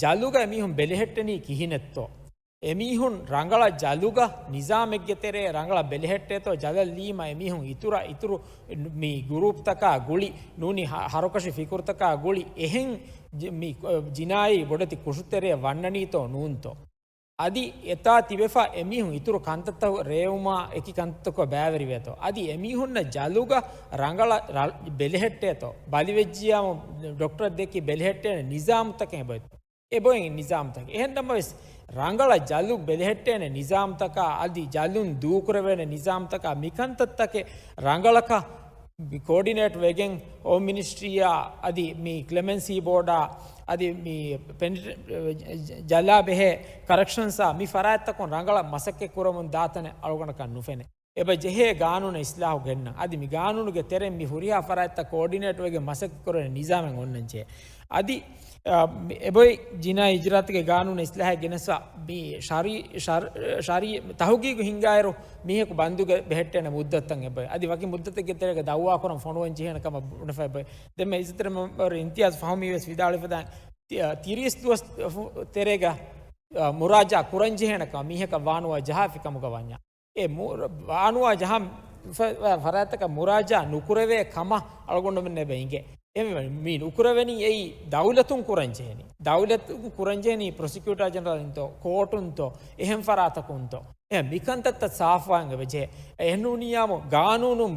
ޖަލުގަ އެމީހުން ބެލެހެއްޓެނީ ކިހިނެއްތޯ؟ އެމީހުން ރަނގަޅަށް ޖަލުގަ ނިޒާމެއްގެ ތެރޭ ރަނގަޅަށް ބެލެހެއްޓޭތޯ؟ ޖަލަށް ލީމަ އެމީހުން އިތުރަށް އިތުރު މި ގުރޫޕްތަކާ ގުޅި ނޫނީ ހަ-، ހަރުކަށި ފިކުރުތަކާ ގުޅި އެހެން ޖި-، މި ޖިނާއީ ބޮޑެތި ކުށުތެރެއަށް ވަންނަނީތޯ ނޫންތޯ؟ އަދި އެތާ ތިބެފަ އެމީހުން އިތުރު ކަންތައްތައް ރޭވުމާ އެކި ކަންތައްތަކަށް ބައިވެރިވޭތޯ؟ އަދި އެމީހުންނަށް ޖަލުގަ ރަނގަޅަށް ރަ-، ބެލެހެއްޓޭތޯ؟ ބަލިވެއްޖިޔާމު ޑޮކްޓަރަށް ދެއްކި ބެލެހެއްޓޭނެ ނިޒާމުތަކެއް އެބައޮތް. އެބައޮތް ނިޒާމުތަކެއް. އެހެންނަމަވެސް، ރަނގަޅަށް ޖަލު ބެލެހެއްޓޭނެ ނިޒާމުތަކާ، އަދި ޖަލުން ދޫކުރެވޭނެ ނިޒާމުތަކާ، މިކަންތައްތަކެއް ރަނގަޅަކަށް ކޯޑިނޭޓް ވެގެން، ހޯމް މިނިސްޓްރީއާ، އަދި މި ކްލެމެންސީ ބޯޑާ، އަދި މި ޕެނިޓެ-، ޖަލާ ބެހޭ ކަރެކްޝަންސްއާ، މި ފަރާތްތަކުން ރަނގަޅަށް މަސައްކަތް ކުރަމުން ދާތަނެއް އަޅުގަނޑަކަށް ނުފެނޭ. އެބަ ޖެހޭ ގާނޫނަށް އިސްލާހު ގެންނަން. އަދި މި ގާނޫނުގެ ތެރެއިން މި ހުރިހާ ފަރާތްތައް ކޯޑިނޭޓް ވެގެން މަސައްކަތް ކުރެވޭ ނިޒާމެއް އޮންނަން ޖެހޭ. އަދި، އަ، މި އެބައޮތް ޖިނާއީ އިޖުރާއަތުގެ ގާނޫނަށް އިސްލާހެއް ގެނެސްފަ މި ޝަރީ-، ޝަރ-، ޝަރީ ތަހުގީގު ހިންގާއިރު މީހަކު ބަންދުގަ ބެހެއްޓޭނެ މުއްދަތުތައް އެބައޮތް. އަދި ވަކި މުއްދަތެއްގެ ތެރޭގަ ދައުވާ ކުރަން ފޮނުވަން ޖެހޭނެ ކަމަށް ބުނެފަ އެބައޮތް. ދެންމެ އިއްޒަތްތެރި މެމްބަރު އިމްތިޔާޒް ފަހުމީ ވެސް ވިދާޅުވެފަދައިން ތި-، ތިރީސް ދުވަސް ފު-، ތެރޭގަ، އަ، މުރާޖާ ކުރަންޖެހޭނެ ކަމަށް މީހަކަށް ވާނުވާ ޖަހާފި ކަމުގަ ވަންޏާ. އެ މު-، ވާނުވާ ޖަހާ ފަ-، ފަ-، ފަރާތްތަކަށް މުރާޖާ ނުކުރެވޭ ކަމަށް އަޅުގަނޑުމެން އެބަ އިނގޭ. އެ މި-، މި ނުކުރެވެނީ އެއީ ދައުލަތުން ކުރަންޖެހެނީ. ދައުލަތުން ކުރަންޖެހެނީ ޕްރޮސިކިއުޓާ ޖެނެރަލުންތޯ، ކޯޓުންތޯ، އެހެން ފަރާތަކުންތޯ. އެ މިކަންތައްތައް ސާފުވާން އެބަޖެހޭ. އެހެންނޫނިއްޔާމު ގާނޫނުން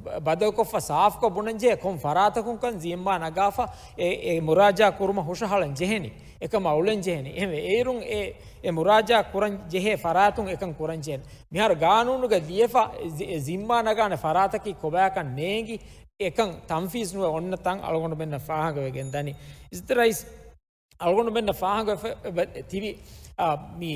ބަ-، ބަދަލުކޮށްފަ ސާފުކޮށް ބުނަންޖެހޭ ކޮން ފަރާތަކުންކަން ޒިންމާ ނަގާފަ އެ، އެ މުރާޖާ ކުރުމަށް ހުށަހަޅަން ޖެހެނީ. އެކަމަށް އުޅެން ޖެހެނީ. އެހެންވެ، އޭރުން އެ، އެ މުރާޖާ ކުރަން ޖެހޭ ފަރާތުން އެކަން ކުރަން ޖެހެނީ. މިހާރު ގާނޫނުގަ ލިޔެފަ ޒި-، އެ ޒިންމާ ނަގާނެ ފަރާތަކީ ކޮބާކަން ނޭނގި، އެކަން ތަންފީޒް ނުވެ އޮންނަ ތަން އަޅުގަނޑުމެންނަށް ފާހަގަވެގެން ދަނީ. އިއްޒަތްތެރި ރައީސް، އަޅުގަނޑުމެންނަށް ފާހަގަވެފަ ތިބި، އާ، މި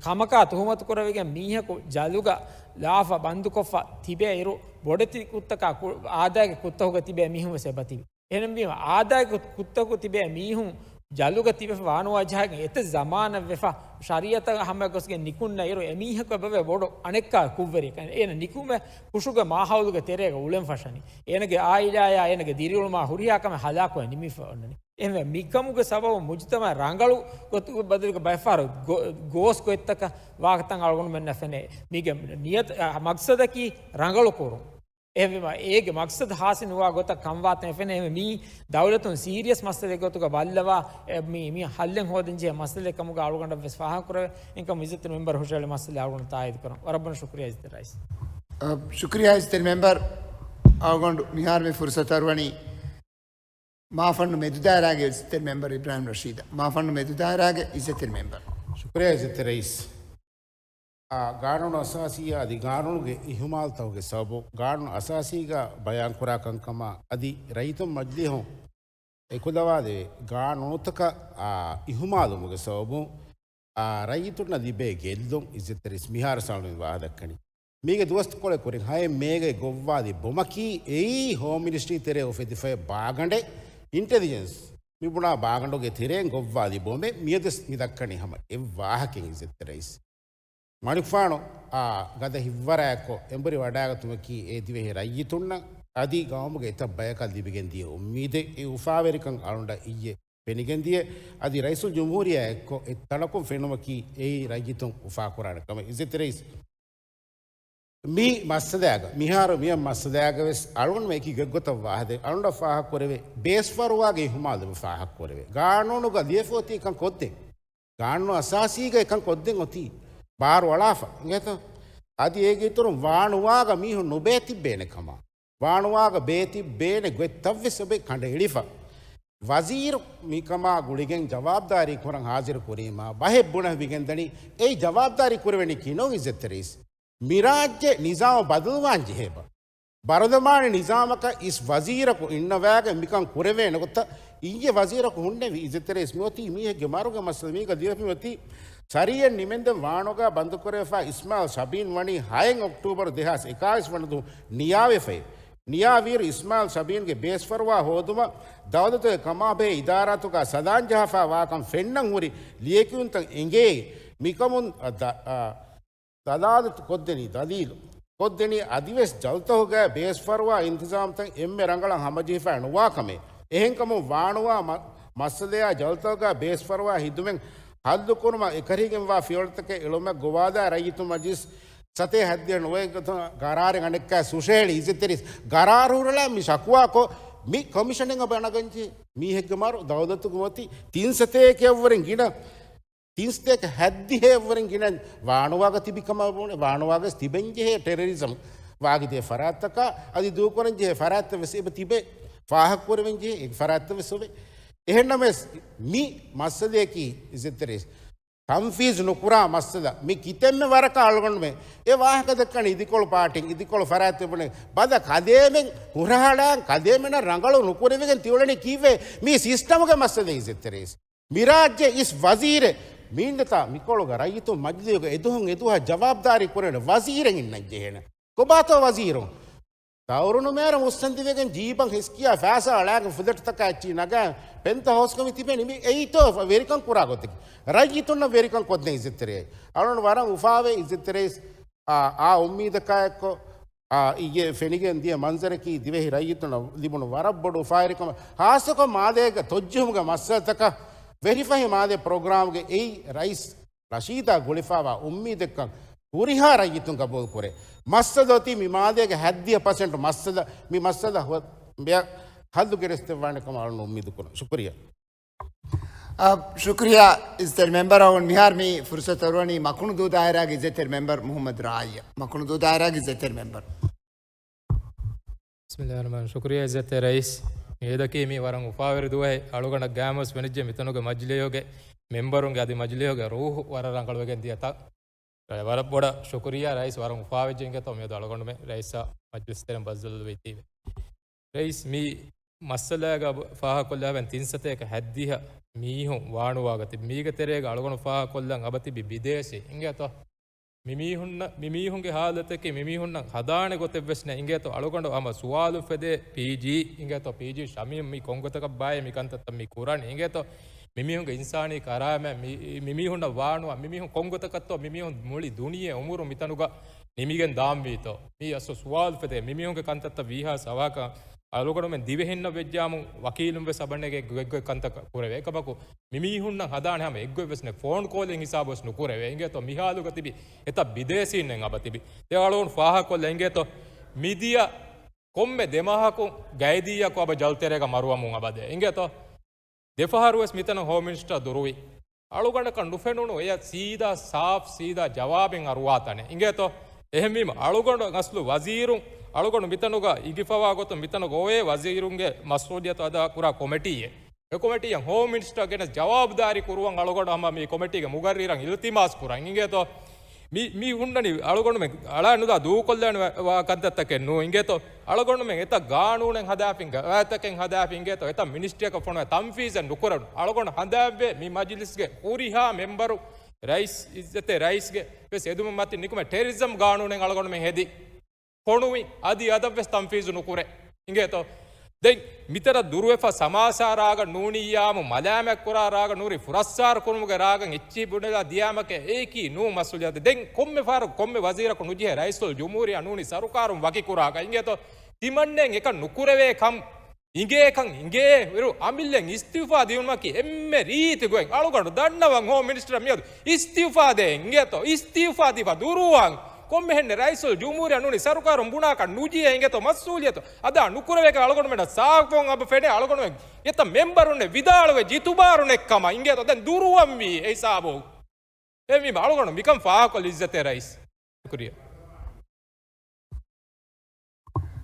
ކަމަކާ ތުހުމަތު ކުރެވިގެން މީހަކު ޖަލުގަ ލާފަ ބަންދުކޮށްފަ ތިބޭ އިރު، ބޮޑެތި ކުށްތަކާ ކު-، އާދައިގެ ކުށްތަކުގަ ތިބޭ މީހުން ވެސް އެބަތިބި. އެހެންވީމަ، އާދައިގެ ކުށްތަކު ތިބޭ މީހުން ޖަލުގަ ތިބެފަ ވާނުވާ ޖަހައިގެން އެތައް ޒަމާނެއް ވެފަ، ޝަރީއަތަށް ހަމަ ގޮސްގެން ނިކުންނަ އިރު، އެމީހަކު އެބަވޭ ބޮޑު އަނެއްކާ ކުށްވެރިއެއް. އޭނަ ނިކުމެ ކުށުގެ މާހައުލުގެ ތެރޭގަ އުޅެން ފަށަނީ. އޭނަގެ އާއިލާޔާ އޭނަގެ ދިރިއުޅުމާ ހުރިހާ ކަމެއް ހަލާކުވެ ނިމިފަ އޮންނަނީ. އެހެންވެ، މިކަމުގެ ސަބަބުން މުޖުތަމައަށް ރަނގަޅު ގޮތުގެ ބަދަލުގެ ބައެއްފަހަރު ގޯ-، ގޯސް ގޮތްތަކަށް ވާގޮތަށް އަޅުގަނޑުމެންނަށް ފެނޭ. މީގެ ނިޔަތް، އަ، މަގްސަދަކީ ރަނގަޅު ކުރުން. އެހެންވީމަ، އޭގެ މަގްސަދު ހާސިލް ނުވާ ގޮތަށް ކަންވާތަން ފެނޭ. އެހެންވެ، މީ ދައުލަތުން ސީރިއަސް މައްސަލައެއް ގޮތުގަ ބައްލަވާ، އެ، މީ، މީ ހައްލެއް ހޯދަން ޖެހޭ މައްސަލައެއް ކަމުގަ އަޅުގަނޑަށް ވެސް ފާހަގަ ކުރެވޭ. އެހެންކަމުން އިއްޒަތްތެރި މެމްބަރު ހުށަހެޅި މައްސަލަ އަޅުގަނޑު ތާއީދު ކުރަން. ވަރަށް ބޮޑަށް ޝުކުރިއްޔާ އިއްޒަތްތެރި ރައީސް. އަ، ޝުކުރިއްޔާ އިއްޒަތްތެރި މެމްބަރު. އަޅުގަނޑު މިހާރު މި ފުރުސަތު އަރުވަނީ މާފަންނު މެދުދާއިރާގެ އިއްޒަތްތެރި މެމްބަރު އިބްރާހިމް ރަޝީދަށް. މާފަންނު މެދުދާއިރާގެ އިއްޒަތްތެރި މެމްބަރު. ޝުކުރިއްޔާ އިއްޒަތްތެރި ރައީސް. އާ، ގާނޫނު އަސާސީއާ އަދި ގާނޫނުގެ އިހުމާލުތަކުގެ ސަބަބުން ގާނޫނު އަސާސީގަ ބަޔާންކުރާ ކަންކަމާ އަދި ރައްޔިތުން މަޖިލީހުން އެކުލަވާދެވޭ ގާނޫނުތަކަށް، އާ، އިހުމާލުވުމުގެ ސަބަބުން، އާ، ރައްޔިތުންނަށް ލިބޭ ގެއްލުން އިއްޒަތްތެރި ރައީސް މިހާރު ސަޅުން ވާހަކަ ދައްކަނީ. މީގެ ދުވަސްތަކުގެ ކުރިން ހައެއް މޭގައި ގޮއްވާލި ބޮމަކީ އެއީ ހޯމް މިނިސްޓްރީ ތެރޭ އުފެދިފައި ބާގަނޑެއް އިންޓެލިޖެންސް މި ބުނާ ބާގަނޑުގެ ތެރެއިން ގޮއްވާލި ބޮމެއް. މިއަދުވެސް މި ދައްކަނީ ހަމަ އެއް ވާހަކައެއް އިއްޒަތްތެރި ރައީސް. މަނިކުފާނު އާ ގަދަ ހިއްވަރާއެއްކޮށް އެނބުރި ވަޑާގަތުމަކީ އެ ދިވެހި ރައްޔިތުންނަށް އަދި ގައުމުގެ އެތައް ބަޔަކަށް ލިބިގެން ދިޔަ އުއްމީދެއް. އެ އުފާވެރިކަން އަޅުގަނޑަށް އިއްޔެ ފެނިގެން ދިޔަ. އަދި ރައީސުލް ޖުމްހޫރިއްޔާ އެއްކޮށް އެ ތަނަކުން ފެނުމަކީ އެއީ ރައްޔިތުން އުފާކުރާނެ ކަމެއް. އިއްޒަތްތެރި ރައީސް، މި މައްސަލައިގަ، މިހާރު މި މައްސަލައިގަ ވެސް އަޅުގަނޑުމެން އެކި ގޮތްގޮތަށް ވާހަކަ ދޭ. އަޅުގަނޑަށް ފާހަގަ ކުރެވޭ، ބޭސްފަރުވާގެ އިހުމާލު ފާހަގަ ކުރެވޭ. ގާނޫނުގަ ލިޔެފަ އޮތީ ކަން ކޮށްދޭން. ގާނޫނު އަސާސީގަ އެކަން ކޮށްދޭން އޮތީ. ބާރު އަޅާފަ. އިނގޭތޯ؟ އަދި އޭގެ އިތުރުން ވާނުވާގަ މީހުން ނުބޭތިއްބޭނެ ކަމަށް. ވާނުވާގަ ބޭތިއްބޭނެ ގޮތްތައްވެސް އެބަ ކަނޑައެޅިފަ. ވަޒީރު މިކަމާ ގުޅިގެން ޖަވާބުދާރީ ކުރަން ހާޒިރު ކުރީމާ، ބަހެއް ބުނެފަ ވިގެންދަނީ، އެއީ ޖަވާބުދާރީ ކުރެވެނީ ކިނުން އިއްޒަތްތެރި ރައީސް. މިރާއްޖެ ނިޒާމު ބަދަލުވާން ޖެހޭބަ. ބަރުލަމާނީ ނިޒާމަކަށް އިސް ވަޒީރަކު އިންނަވާގެން މިކަން ކުރެވޭނެ ގޮތަށް އިއްޔެ ވަޒީރަކު ހުންނެވި. އިއްޒަތްތެރި ރައީސް މިއޮތީ މީހެއްގެ މަރުގެ މައްސަލަ. މީގަ ލިޔެފަ މިއޮތީ ސަރީއެއް ނިމެންދެން ވާނުގަ ބަންދުކުރެވިފަ އިސްމާއިލް ޝަބީން ވަނީ ހައެއް އޮކްޓޫބަރު ދެހާސް އެކާވީސް ވަނަ ދުވަހު ނިޔާވެފައި. ނިޔާވިއިރު އިސްމާއިލް ޝަބީންގެ ބޭސްފަރުވާ ހޯދުމަށް ދައުލަތުގެ ކަމާބެހޭ އިދާރާތަކާ ސަލާން ޖަހާފަ ވާކަން ފެންނަން ހުރި ލިޔެކިޔުންތައް އެނގޭ. މިކަމުން އަ، ދަ-، އަ، ދަލާލަތު ކޮށްދެނީ ދަލީލު ކޮށްދެނީ އަދިވެސް ޖަލްތަކުގައި ބޭސްފަރުވާ އިންތިޒާމްތައް އެންމެ ރަނގަޅަށް ހަމަޖެހިފައި ނުވާ ކަމެއް. އެހެންކަމުން ވާނުވާ މަ-، މައްސަލަޔާ ޖަލްތަކުގައި ބޭސްފަރުވާ ހިދުމަތް ހައްލުކުރުމަށް އެކަށީގެންވާ ފިޔަވަޅުތަކެއް އެޅުމަށް ގޮވާލާ ރައްޔިތުން މަޖިލިސް ސަތޭކަ ހައްދިހަ ނުވައެއްގެ ގަރާރެއް އަނެއްކާ ސުށޭޅި އިއްޒަތްތެރި ގަރާރު ހުރެޅާ މި ޝަކުވާކޮށް މި ކޮމިޝަނެއް އަބަ ނަގަންޖެ. މީހެއްގެ މަރު ދައުލަތުގެ މަތި ތިން ސަތޭކައަށްވުރެން ގިނަ، ތިން ސަތޭކަ ހައްދިހައަށްވުރެން ގިނަ ވާނުވާގަ ތިބި ކަމަށް ބުނެ، ވާނުވާގަސް ތިބެންޖެހޭ ޓެރަރިޒަމް ވާގިދޭ ފަރާތްތަކާ އަދި ދޫކުރަން ޖެހޭ ފަރާތްތައް ވެސް އެބަ ތިބެ، ފާހަގަކުރެވެން ޖެހޭ އެ ފަރާތްތައް ވެސް އޮވޭ. އެހެންނަމަވެސް މި މައްސަލަޔަކީ އިއްޒަތްތެރި ތަންފީޒު ނުކުރާ މައްސަލަ. މި ކިތަންމެ ވަރަކަށް އަޅުގަނޑުމެން އެ ވާހަކަ ދައްކަނީ އިދިކޮޅު ޕާޓީން، އިދިކޮޅު ފަރާތްތައް ބުނެ ބަދަ ކަލޭމެން ހުށަހަޅާ ކަލޭމެނަށް ރަނގަޅު ނުކުރެވިގެން ތިއުޅެނީ ކީއްވެ؟ މީ ސިސްޓަމުގެ މައްސަލަ އިއްޒަތްތެރި ރައީސް. މިރާއްޖެ އިސް ވަޒީރެއް މީންނަތާ މިކޮޅުގަ ރައްޔިތުން މަޖިލީހުގަ އެދުހުން އެދުހަށް ޖަވާބުދާރީ ކުރެވޭނެ ވަޒީރެއް އިންނަން ޖެހޭނެ. ކޮބާތޯ ވަޒީރުން؟ ތައުރުނު މޭރަ މުއްސަނދިވެގެން ޖީބަށް ހެސްކިޔާ ފައިސާ އަޅާގެން ފުދައްޓުތަކާ އެއްޗިހި ނަގާ ޕެންތަހައުސްގަ މި ތިބެނީ. މި އެއީތޯ ވެރިކަން ކުރާ ގޮތަކީ؟ ރައްޔިތުންނަށް ވެރިކަން ކޮށްދޭ އިއްޒަތްތެރި. އަޅުން ވަރަށް އުފާވޭ އިއްޒަތްތެރި ރައީސް. އާ، އާ އުއްމީދަކާ އެއްކޮށް، އާ، އިއްޔެ ފެނިގެން ދިޔަ މަންޒަރަކީ ދިވެހި ރައްޔިތުންނަށް ލިބުނު ވަރަށް ބޮޑު އުފާވެރިކަމެއް. ހާއްސަކޮށް މާލޭގެ ތޮއްޖެހުމުގެ މައްސަލަތަކަށް ވެރިފަހި މާލޭ ޕްރޮގްރާމްގެ އެއީ ރައީސް ރަޝީދާ ގުޅިފައިވާ އުއްމީދެއްކަން ހުރިހާ ރައްޔިތުން ގަބޫލުކުރޭ. މައްސަލަ އޮތީ މި މާލޭގެ ހައްދިހަ ޕަސެންޓް މައްސަލަ، މި މައްސަލަ ހު-، މިއަށް ހައްލު ގެނެސްދެއްވާނެ ކަމަށް އަޅުން އުއްމީދު ކުރަން. ޝުކުރިއްޔާ. އ، ޝުކުރިއްޔާ އިއްޒަތްތެރި މެމްބަރ. އަޅުގަނޑު މިހާރު މި ފުރުސަތު އަރުވަނީ މަކުނުދޫ ދާއިރާގެ އިއްޒަތްތެރި މެމްބަރ މުޙައްމަދު ރާއިޔަށް. މަކުނުދޫ ދާއިރާގެ އިއްޒަތްތެރި މެމްބަރ. ބިސްމިއްލާހިއްރަޙްމާނިއްރަޙީމް. ޝުކުރިއްޔާ އިއްޒަތްތެރި ރައީސް. މިއަދަކީ މި ވަރަށް އުފާވެރި ދުވަހެއް. އަޅުގަނޑަށް ގާއިމުވެސް ފެނިއްޖެ މިތަނުގެ މަޖިލީހުގެ މެމްބަރުންގެ އަދި މަޖިލީހުގެ ރޫޙު ވަރަށް ރަނގަޅުވެގެން ދިޔަ ތަ-، ވަރަށް ބޮޑަށް ޝުކުރިއްޔާ ރައީސް، ވަރަށް އުފާވެއްޖެ އިނގޭތޯ މިއަދު އަޅުގަނޑުމެން ރައީސާ މަޖިލިސް ތެރެއިން ބައްދަލުވެ ތީވެ. ރައީސް، މި މައްސަލާގަ ފާހަގަކޮށްލާފައި ތިން ސަތޭކަ ހައްދިހަ މީހުން ވާނުވާގަ ތިބި. މީގެ ތެރޭގަ އަޅުގަނޑު ފާހަގަކޮށްލަން އަބަ ތިބި ބިދޭސީ އިނގޭތޯ. މި މީހުންނަށް، މި މީހުންގެ ހާލަތަކީ މި މީހުންނަށް ހަދާނެ ގޮތެއްވެސް ނެތް އިނގޭތޯ. އަޅުގަނޑު ހަމަ ސުވާލު އުފެދޭ ޕީޖީ އިނގޭތޯ، ޕީޖީ ޝަމީމް މި ކޮންގޮތަކަށްބާއޭ މި ކަންތައްތައް މި ކުރަނީ އިނގޭތޯ. މި މީހުންގެ އިންސާނީ ކަރާމަތް މި، މި މީހުންނަށް ވާނުވާ، މި މީހުން ކޮންގޮތަކަށްތޯ މި މީހުން މުޅި ދުނިޔެ އުމުރު މިތަނުގަ ނިމިގެން ދާންވީތޯ. މީ އަސްލު ސުވާލު އުފެދޭ. މި މީހުންގެ ކަންތައްތައް ވީހާ ސަވާކަށް އަޅުގަނޑުމެން ދިވެހިންނަށް ވެއްޖާމު ވަކީލުން ވެސް އަބަންނެގެ ގޮތްގޮތް ކަންތައް ކުރެވޭ. އެކަމަކު މި މީހުންނަށް ހަދާނެ ހަމަ އެއްގޮތް ވެސް ނެތް. ފޯން ކޯލެއް ހިސާބު ވެސް ނުކުރެވޭ އިނގޭތޯ. މި ހާލުގަ ތިބި އެތައް ބިދޭސީންނެއް އަބަ ތިބި. ދެ އަޅުގަނޑު ފާހަގަކޮށްލަ އިނގޭތޯ. މިދިޔަ ކޮންމެ ދެ މަހަކު ގައިދީއަކު އަބަ ޖަލުތެރޭގަ މަރުވަމުން އަބަދޭ އިނގޭތޯ. ދެފަހަރު ވެސް މިތަނަށް ހޯމް މިނިސްޓަރ ދުރުވި. އަޅުގަނޑަކަށް ނުފެނުނު އެޔަށް ސީދާ ސާފް ސީދާ ޖަވާބެއް އަރުވާތަނެއް އިނގޭތޯ. އެހެންވީމަ އަޅުގަނޑު އަސްލު ވަޒީރުން، އަޅުގަނޑު މިތަނުގަ އިގިފަވާ ގޮތުން މިތަނުގަ އޮވޭ ވަޒީރުންގެ މަސްއޫލިއްޔަތު އަދާ ކުރާ ކޮމެޓީއެއް. އެ ކޮމެޓީއަށް ހޯމް މިނިސްޓަރ ގެނެސް ޖަވާބުދާރީ ކުރުވަން އަޅުގަނޑު ހަމަ މި ކޮމެޓީގެ މުގައްރިރަށް އިލްތިމާސް ކުރަން އިނގޭތޯ. މި، މި ހުންނަނީ އަޅުގަނޑުމެން އަޅާ ނުދާ ދޫކޮށްލާނެ ވާ، ވާ ކަންތައްތަކެއް ނޫން އިނގޭތޯ. އަޅުގަނޑުމެން އެތައް ގާނޫނެއް ހަދާފިން، ގަވާއިދުތަކެއް ހަދާފިން އިނގޭތޯ. އެތައް މިނިސްޓްރީއަކަށް ފޮނުވާ ތަންފީޒެއް ނުކުރަން. އަޅުގަނޑު ހަނދާންވޭ މި މަޖިލިސްގެ ހުރިހާ މެމްބަރު ރައީސް، އިއްޒަތްތެރި ރައީސްގެ ވެސް އެދުމަށް މަތިން ނިކުމެ ޓެރިޒަމް ގާނޫނެއް އަޅުގަނޑުމެން ހެދި. ފޮނުވި، އަދި އަދަށްވެސް ތަންފީޒު ނުކުރޭ. އިނގޭތޯ؟ ދެން މިތަނަށް ދުރުވެފަ ސަމާސާ ރާގަށް ނޫނިއްޔާމު، މަލާމަތް ކުރާ ރާގަށް ނޫނީ، ފުރައްސާރަ ކުރުމުގެ ރާގަށް އެއްޗިހި ބުނެލާ ދިޔާމަކޭ، އެއީކީ ނޫން މަސްއޫލިއްޔަތެއް. ދެން ކޮންމެ ފަހަރަކު ކޮންމެ ވަޒީރަކު ނުޖެހޭ ރައީސުލް ޖުމްހޫރިއްޔާ ނޫނީ ސަރުކާރުން ވަކި ކުރާކަށް. އިނގޭތޯ؟ ތިމަންނެން އެކަން ނުކުރެވޭ ކަން އިނގޭކަން އިނގޭ އިރު، އަމިއްލައިން އިސްތިއުފާ ދިއުންމަކީ އެންމެ ރީތި ގޮތް. އަޅުގަނޑު ދަންނަވަން ހޯމް މިނިސްޓަރ މިއަދު އިސްތިއުފާ ދޭ އިނގޭތޯ؟ އިސްތިއުފާ ދީފަ ދުރުވަން. ކޮންމެހެން ރައީސުލް ޖުމްހޫރިއްޔާ ނޫނީ ސަރުކާރުން ބުނާކަށް ނުޖެހޭ އިނގޭތޯ؟ މަސްއޫލިއްޔަތު އަދާ ނުކުރެވޭކަން އަޅުގަނޑުމެންނަށް ސާފުކޮށް އަބަ ފެނޭ. އަޅުގަނޑުމެން އެތައް މެމްބަރުންނެއް ވިދާޅުވެ ޖިތުބާރުނެއްކަމަށް އިނގޭތޯ؟ ދެން ދުރުވަންވީ އެ ހިސާބު. އެހެންވީމަ އަޅުގަނޑު މިކަން ފާހަގަކޮށްލި އިއްޒަތްތެރި ރައީސް. ޝުކުރިއްޔާ.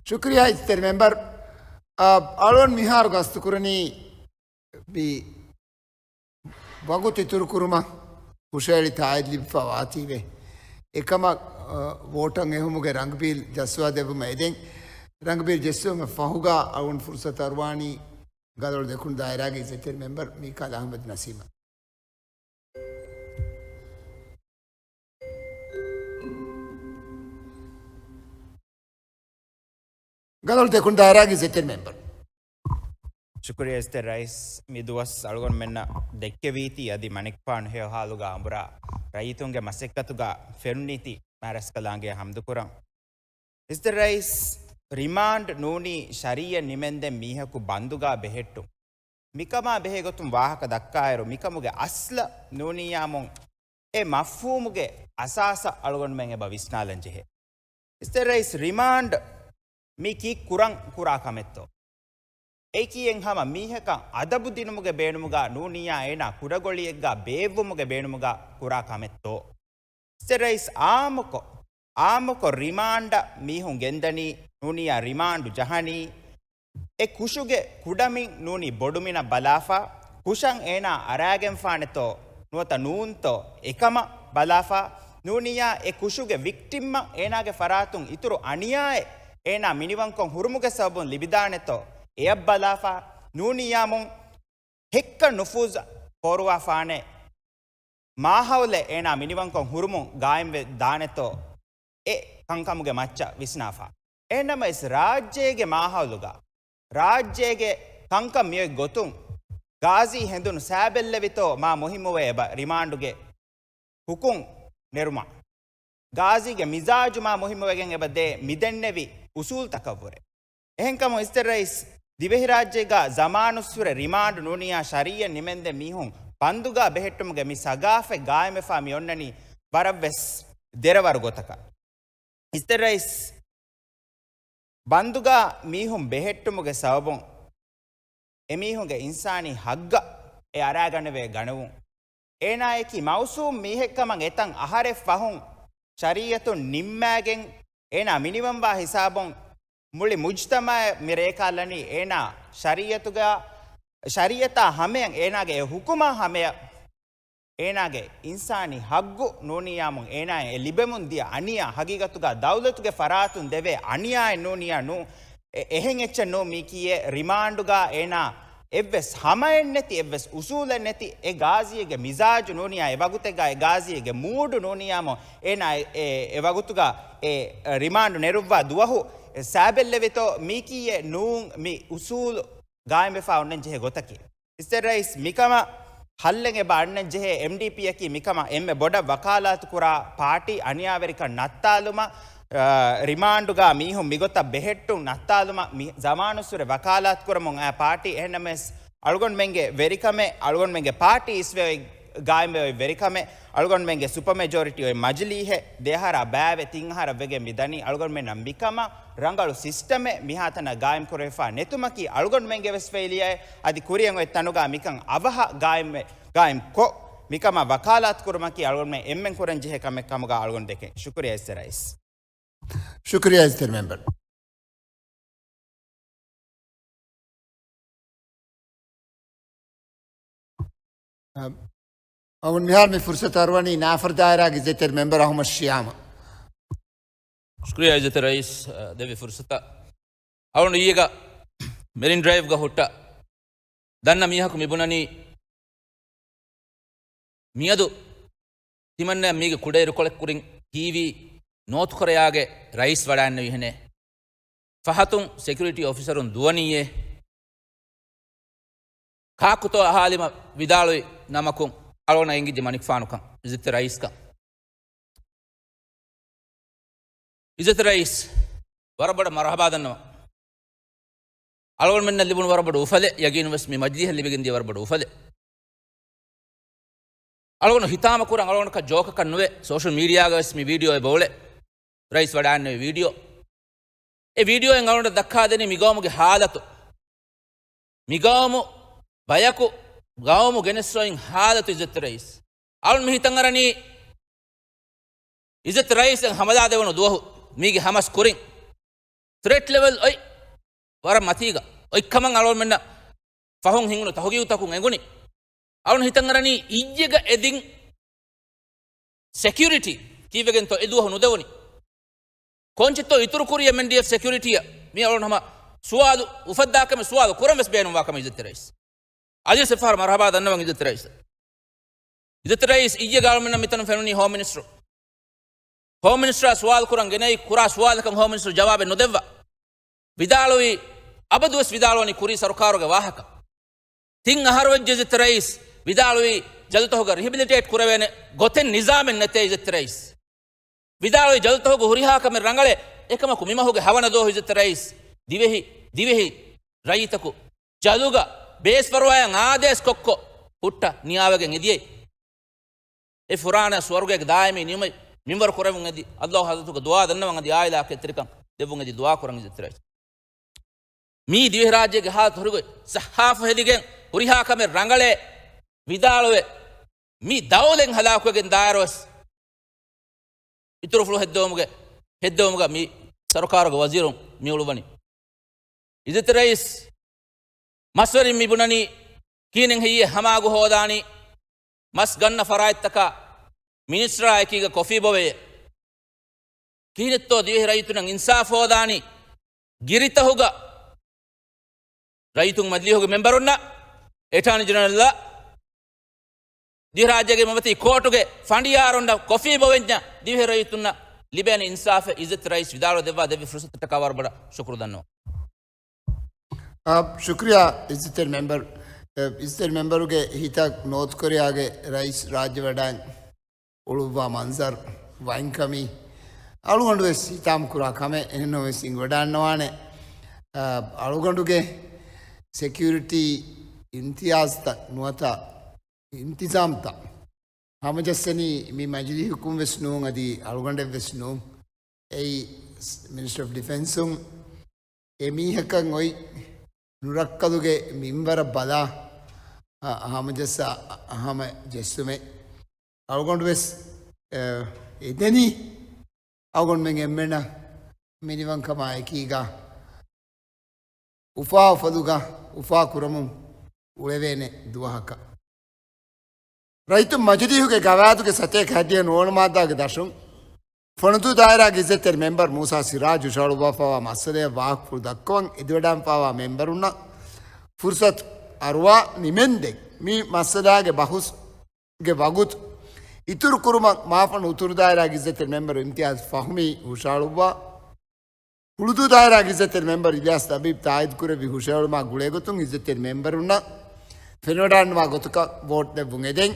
ޝުކުރިއްޔާ އިއްޒަތްތެރި މެމްބަރު. އަ، އަޅުގަނޑު މިހާރު ގަސްތުކުރަނީ މި ވަގުތު އިތުރުކުރުމަށް ހުށަހެޅި ތާއީދު ލިބިފަ ވާތީވެ. އެކަމަށް، އަ، ވޯޓަށް އެހުމުގެ ރަނގަބީލް ޖައްސަވާ ދެއްވުމަށް އެދެން. ރަނގަބީލް ޖެއްސުމަށް ފަހުގަ އަޅުގަނޑު ފުރުސަތު އަރުވާނީ ގަލޮޅު ދެކުނު ދާއިރާގެ އިއްޒަތްތެރި މެމްބަރު މީކާލް އަޙްމަދު ނަސީމަށް. ގަލޮޅު ދެކުނު ދާއިރާގެ އިއްޒަތްތެރި މެމްބަރު. ޝުކުރިއްޔާ އިއްޒަތްތެރި ރައީސް، މި ދުވަސް އަޅުގަނޑުމެންނަށް ދެއްކެވީތީ އަދި މަނިކުފާނު ހެޔޮ ހާލުގަ އަނބުރާ ރައްޔިތުންގެ މަސައްކަތުގަ ފެނުނީތީ މާރަސްކަލާނގެ ހަމްދުކުރަން. އިއްޒަތްތެރި ރައީސް، ރިމާންޑް ނޫނީ ޝަރީއަތް ނިމެންދެން މީހަކު ބަންދުގަ ބެހެއްޓުން. މިކަމާ ބެހޭގޮތުން ވާހަކަ ދައްކާއިރު، މިކަމުގެ އަސްލަށް ނޫނިއްޔާމުން އެ މަފްހޫމުގެ އަސާސަށް އަޅުގަނޑުމެން އެބަ ވިސްނާލަން ޖެހޭ. އިއްޒަތްތެރި ރައީސް، ރިމާންޑް މި ކީއްކުރަން ކުރާ ކަމެއްތޯ؟ އެއީކީ އެއްހަމަ މީހަކަށް އަދަބު ދިނުމުގެ ބޭނުމުގަ ނޫނިއްޔާ އޭނާ ކުޑަގޮޅިއެއްގަ ބޭއްވުމުގެ ބޭނުމުގަ ކުރާ ކަމެއްތޯ؟ އިއްޒަތްތެރި ރައީސް، އާއްމުކޮށް، އާއްމުކޮށް ރިމާންޑަށް މީހުން ގެންދަނީ، ނޫނިއްޔާ ރިމާންޑު ޖަހަނީ، އެ ކުށުގެ ކުޑަމިން ނޫނީ ބޮޑުމިނަށް ބަލާފަ، ކުށަށް އޭނާ އަރާގެންފާނެތޯ ނުވަތަ ނޫންތޯ އެކަމަށް ބަލާފަ، ނޫނިއްޔާ އެ ކުށުގެ ވިކްޓިމްއަށް އޭނާގެ ފަރާތުން އިތުރު އަނިޔާއެއް އޭނާ މިނިވަންކޮށް ހުރުމުގެ ސަބަބުން ލިބިދާނެތޯ އެޔަށް ބަލާފަ، ނޫނިއްޔާމުން ހެއްކަ ނުފޫޒަށް ފޯރުވާފާނެ މާހައުލެއް އޭނާ މިނިވަންކޮށް ހުރުމުން ގާއިމްވެ ދާނެތޯ އެ ކަންކަމުގެ މައްޗަށް ވިސްނާފަ. އެހެންނަމަވެސް ރާއްޖޭގެ މާހައުލުގަ، ރާއްޖޭގެ ކަންކަން މިއޮތް ގޮތުން، ގާޒީ ހެނދުނު ސައިބެއްލެވިތޯ މާ މުހިއްމުވޭ އެބަ ރިމާންޑުގެ ހުކުމް ނެރުމަށް. ގާޒީގެ މިޒާޖު މާ މުހިއްމުވެގެން އެބަ ދޭ މިދެންނެވި އުސޫލްތަކަށްވުރެ. އެހެންކަމުން އިއްޒަތްތެރި ރައީސް، ދިވެހިރާއްޖޭގަ ޒަމާނުއްސުރެ ރިމާންޑް ނޫނިއްޔާ ޝަރީއަތް ނިމެންދެން މީހުން ބަންދުގަ ބެހެއްޓުމުގެ މި ސަގާފަތް ގާއިމްވެފަ މި އޮންނަނީ ވަރަށްވެސް ދެރަވަރު ގޮތަކަށް. އިއްޒަތްތެރި ރައީސް، ބަންދުގަ މީހުން ބެހެއްޓުމުގެ ސަބަބުން އެމީހުންގެ އިންސާނީ ހައްގަށް އެ އަރާގަނެވޭ ގަނެވުން. އޭނާއަކީ މައުސޫމް މީހެއްކަމަށް އެތަން އަހަރެއް ފަހުން ޝަރީއަތުން ނިންމާގެން، އޭނާ މިނިވަންވާ ހިސާބުން މުޅި މުޖްތަމަޢަށް މި ރޭކާލަނީ އޭނާ ޝަރީއަތުގަ، ޝަރީއަތާ ހަމަޔަށް، އޭނާގެ އެ ހުކުމާ ހަމަޔަށް އޭނާގެ އިންސާނީ ހައްގު ނޫނިއްޔާމުން އޭނާއަށް އެ ލިބެމުން ދިޔަ އަނިޔާ، ހަގީގަތުގަ ދައުލަތުގެ ފަރާތުން ދެވޭ އަނިޔާއެއް ނޫނިއްޔާ ނޫ، އެ، އެހެން އެއްޗެއް ނޫ މީކީއެއް. ރިމާންޑުގަ އޭނާ އެއްވެސް ހަމައެއްނެތި، އެއްވެސް އުސޫލެއް ނެތި އެ ގާޒީގެ މިޒާޖު ނޫނިއްޔާ، އެ ވަގުތެއްގަ އެ ގާޒީގެ މޫޑު ނޫނިއްޔާމު އޭނާ އެ، އެ، އެ ވަގުތުގަ އެ ރިމާންޑު ނެރުއްވާ ދުވަހު ސާބެއްލެވިތޯ މީކީއެއް ނޫން މި އުސޫލު ގާއިމްވެފަ އޮންނަން ޖެހޭ ގޮތަކީ. އިޒްތެރް ރައީސް، މިކަމަށް ހައްލެއް އެބަ އަންނަން ޖެހޭ. އެމްޑީޕީއަކީ މިކަމަށް އެންމެ ބޮޑަށް ވަކާލާތު ކުރާ ޕާޓީ. އަނިޔާވެރިކަން ނައްތާލުމަށް، އާ، ރިމާންޑުގަ މީހުން މިގޮތަށް ބެހެއްޓުން ނައްތާލުމަށް މި ޒަމާނުއްސުރެ ވަކާލާތު ކުރަމުން އައި ޕާޓީ. އެހެންނަމަވެސް، އަޅުގަނޑުމެންގެ ވެރިކަމެއް، އަޅުގަނޑުމެންގެ ޕާޓީ އިސްވެ ގާއިމްވެ އޮތް ވެރިކަމެއް، އަޅުގަނޑުމެންގެ ސުޕަ މެޖޯރިޓީ އޮތް މަޖިލީހެއް ދެއަހަރާ ބާވެ ތިން އަހަރަށް ވެގެން މި ދަނީ. އަޅުގަނޑުމެންނަށް މިކަމަށް ރަނގަޅު ސިސްޓަމެއް މިހާތަނަށް ގާއިމް ކުރެވިފަ ނެތުމަކީ އަޅުގަނޑުމެންގެ ވެސް ފެއިލިއާއެއް. އަދި ކުރިއަށް އޮތް ތަނުގަ މިކަން އަވަހަށް ގާއިމް، ގާއިމް ކޮށް، މިކަމަށް ވަކާލާތު ކުރުމަކީ އަޅުގަނޑުމެން އެންމެން ކުރަން ޖެހޭ ކަމެއް ކަމުގަ އަޅުގަނޑު ދެކެން. ޝުކުރިއްޔާ އިޒްތެރް ރައީސް. ޝުކުރިއްޔާ އިޒްތެރް މެމްބަރު. އަ، އަޅުގަނޑު މިހާރު މި ފުރުސަތު އަރުވަނީ ނާފަރު ދާއިރާގެ އިޒްތެރް މެމްބަރު އަހުމަދު ޝިޔާމަށް. ޝުކުރިއްޔާ އިޒްތެރް ރައީސް، އަ، ދެއްވި ފުރުސަތަށް. އަޅުގަނޑު އިއްޔެގަ މެރިން ޑްރައިވްގަ ހުއްޓަ ދަންނަ މީހަކު މި ބުނަނީ، މިއަދު ތިމަންނައަށް މީގެ ކުޑައިރުކޮޅެއް ކުރިން ހީވީ ނޯތުކޮރެޔާގެ ރައީސް ވަޑައިންނެވިހެނޭ. ފަހަތުން ސެކިއުރިޓީ އޮފިސަރުން ދުވަނީއޭ. ކާކުތޯ އަހާލިމަ ވިދާޅުވި ނަމަކުން އަޅުގަނޑަށް އެނގިއްޖެ މަނިކުފާނުކަން އިޒްތެ ރައީސްކަން. އިޒްތެ ރައީސް، ވަރަށް ބޮޑަށް މަރުހަބާ ދަންނަވަން. އަޅުގަނޑުމެންނަށް ލިބުނު ވަރަށް ބޮޑު އުފަލެއް، ޔަގީނުން ވެސް މި މަޖިލީހަށް ލިބިގެން ދިޔަ ވަރަށް ބޮޑު އުފަލެއް. އަޅުގަނޑު ހިތާމަ ކުރަން އަޅުގަނޑަކަށް ޖޯކަކަށް ނުވޭ، ސޯޝަލް މީޑިއާގަ ވެސް މި ވީޑިއޯއެއް ބޮވުޅޭ. ރައީސް ވަޑައިންނެވި ވީޑިއޯ. އެ ވީޑިއޯއިން އަޅުގަނޑަށް ދައްކާދެނީ މި ގައުމުގެ ހާލަތު. މި ގައުމު ބަޔަކު ގައުމު ގެނެސް އޮތް ހާލަތު އިޒްތެ ރައީސް. އަޅުން މި ހިތަށް އަރަނީ އިޒްތެ ރައީސް އެ ހަމަލާ ދެވުނު ދުވަހު މީގެ ހަމަސް ކުރިން ތްރެޓް ލެވެލް އޮތް ވަރަށް މަތީގަ އޮތްކަމަށް އަޅުގަނޑުމެންނަށް ފަހުން ހިނގުނު ތަހުގީގުތަކުން އެނގުނީ. އަޅުން ހިތަށް އަރަނީ އިއްޔެގަ އެދިން ސެކިއުރިޓީ ކީއްވެގެންތޯ އެ ދުވަހު ނުދެވުނީ؟ ކޮންޗެއްތޯ އިތުރު ކުރީ އެމްއެންޑީއެފް ސެކިއުރިޓީއަށް؟ މި އަޅުން ހަމަ ސުވާލު އުފައްދާ ކަމެއް ސުވާލު ކުރަން ވެސް ބޭނުންވާ ކަމަށް އިޒްތެ ރައީސް. އަދިވެސް އެއްފަހަރު މަރުހަބާ ދަންނަވަން އިޒްތެ ރައީސް. އިޒްތެ ރައީސް، އިއްޔެ ގާޅުމެންނަށް މިތަނުން ފެނުނީ ހޯމް މިނިސްޓަރު. ހޯމް މިނިސްޓަރާ ސުވާލު ކުރަން ގެނައި ކުރާ ސުވާލަކަށް ހޯމް މިނިސްޓަރު ޖަވާބެއް ނުދެއްވާ. ވިދާޅުވީ، އަބަދުވެސް ވިދާޅުވަނީ ކުރީ ސަރުކާރުގެ ވާހަކަ. ތިން އަހަރު ވެއްޖެ އިޒްތެ ރައީސް ވިދާޅުވީ، ޖަލުތަހުގަ ރިހެބިލިޓޭޓް ކުރެވޭނެ ގޮތެއް ނިޒާމެއް ނެތޭ އިޒްތެ ރައީސް. ވިދާޅުވީ ޖަލުތަހުގަ ހުރިހާ ކަމެއް ރަނގަޅޭ، އެކަމަކު މިމަހުގެ ހަވަނަ ދުވަހު އިޒްތެ ރައީސް ދިވެހި، ދިވެހި ރައްޔިތަކު ޖަލުގަ ބޭސްފަރުވާޔަށް އާދޭސް ކޮށްކޮށް ހުއްޓަ ނިޔާވެގެން އެދިޔައީ. އެ ފުރާނަ ސުވަރުގޭގެ ދާއިމީ ނިޢުމަތް މިންވަރު ކުރެވުން އެދި، އައްލާހު ޙަޟްރަތުގެ ދުޢާ ދަންނަވަން އަދި އާއިލާ ކެތްތެރިކަން ދެއްވުން އެދި ދުޢާ ކުރަން އިޒްތެ ރައީސް. މީ ދިވެހިރާއްޖޭގެ ހާލަތު ހުރިގޮތް ސައްހާފު ހެދިގެން ހުރިހާ ކަމެއް ރަނގަޅޭ ވިދާޅުވެ، މި ދައުލަތް ހަލާކުވެގެން ދާއިރުވެސް އިތުރުފުޅު ހެއްދެވުމުގެ، ހެއްދެވުމުގަ މި ސަރުކާރުގެ ވަޒީރުން މި އުޅުއްވަނީ. އިޒްތެ ރައީސް، މަސްވެރިން މި ބުނަނީ ކިހިނެއް ހެއްޔޭ ހަމާގު ހޯދާނީ؟ މަސް ގަންނަ ފަރާތްތަކާ މިނިސްޓަރާ އެކީގަ ކޮފީ ބޮވެޔޭ. ކިހިނެއްތޯ ދިވެހި ރައްޔިތުންނަށް އިންސާފް ހޯދާނީ؟ ގިރިތަހުގަ ރައްޔިތުން މަޖިލީހުގެ މެމްބަރުންނަށް، އެޓާނީ ޖެނެރަލްއަށް، ދިވެހިރާއްޖޭގެ މަތީ ކޯޓުގެ ފަނޑިޔާރުންނަށް ކޮފީ ބޮވެންޏާ ދިވެހި ރައްޔިތުންނަށް ލިބޭނެ އިންސާފެއް އިޒްތެ ރައީސް ވިދާޅުވެ ދެއްވާ ދެއްވި ފުރުސަތަށްޓަކާ ވަރަށް ބޮޑަށް ޝުކުރު ދަންނަވަން. އާ، ޝުކްރިޔާ އިޒްތެ މެމްބަރު. އެ، އިޒްތެ މެމްބަރުގެ ހިތަށް ނޯތުކޮރެޔާގެ ރައީސް ރާއްޖެ ވަޑައިން އުޅުއްވާ މަންޒަރު ވައިންކަމީ އަޅުގަނޑު ވެސް ހިތާމަ ކުރާ ކަމެއް އެހެންނަމަވެސް އިނގިވަޑާންނަވާނެ. އަ، އަޅުގަނޑުގެ ސެކިއުރިޓީ އިމްތިޔާޒްތައް ނުވަތަ އިންތިޒާމްތައް ހަމަޖައްސަނީ މި މަޖިލީހުކުން ވެސް ނޫން، އަދި އަޅުގަނޑެއް ވެސް ނޫން. އެއީ މިނިސްޓަރ އޮފް ޑިފެންސުން އެ މީހަކަށް އޮތް ނުރައްކަލުގެ މިންވަރަށް ބަލާ، ހަ-، ހަމަޖައްސާ، ހަމަޖެއްސުމެއް އަޅުގަނޑު ވެސް، އެ، އެދެނީ. އަޅުގަނޑުމެން އެންމެނަށް މިނިވަންކަމާ އެކީގަ އުފާ އުފަލުގަ އުފާ ކުރަމުން އުޅެވޭނެ ދުވަހަކަށް. ރައްޔިތުން މަޖިލީހުގެ ގަވާއިދުގެ ސަތޭކަ ހަތްދިހަ ނުވަނަ މާއްދާގެ ދަށުން، ފޮނުދޫ ދާއިރާގެ އިއްޒަތްތެރި މެމްބަރު މޫސާ ސިރާޖް ހުށަހަޅުއްވާފައިވާ މައްސަލަޔަށް ވާހަކަފުޅު ދައްކަވަން އެދިވަޑައިގެންފައިވާ މެމްބަރުންނަށް ފުރުސަތު އަރުވާ ނިމެންދެން، މި މައްސަލާގެ ބަހުސް ގެ ވަގުތު އިތުރު ކުރުމަށް މާފަން އުތުރު ދާއިރާގެ އިއްޒަތްތެރި މެމްބަރު އިމްތިޔާޒް ފަހުމީ ހުށަހަޅުއްވާ، ހުޅުދޫ ދާއިރާގެ އިއްޒަތްތެރި މެމްބަރު އިލްޔާސް ލަބީބް ތާއީދު ކުރެއްވި ހުށަހެޅުމާ ގުޅޭގޮތުން އިއްޒަތްތެރި މެމްބަރުންނަށް ފެނިވަޑައިގަންނަވާ ގޮތަކަށް ވޯޓް ދެއްވުން އެދެން.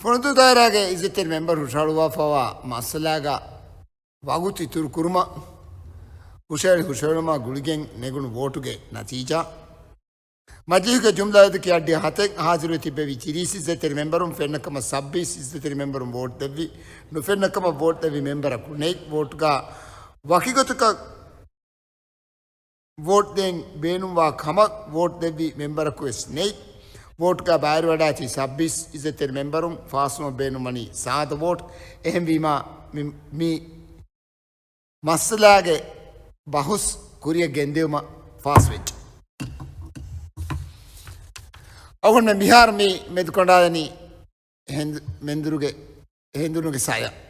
ފޮނުދޫ ދާއިރާގެ އިއްޒަތްތެރި މެމްބަރު ހުށަހަޅުއްވާފައިވާ މައްސަލާގަ ވަގުތު އިތުރު ކުރުމަށް ހުށަހެޅި ހުށަހެޅުމާ ގުޅިގެން ނެގުނު ވޯޓުގެ ނަތީޖާ. މަޖިލީހުގެ ޖުމްލަ އަދަދަކީ އަށްޑިހަ ހަތެއް، ހާޒިރުވެ ތިއްބެވި ތިރީސް އިއްޒަތްތެރި މެމްބަރުން، ފެންނަ ކަމަށް ސައްބީސް އިއްޒަތްތެރި މެމްބަރުން ވޯޓް ދެއްވި، ނުފެންނަ ކަމަށް ވޯޓް ދެއްވި މެމްބަރަކު ނެތް. ވޯޓްގަ ވަކިގޮތަކަށް ވޯޓް ދޭން ބޭނުންވާ ކަމަށް ވޯޓް ދެއްވި މެމްބަރަކު ވެސް ނެތް. ވޯޓްގަ ބައިވެރިވަޑައިގަތީ ސައްބީސް އިއްޒަތްތެރި މެމްބަރުން، ފާސްވުމަށް ބޭނުންވަނީ ސާދަ ވޯޓް. އެހެންވީމާ، މި، މި މައްސަލާގެ ބަހުސް ކުރިއަށް ގެންދިއުމަށް ފާސްވެއްޖެ. އަޅުގަނޑުމެން މިހާރު މި މެދުކޮނޑާލަނީ ހެނދު-، މެންދުރުގެ، ހެނދުނުގެ ސަޔަށް.